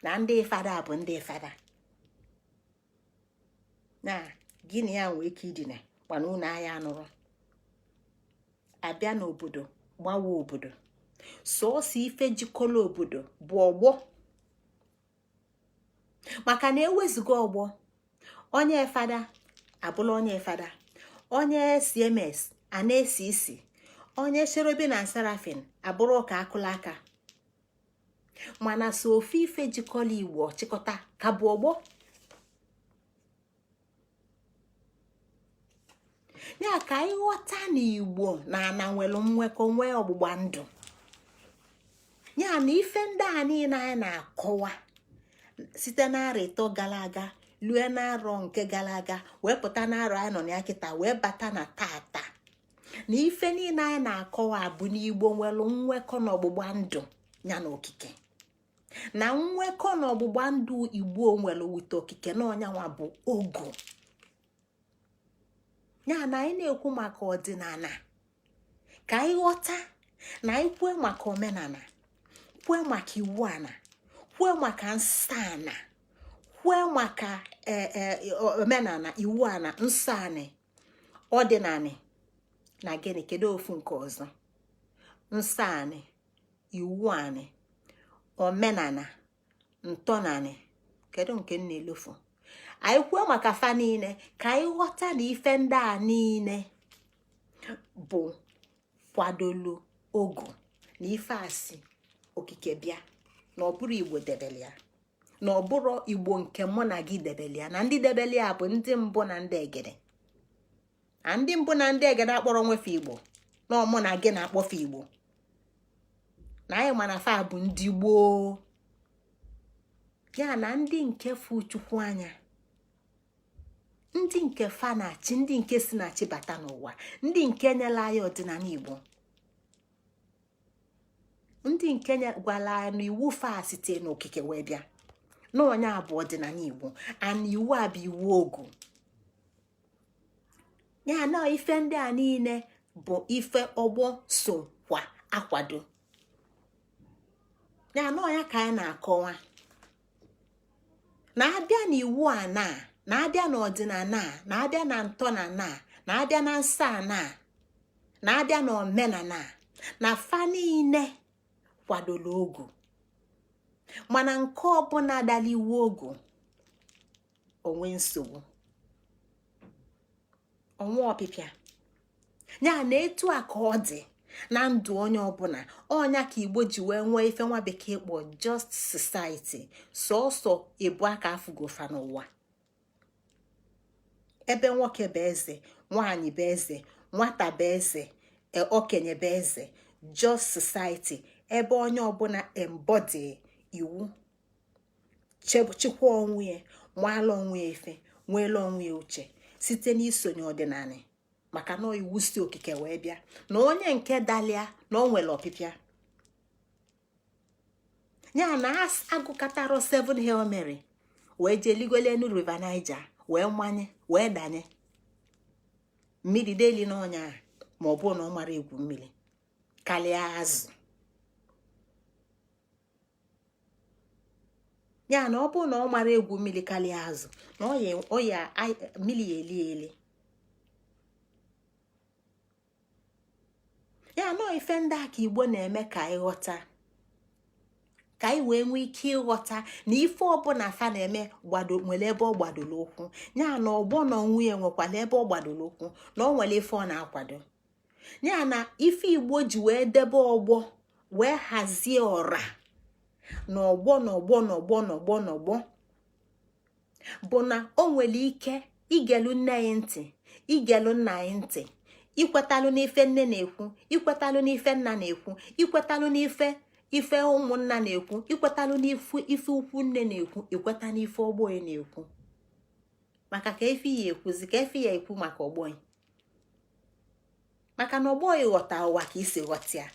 S1: na ndị fada bụ ndị fada na gịnị ya nwee ike idina mana unu agha anụrụ abịa n'obodo gbawa obodo. Sọọsọ ife jikọrọ obodo bụ ọgbọ, maka na ewezuga ọgbọ, onye fada abụla onye fada, onye CMS a na-esi isi, onye Cherubim na Seraphim abụrụ ụka akụla aka. Mana so ofe ife jikọrọ Igbo chịkọta ka bụ ọgbọ. Ya ka anyị ghọta na Igbo na ana nwere nwekọ, nwee ọgbụgba ndụ. Ya na ife ndị a niile anyị na-akọwa site n'arọ 3 gara aga lue n'arọ nke gara aga wee pụta n'arọ anyị nọ na ya kịta wee bata na tata, na ife niile anyị na-akọwa bụ na Igbo nwere nwekọ na ọgbụgba ndụ ya na okike, na nwekọ na ọgbụgba ndụ Igbo nwere wute okike na ọnyanwa bụ ogu. Ya na anyị na-ekwu maka ọdịnala ka anyị ghọta na anyị kwue maka omenala, kwue maka iwu ana, kwue maka nsọ ana, kwue maka omenala, iwu ana, nsọ anị, ọdịnanị na gịnị, kedu ofu nke ọzọ? Nsọ anị, iwu anị, omenala, ntọnanị, kedu nke m na-elofu? Anyị kwuo maka fa niile ka anyị ghọta na ife ndị a niile bụ kwadolu ogu na ife asị okike bịa, na ọ bụrụ Igbo debele ya, na ọ bụrụ Igbo nke mụ na gị debele ya, na ndị debele ya bụ ndị mbụ na ndị egede, na ndị mbụ na ndị egede akpọrọ nwefe Igbo, na ọmụ na gị na-akpọfe Igbo, na anyị mana fa bụ ndị gboo. Ya na ndị nke fụ Chukwu anya, ndị nke fa na-achị, ndị nke si na-achị bata n'ụwa, ndị nke nyere anyị ọdịnala Igbo, ndị nke gwara anyị na iwu fa site n'okike wee bịa, na onye a bụ ọdịnala Igbo, ana iwu a bụ iwu ogu. Ya na ife ndị a niile bụ ife ọgbọ so kwa akwado. Ya na ọnya ka anyị na-akọwa na-abịa na iwu a na na-abịa na ọdịnala, na-abịa na ntọnala, na-abịa na nsọ ana, na-abịa na omenala, na fa niile kwadola ogu. Mana nke ọbụla dara iwu ogu, onwe nsogbu, onwe ọpịpịa. Ya na etu a ka ọ dị na ndụ onye ọbụla. Ọnya ka Igbo ji wee nwee ife nwa bekee kpọ just society. Sọsọ ebu aka afụgofa n'ụwa, ebe nwoke bụ eze, nwaanyị bụ eze, nwata bụ eze, okenye bụ eze. Just society ebe onye ọbụla embody iwu, chịkwa onwe ya, nwaala onwe ya ife, nweela onwe ya uche site n'isonye ọdịnala, maka na iwu si okike wee bịa, na onye nke dalia na o nwere ọpịpịa. Ya na agụkọtara 7 Hail Mary wee jee ligolenu River Niger wee manye wee danye mmiri deli n'ọnya, ma ọ bụ na ọ mara egwu mmiri karịa azụ. Ya na ọ bụrụ na ọ mara egwu mmiri karịa azụ, na ọ ya mmiri ya eli eli. Ya nọọ ife ndị a ka Igbo na-eme ka anyị ghọta, ka anyị wee nwee ike ịghọta na ife ọbụla fa na-eme gbado nwere ebe ọ gbadoro ụkwụ. Ya na ọgbọ na onwe ya nwekwara ebe ọ gbadoro ụkwụ, na ọ nwere ife ọ na-akwado. Ya na ife Igbo ji wee debe ọgbọ wee hazie ọra na ọgbọ na ọgbọ na ọgbọ na ọgbọ na ọgbọ bụ na o nwere ike igelu nne ya ntị, igelu nna ya ntị, ikwetalụ n'ife nne na-ekwu, ikwetalụ n'ife nna na-ekwu, ikwetalụ n'ife ife ụmụnna na-ekwu, ikwetalụ n'ife ife ukwu nne na-ekwu, ikweta n'ife ọgbọ ya na-ekwu. Maka ka efi ya ekwuzi, ka efi ya ekwu maka ọgbọ, maka na ọgbọ ghọta ụwa ka isi ghọta ya.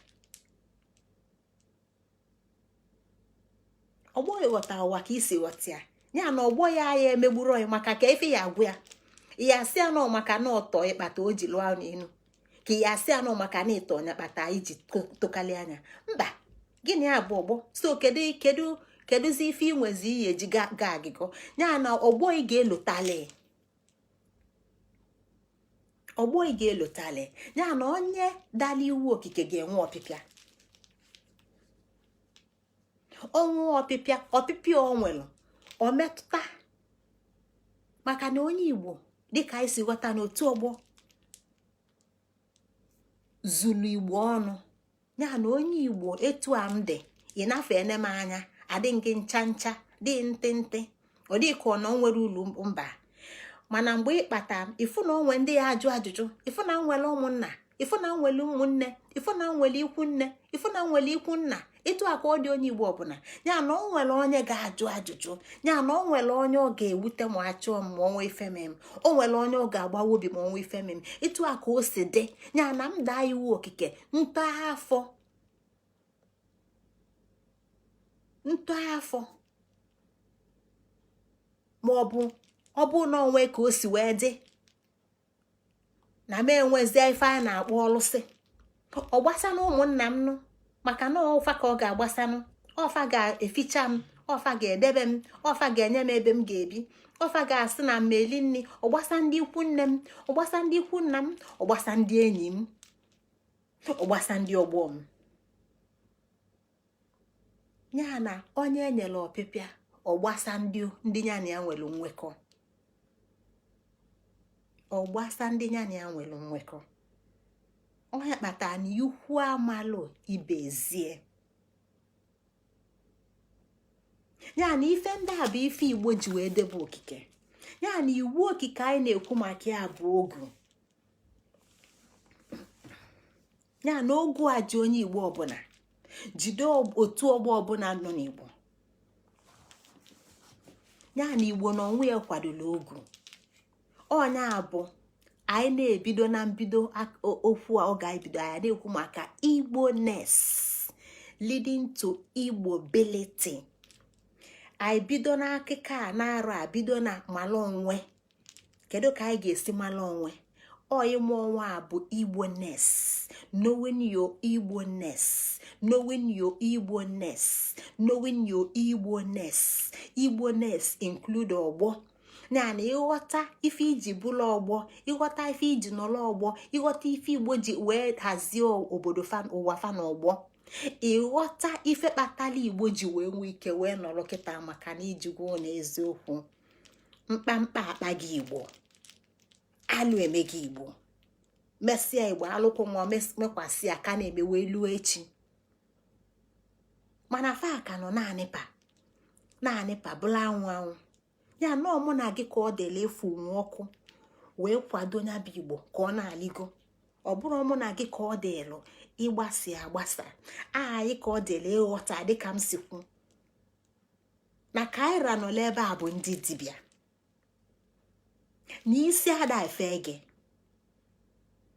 S1: Ọgbọ ghọta ụwa ka isi ghọta ya. Ya na ọgbọ ya ya emegburu onye, maka ka efi ya agwụ ya. Ya asị ya nọ maka na ọtọ ịkpata o ji lụọ n'elu, ka ya asị ya nọ maka na ịtọ onye kpata iji tokali anya. Mba, gịnị ya bụ ọgbọ? So kedu kedu kedụzi ife inwezi iyi eji ga agịgọ? Ya na ọgbọ ị ga-elotali, ọgbọ ị ga-elotali. Ya na onye dala iwu okike ga-enwe ọpịpịa. Ọnwụ ọpịpịa, ọpịpịa o nwere ọ metụta, maka na onye Igbo, dịka anyị si ghọta n'otu ọgbọ zulu Igbo ọnụ. Ya na onye Igbo etu a m dị, ị nafe ene m anya, adị gị ncha ncha, dị ntịntị, ọ dị ka ọ na o nwere ulu mba. Mana mgbe ị kpata, ịfụ na onwe ndị ya ajụ ajụjụ, ịfụ na nwere ụmụnna, ịfụ na nwere ụmụnne, ịfụ na nwere ikwu nne, ịfụ na nwere ikwu nna. Etu a ka ọ dị onye Igbo ọbụla. Ya na o nwere onye ga-ajụ ajụjụ, ya na o nwere onye ọ ga-ewute ma achụọ m ma ọnwa ife mem, o nwere onye ọ ga-agbawa obi ma ọnwa ife mem. Etu a ka o si dị. Ya na m daa iwu okike, ntọ afọ, ntọ afọ, ma ọ bụ ọ bụ na onwe ka o si wee dị na m enwezie ife a na-akpọ ọlụsị, ọ gbasa na ụmụnna m nụ, maka na ọfa ka ọ ga-agbasanụ. Ọfa ga-eficha m, ọfa ga-edebe m, ọfa ga-enye m ebe m ga-ebi, ọfa ga-asị na m eli nri. Ọgbasa ndị ikwu nne m, ọgbasa ndị ikwu nna m, ọgbasa ndị enyi m, ọgbasa ndị ọgbọ m. Ya na onye enyere ọpịpịa, ọgbasa ndị ya na ya nwere nwekọ, ọgbasa ndị ya na ya nwere nwekọ. Onye kpatara na ikwu amalụ ibezie. Ya na ife ndị a bụ ife Igbo ji wee debe okike. Ya na iwu okike anyị na-ekwu maka ya bụ ogu. Ya na ogu a ji onye Igbo ọbụla, jide otu ọgbọ ọbụla nọ n'Igbo. Ya na Igbo na onwe ya kwadola ogu. Onye bụ anyị na-ebido na mbido okwu a, ọ ga-ebido anyị na-ekwu maka Igbo-ness leading to Igbobility. Anyị bido n'akụkọ a na-arụ a, bido na mala onwe. Kedu ka anyị ga-esi mala onwe? Ọyịmụ onwe a bụ Igbo-ness, knowing your Igbo-ness, knowing your Igbo-ness, knowing your Igbo-ness. Igbo-ness include ọgbọ. Ya na ịghọta ife iji bụrụ ọgbọ, ịghọta ife iji nọrọ ọgbọ, ịghọta ife Igbo ji wee hazie obodo fa, ụwa fa na ọgbọ, ịghọta ife kpatara Igbo ji wee nwee ike wee nọrọ kịta. Maka na ijigwo na eziokwu, mkpamkpa akpa gị Igbo, alụ eme gị Igbo, mesịa Igbo alụkwụ nwa mekwasị aka na-eme wee luo echi. Mana fa ka nọ naanị pa naanị pa bụla anwụ anwụ. Ya nọọ mụ na gị ka ọ dịla efu nwe ọkụ wee kwado nya bụ Igbo ka ọ na-aligo. Ọ bụrụ mụ na gị ka ọ dịlụ ịgbasa agbasa anyị, ka ọ dịla ịghọta dịka m si kwu na kaira nọla ebe a bụ ndị dibịa na isi ada efe gị.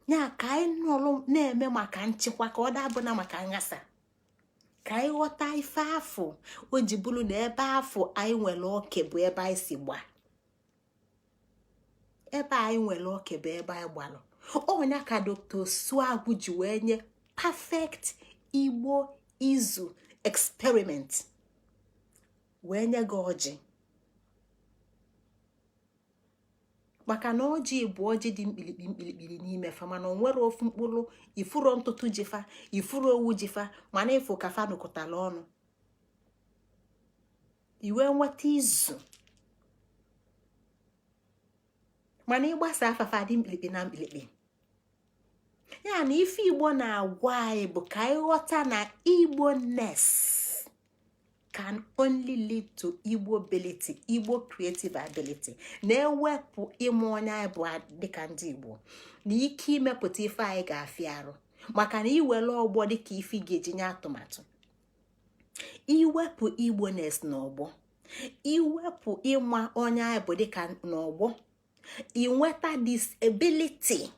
S1: Ya ka anyị nọrọ na-eme maka nchịkwa, ka ọ dabụna maka nghasa, ka anyị ghọta ife afọ o ji bụrụ na ebe afọ anyị nwere oke bụ ebe anyị si gba, ebe anyị nwere oke bụ ebe anyị gbalụ. Ọnya ka Dr. Osuagwu ji wee nye perfect Igbo izu experiment, wee nye gị ọjị, maka na ọjị bụ ọjị dị mkpilikpi mkpilikpili n'ime fa, mana o nwere ofu mkpụrụ ifuro ntụtụ ji fa, ifuro owu ji fa, mana ịfụ ka fa nụkọtara ọnụ iwe nweta izu. Mana ịgbasa afafa dị mkpilikpi na mkpilikpi. Ya na ife Igbo na-agwa anyị bụ ka anyị ghọta na Igbo-ness can only lead to Igbo ability, Igbo creative ability, na-ewepụ ime onye anyị bụ dịka ndị Igbo na ike imepụta ife anyị ga-afịa arụ. Maka na iwere ọgbọ dịka ife ị ga-eji nye atụmatụ, iwepụ Igbo-ness n'ọgbọ, iwepụ ịma onye anyị bụ dịka n'ọgbọ. Inweta disability,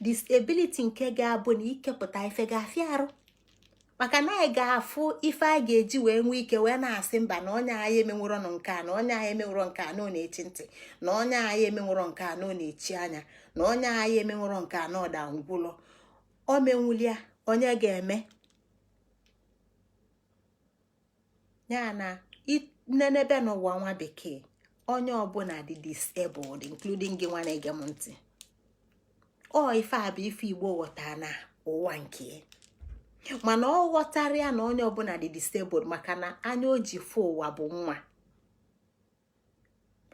S1: disability nke ga-abụ na ikepụta ife ga-afịa arụ, maka na anyị ga-afụ ife a ga-eji wee nwee ike wee na-asị mba, na onye anyị emenwero nụ nke a, na onye anyị emenwero nke a, na ọ na-echi ntị, na onye anyị emenwero nke a, na ọ na-echi anya, na onye anyị emenwero nke a, na ọda ngwụlọ. O menwulia, onye ga-eme ya na nnenebe n'ụwa nwa bekee, onye ọbụla dị disabled, including gị nwa na-ege m ntị. Ọ ife a bụ ife Igbo ghọtara na ụwa nke, mana ọ ghọtara ya na onye ọbụla dị disabled, maka na anya o ji fụ ụwa bụ nwa.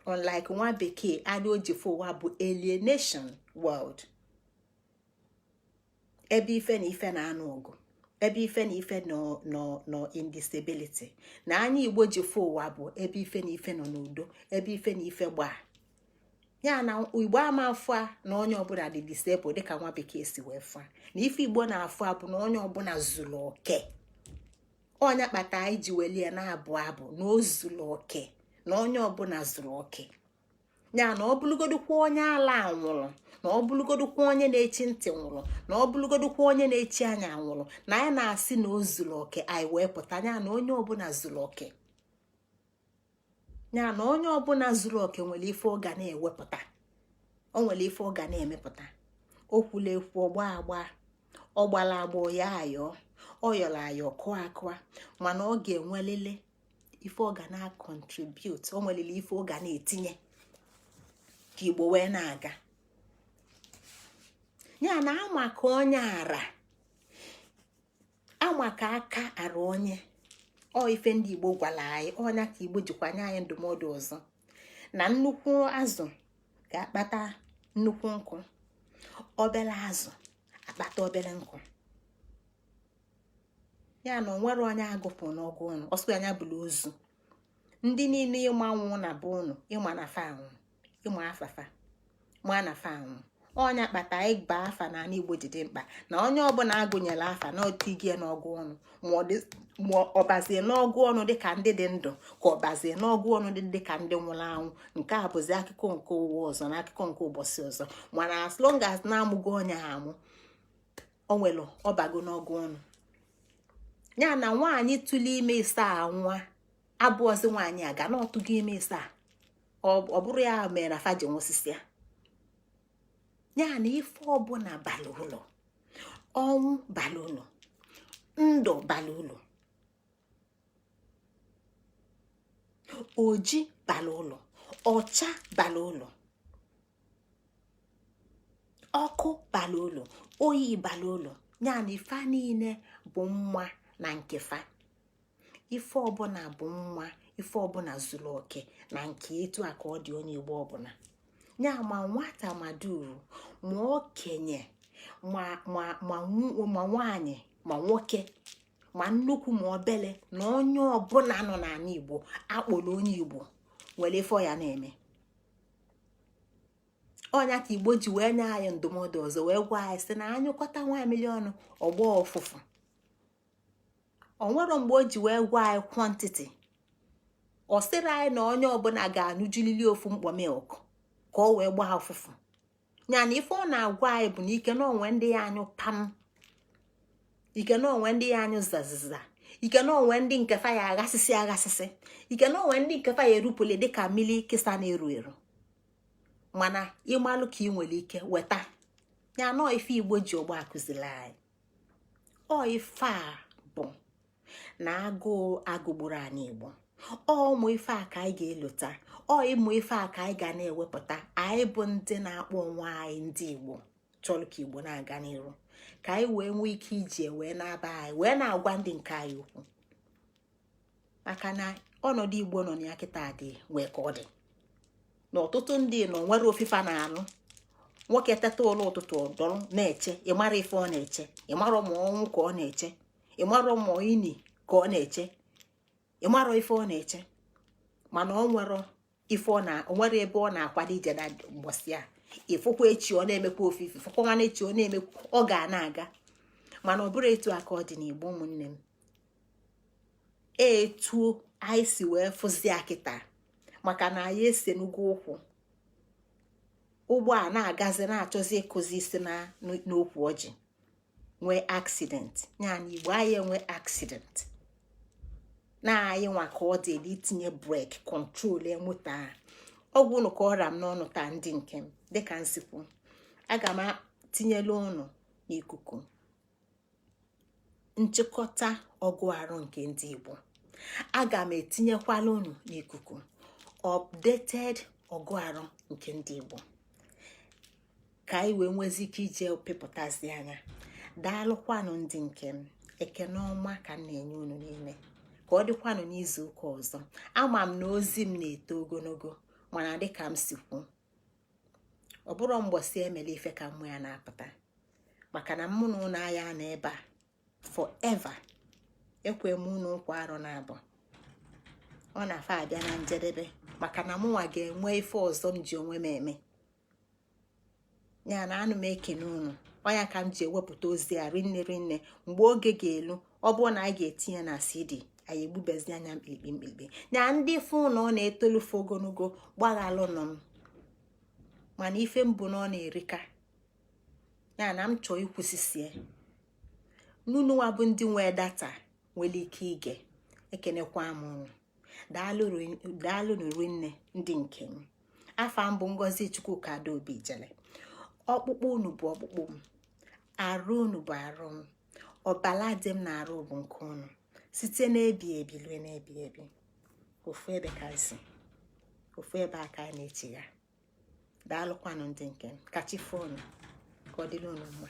S1: Unlike nwa bekee, anya o ji fụ ụwa bụ alienation world, ebe ife na ife na-anụ ọgụ, ebe ife na ife nọ nọ nọ in disability. Na anya Igbo ji fụ ụwa bụ ebe ife na ife nọ n'udo, ebe ife na ife gbaa ya. Na Igbo ama afụ a na onye ọbụla dị disabled dịka nwa bekee si wee fụa. Na ife Igbo na-afụ a bụ na onye ọbụla zuru oke. Onye kpata anyị ji welie na-abụ abụ na o zuru oke, na onye ọbụla zuru oke ya, na ọ bụlụgodukwa onye ala nwụrụ, na ọ bụlụgodukwa onye na-echi ntị nwụrụ, na ọ bụlụgodukwa onye na-echi anya nwụrụ, na anyị na-asị na o zuru oke. Anyị wee pụta ya na onye ọbụla zuru oke, ya na onye ọbụla zuru oke nwere ife ọ ga na-ewepụta, o nwere ife ọ ga na-emepụta. O kwula ekwu, ọgba agba, ọ gbara agba, ya ayọ, ọ yọrọ ayọ, kụọ akụa, mana ọ ga-enwelele ife ọ ga na-contribute, o nwelele ife ọ ga na-etinye ka Igbo wee na-aga. Ya na ama ka onye ara, ama ka aka ara onye. Ọ ife ndị Igbo gwara anyị, ọnya ka Igbo jikwa nye anyị ndụmọdụ ọzọ, na nnukwu azụ ga-akpata nnukwu nkụ, obere azụ akpata obere nkụ. Ya na onwere onye agụpụ n'ọgụ ụnụ ọsọ anya bụla ozu. Ndị niile ịma nwụ na be ụnụ, ịma na fa anwụ, ịma afafa ma na fa anwụ. Ọnya kpata ịgba afa n'ala Igbo ji dị mkpa, na onye ọbụla agụnyere afa na otigie n'ọgụ ọnụ, ma ọbazie n'ọgụ ọnụ dịka ndị dị ndụ, ka ọbazie n'ọgụ ọnụ dịka ndị nwụrụ anwụ. Nke a bụzi akụkọ nke ụwa ọzọ na akụkọ nke ụbọchị ọzọ. Mana as long as na-amụgo onye amụ, o nwere ọbago n'ọgụ ọnụ ya. Na nwaanyị tụle ime isaa nwa abụọzi, nwaanyị a ga na ọtụgo ime isaa, ọ bụrụ ya mere na fa ji nwụsịsị ya. Ya na ife ọbụla bara ụlọ, ọnwụ bara ụlọ, ndụ bara ụlọ, oji bara ụlọ, ọcha bara ụlọ, ọkụ bara ụlọ, oyi bara ụlọ. Ya na ife niile bụ mma na nkefa. Ife ọbụla bụ mma, ife ọbụla zuru oke na nke etu a ka ọ dị onye Igbo ọbụla. Ya ma nwata, ma duru, ma okenye, ma ma ma ma nwaanyị, ma nwoke, ma nnukwu, ma obele, na onye ọbụla nọ n'ala Igbo akpọrọ onye Igbo nwere ife ọ ya na-eme. Ọnya ka Igbo ji wee nye anyị ndụmọdụ ọzọ, wee gwa anyị sị na anyụkọta nwa ọnụ ọgbọ ọfụfụ. O nwere mgbe o ji wee gwa anyị quantity. Ọ sịrị anyị na onye ọbụla ga-anụjulili ofu mkpọ milk ka ọ wee gbaa ọfụfụ. Ya na ife ọ na-agwa anyị bụ na ike na onwe ndị ya anyụ pam, ike na onwe ndị ya anyụ zaziza, ike na onwe ndị nke fa ya aghasịsị aghasịsị, ike na onwe ndị nke fa ya erupụle dịka mmiri kịsa na-eru eru. Mana ịmalụ ka ị nwere ike weta ya nọọ. Ife Igbo ji ọgbọ akụziri anyị, ọ ife a bụ na agụụ agụgburu anyị Igbo. Ọ ụmụ ife a ka anyị ga-elota, ọ ịmụ ife a ka anyị ga na-ewepụta. Anyị bụ ndị na-akpọ onwe anyị ndị Igbo chọrọ ka Igbo na-aga n'iru, ka anyị wee nwee ike iji wee na-aba anyị wee na-agwa ndị nke anyị okwu, maka na ọnọdụ Igbo nọ na ya kịta dị nwee ka ọ dị na ọtụtụ ndị nọ nwere ofifa na-anụ. Nwoke teta ụlọ ụtụtụ, ọdọrọ na-eche, ịmara ife ọ na-eche, ịmara ma ọnwụ ka ọ na-eche, ịmara ma ini ka ọ na-eche, ịmara ife ọ na-eche. Mana ọ nwere ife ọ na nwere ebe ọ na-akwado ije na mgbọsị a. Ịfụkwa echi, ọ na-emekwa ofufe, fụkwa nwanne echi, ọ na-emekwa, ọ ga na-aga. Mana ọ bụrụ etu aka ọ dị n'Igbo, ụmụnne m, etu anyị si wee fụzie kịta, maka na anyị esenugo ụkwụ. Ụgbọ a na-agazi na-achọzi ịkụzi isi na n'okwu ọjị nwee accident. Ya na Igbo anyị enwe accident na anyị nwa ka ọ dị itinye brake control moto a. Ọgwụ unu ka ọra m n'ọnụ taa, ndị nke m. Dịka nsikwu, aga m tinyelu unu n'ikuku nchịkọta ọgụ arụ nke ndị Igbo. Aga m etinyekwala unu n'ikuku updated ọgụ arụ nke ndị Igbo, ka anyị wee nwezi ike ije pịpụtazi anya. Daalụkwanụ, ndị nke m. Ekene ọma ka m na-enye unu niile. Ka ọ dịkwanụ n'izu ụka ọzọ. Ama m na ozi m na-eto ogologo, mana dịka m si kwu, ọ bụrụ mgbọsị emele ife ka mmụ ya na-apụta, maka na mụ na ụnụ aya na ebe a forever. Ekwe m unu nkwa, arọ na abụ ọ na-afa abịa na njedebe, maka na mụnwa ga-enwe ife ọzọ m ji onwe m eme ya. Na anụ m ekene unu. Ọnya ka m ji ewepụta ozi a rinne rinne. Mgbe oge ga-elu, ọ bụrụ na anyị ga-etinye na CD, anyị egbubezi anya mkpirikpi mkpirikpi na ndị fụ na ọ na-etolufe ogologo, gbaghalụnụ m. Mana ife mbụ na ọ na-erika ya na m chọọ ikwusisie n'unu nwa bụ ndị nwee data nwere ike ige. Ekenekwa m unu. Daalụnụ rinne, ndị nke m. Afa mbụ Ngozi Chukwuka Adaobi jele. Ọkpụkpụ unu bụ ọkpụkpụ m, arụ unu bụ arụ m, ọbala dị m na arụ bụ nke unu. Site n'ebi ebi rue n'ebi ebi, ofu ebe ka si, ofu ebe a ka anyị na-echigha. Daalụkwanụ, ndị nke m. Ka chi fonu, ka ọ dịrị unu mma.